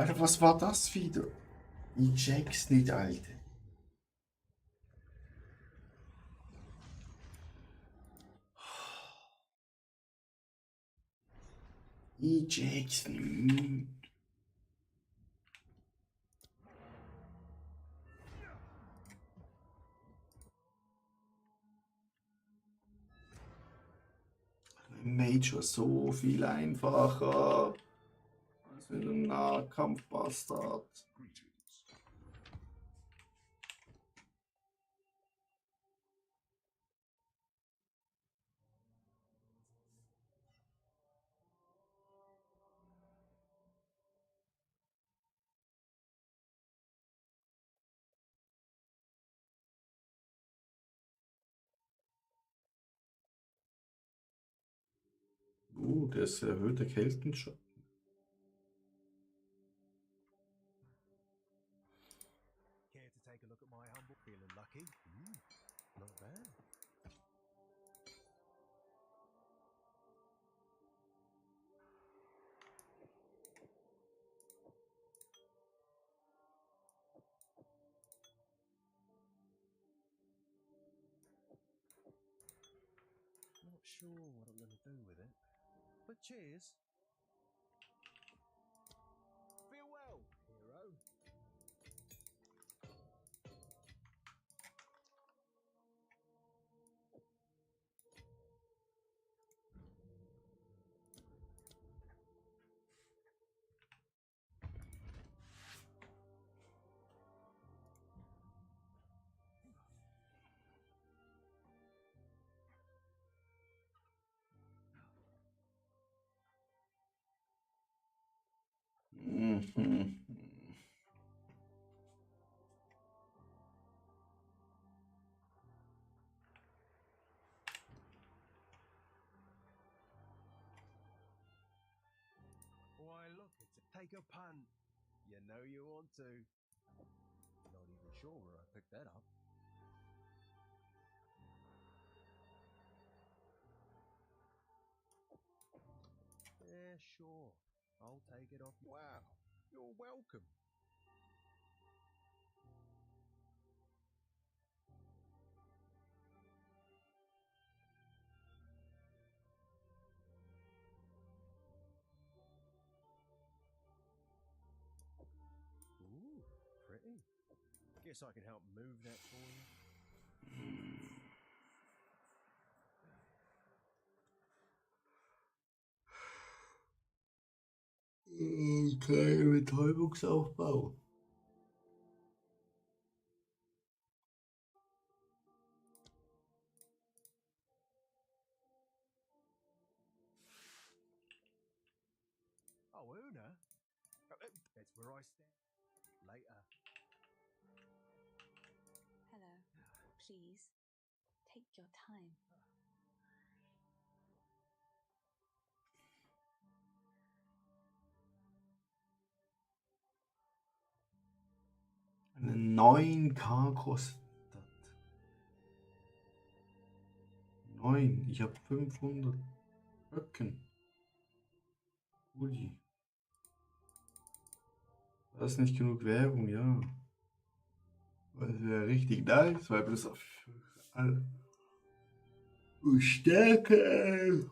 Alter, was war das wieder? Ich check's nicht, Alter. Ich check's nicht. Mage war so viel einfacher als mit einem Nahkampfbastard. Der ist erhöhter Kältenschaden. Care to take a look at my humble? Feeling lucky? Not bad. Not sure what I'm gonna do with it, but cheers. Feel well, hero. Mhm. Why, look at it. Take a punt. You know you want to. Not even sure where I picked that up. Yeah, sure. I'll take it off. Wow, you're welcome. Ooh, pretty. Guess I can help move that for you. Kleiner Betäubungsaufbau. Oh, Una? That's where I stand. Later. Hello. Please, take your time. Eine 9K kostet das. 9. Ich habe 500 Röcken. Ui. Das ist nicht genug Währung, ja. Das wäre richtig nice, weil das auf alle Stärke,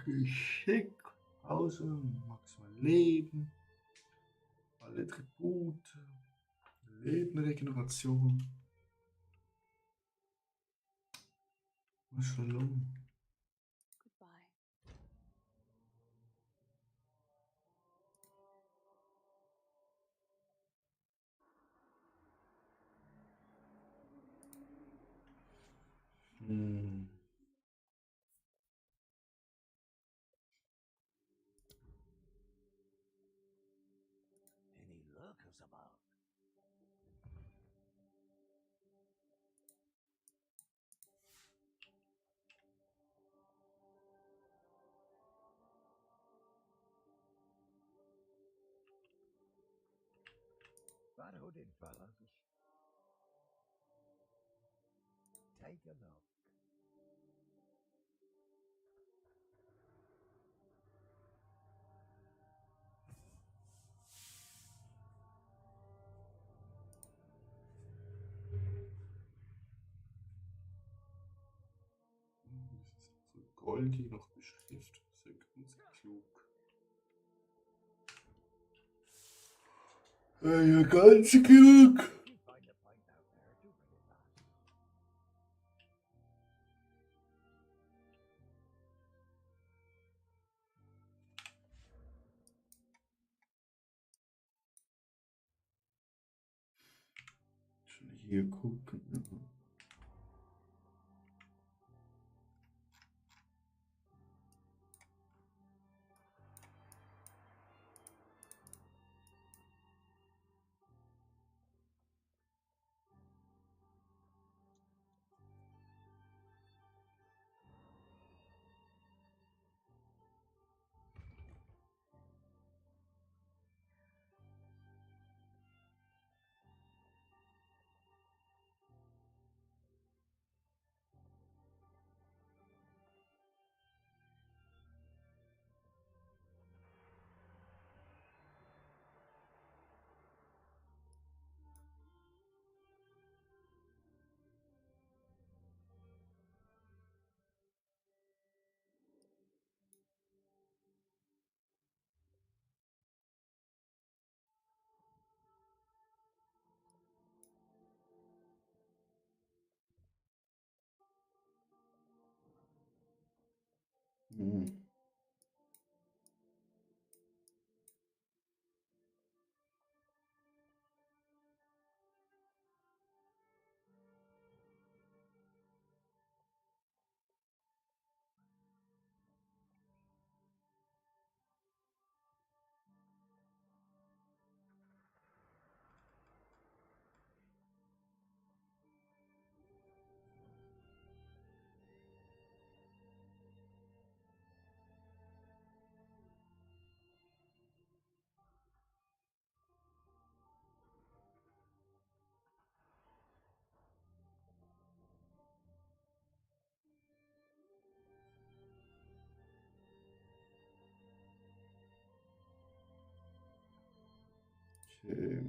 Geschick, Pause, maximal Leben, alle Tribute, Lebenregeneration. Shalom. Goodbye. Hm. Any lurkers about? But hooded fellas. Take a look. Voldi noch beschrift. Sehr ganz klug. Ja, ganz klug. If you find a pint out there, do bring it back. Schon hier gucken. Ja. Hm. Okay.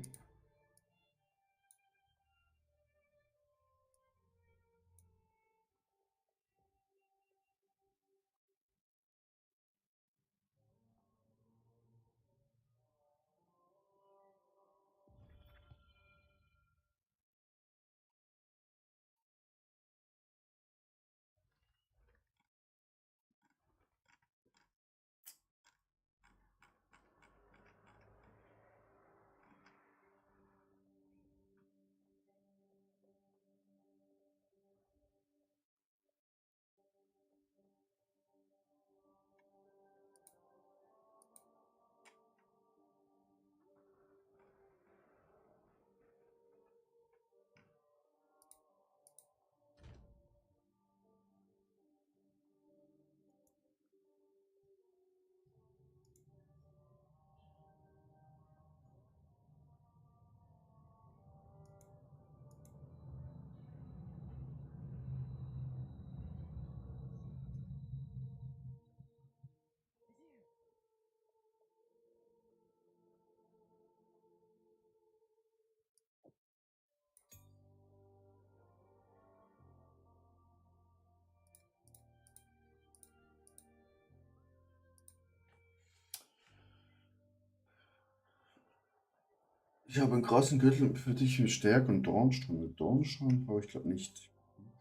Ich habe einen krassen Gürtel für dich mit Stärke und Dornstein. Mit Dornstein brauche ich glaube nicht.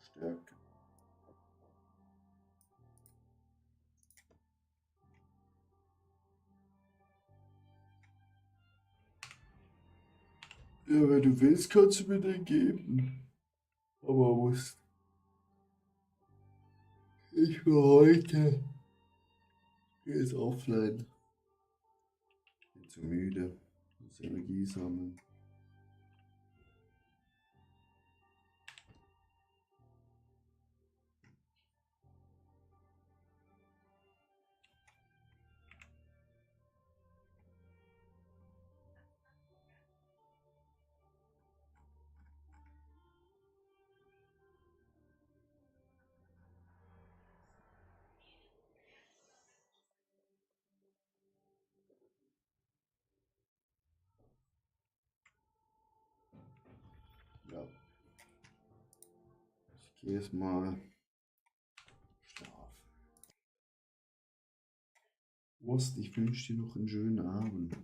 Stärke. Ja, wenn du willst, kannst du mir den geben. Aber muss ich für heute. Jetzt offline. Bin zu müde. Muss Energie sammeln. Ja. Ich gehe jetzt mal schlafen. Wurst, ich wünsche dir noch einen schönen Abend.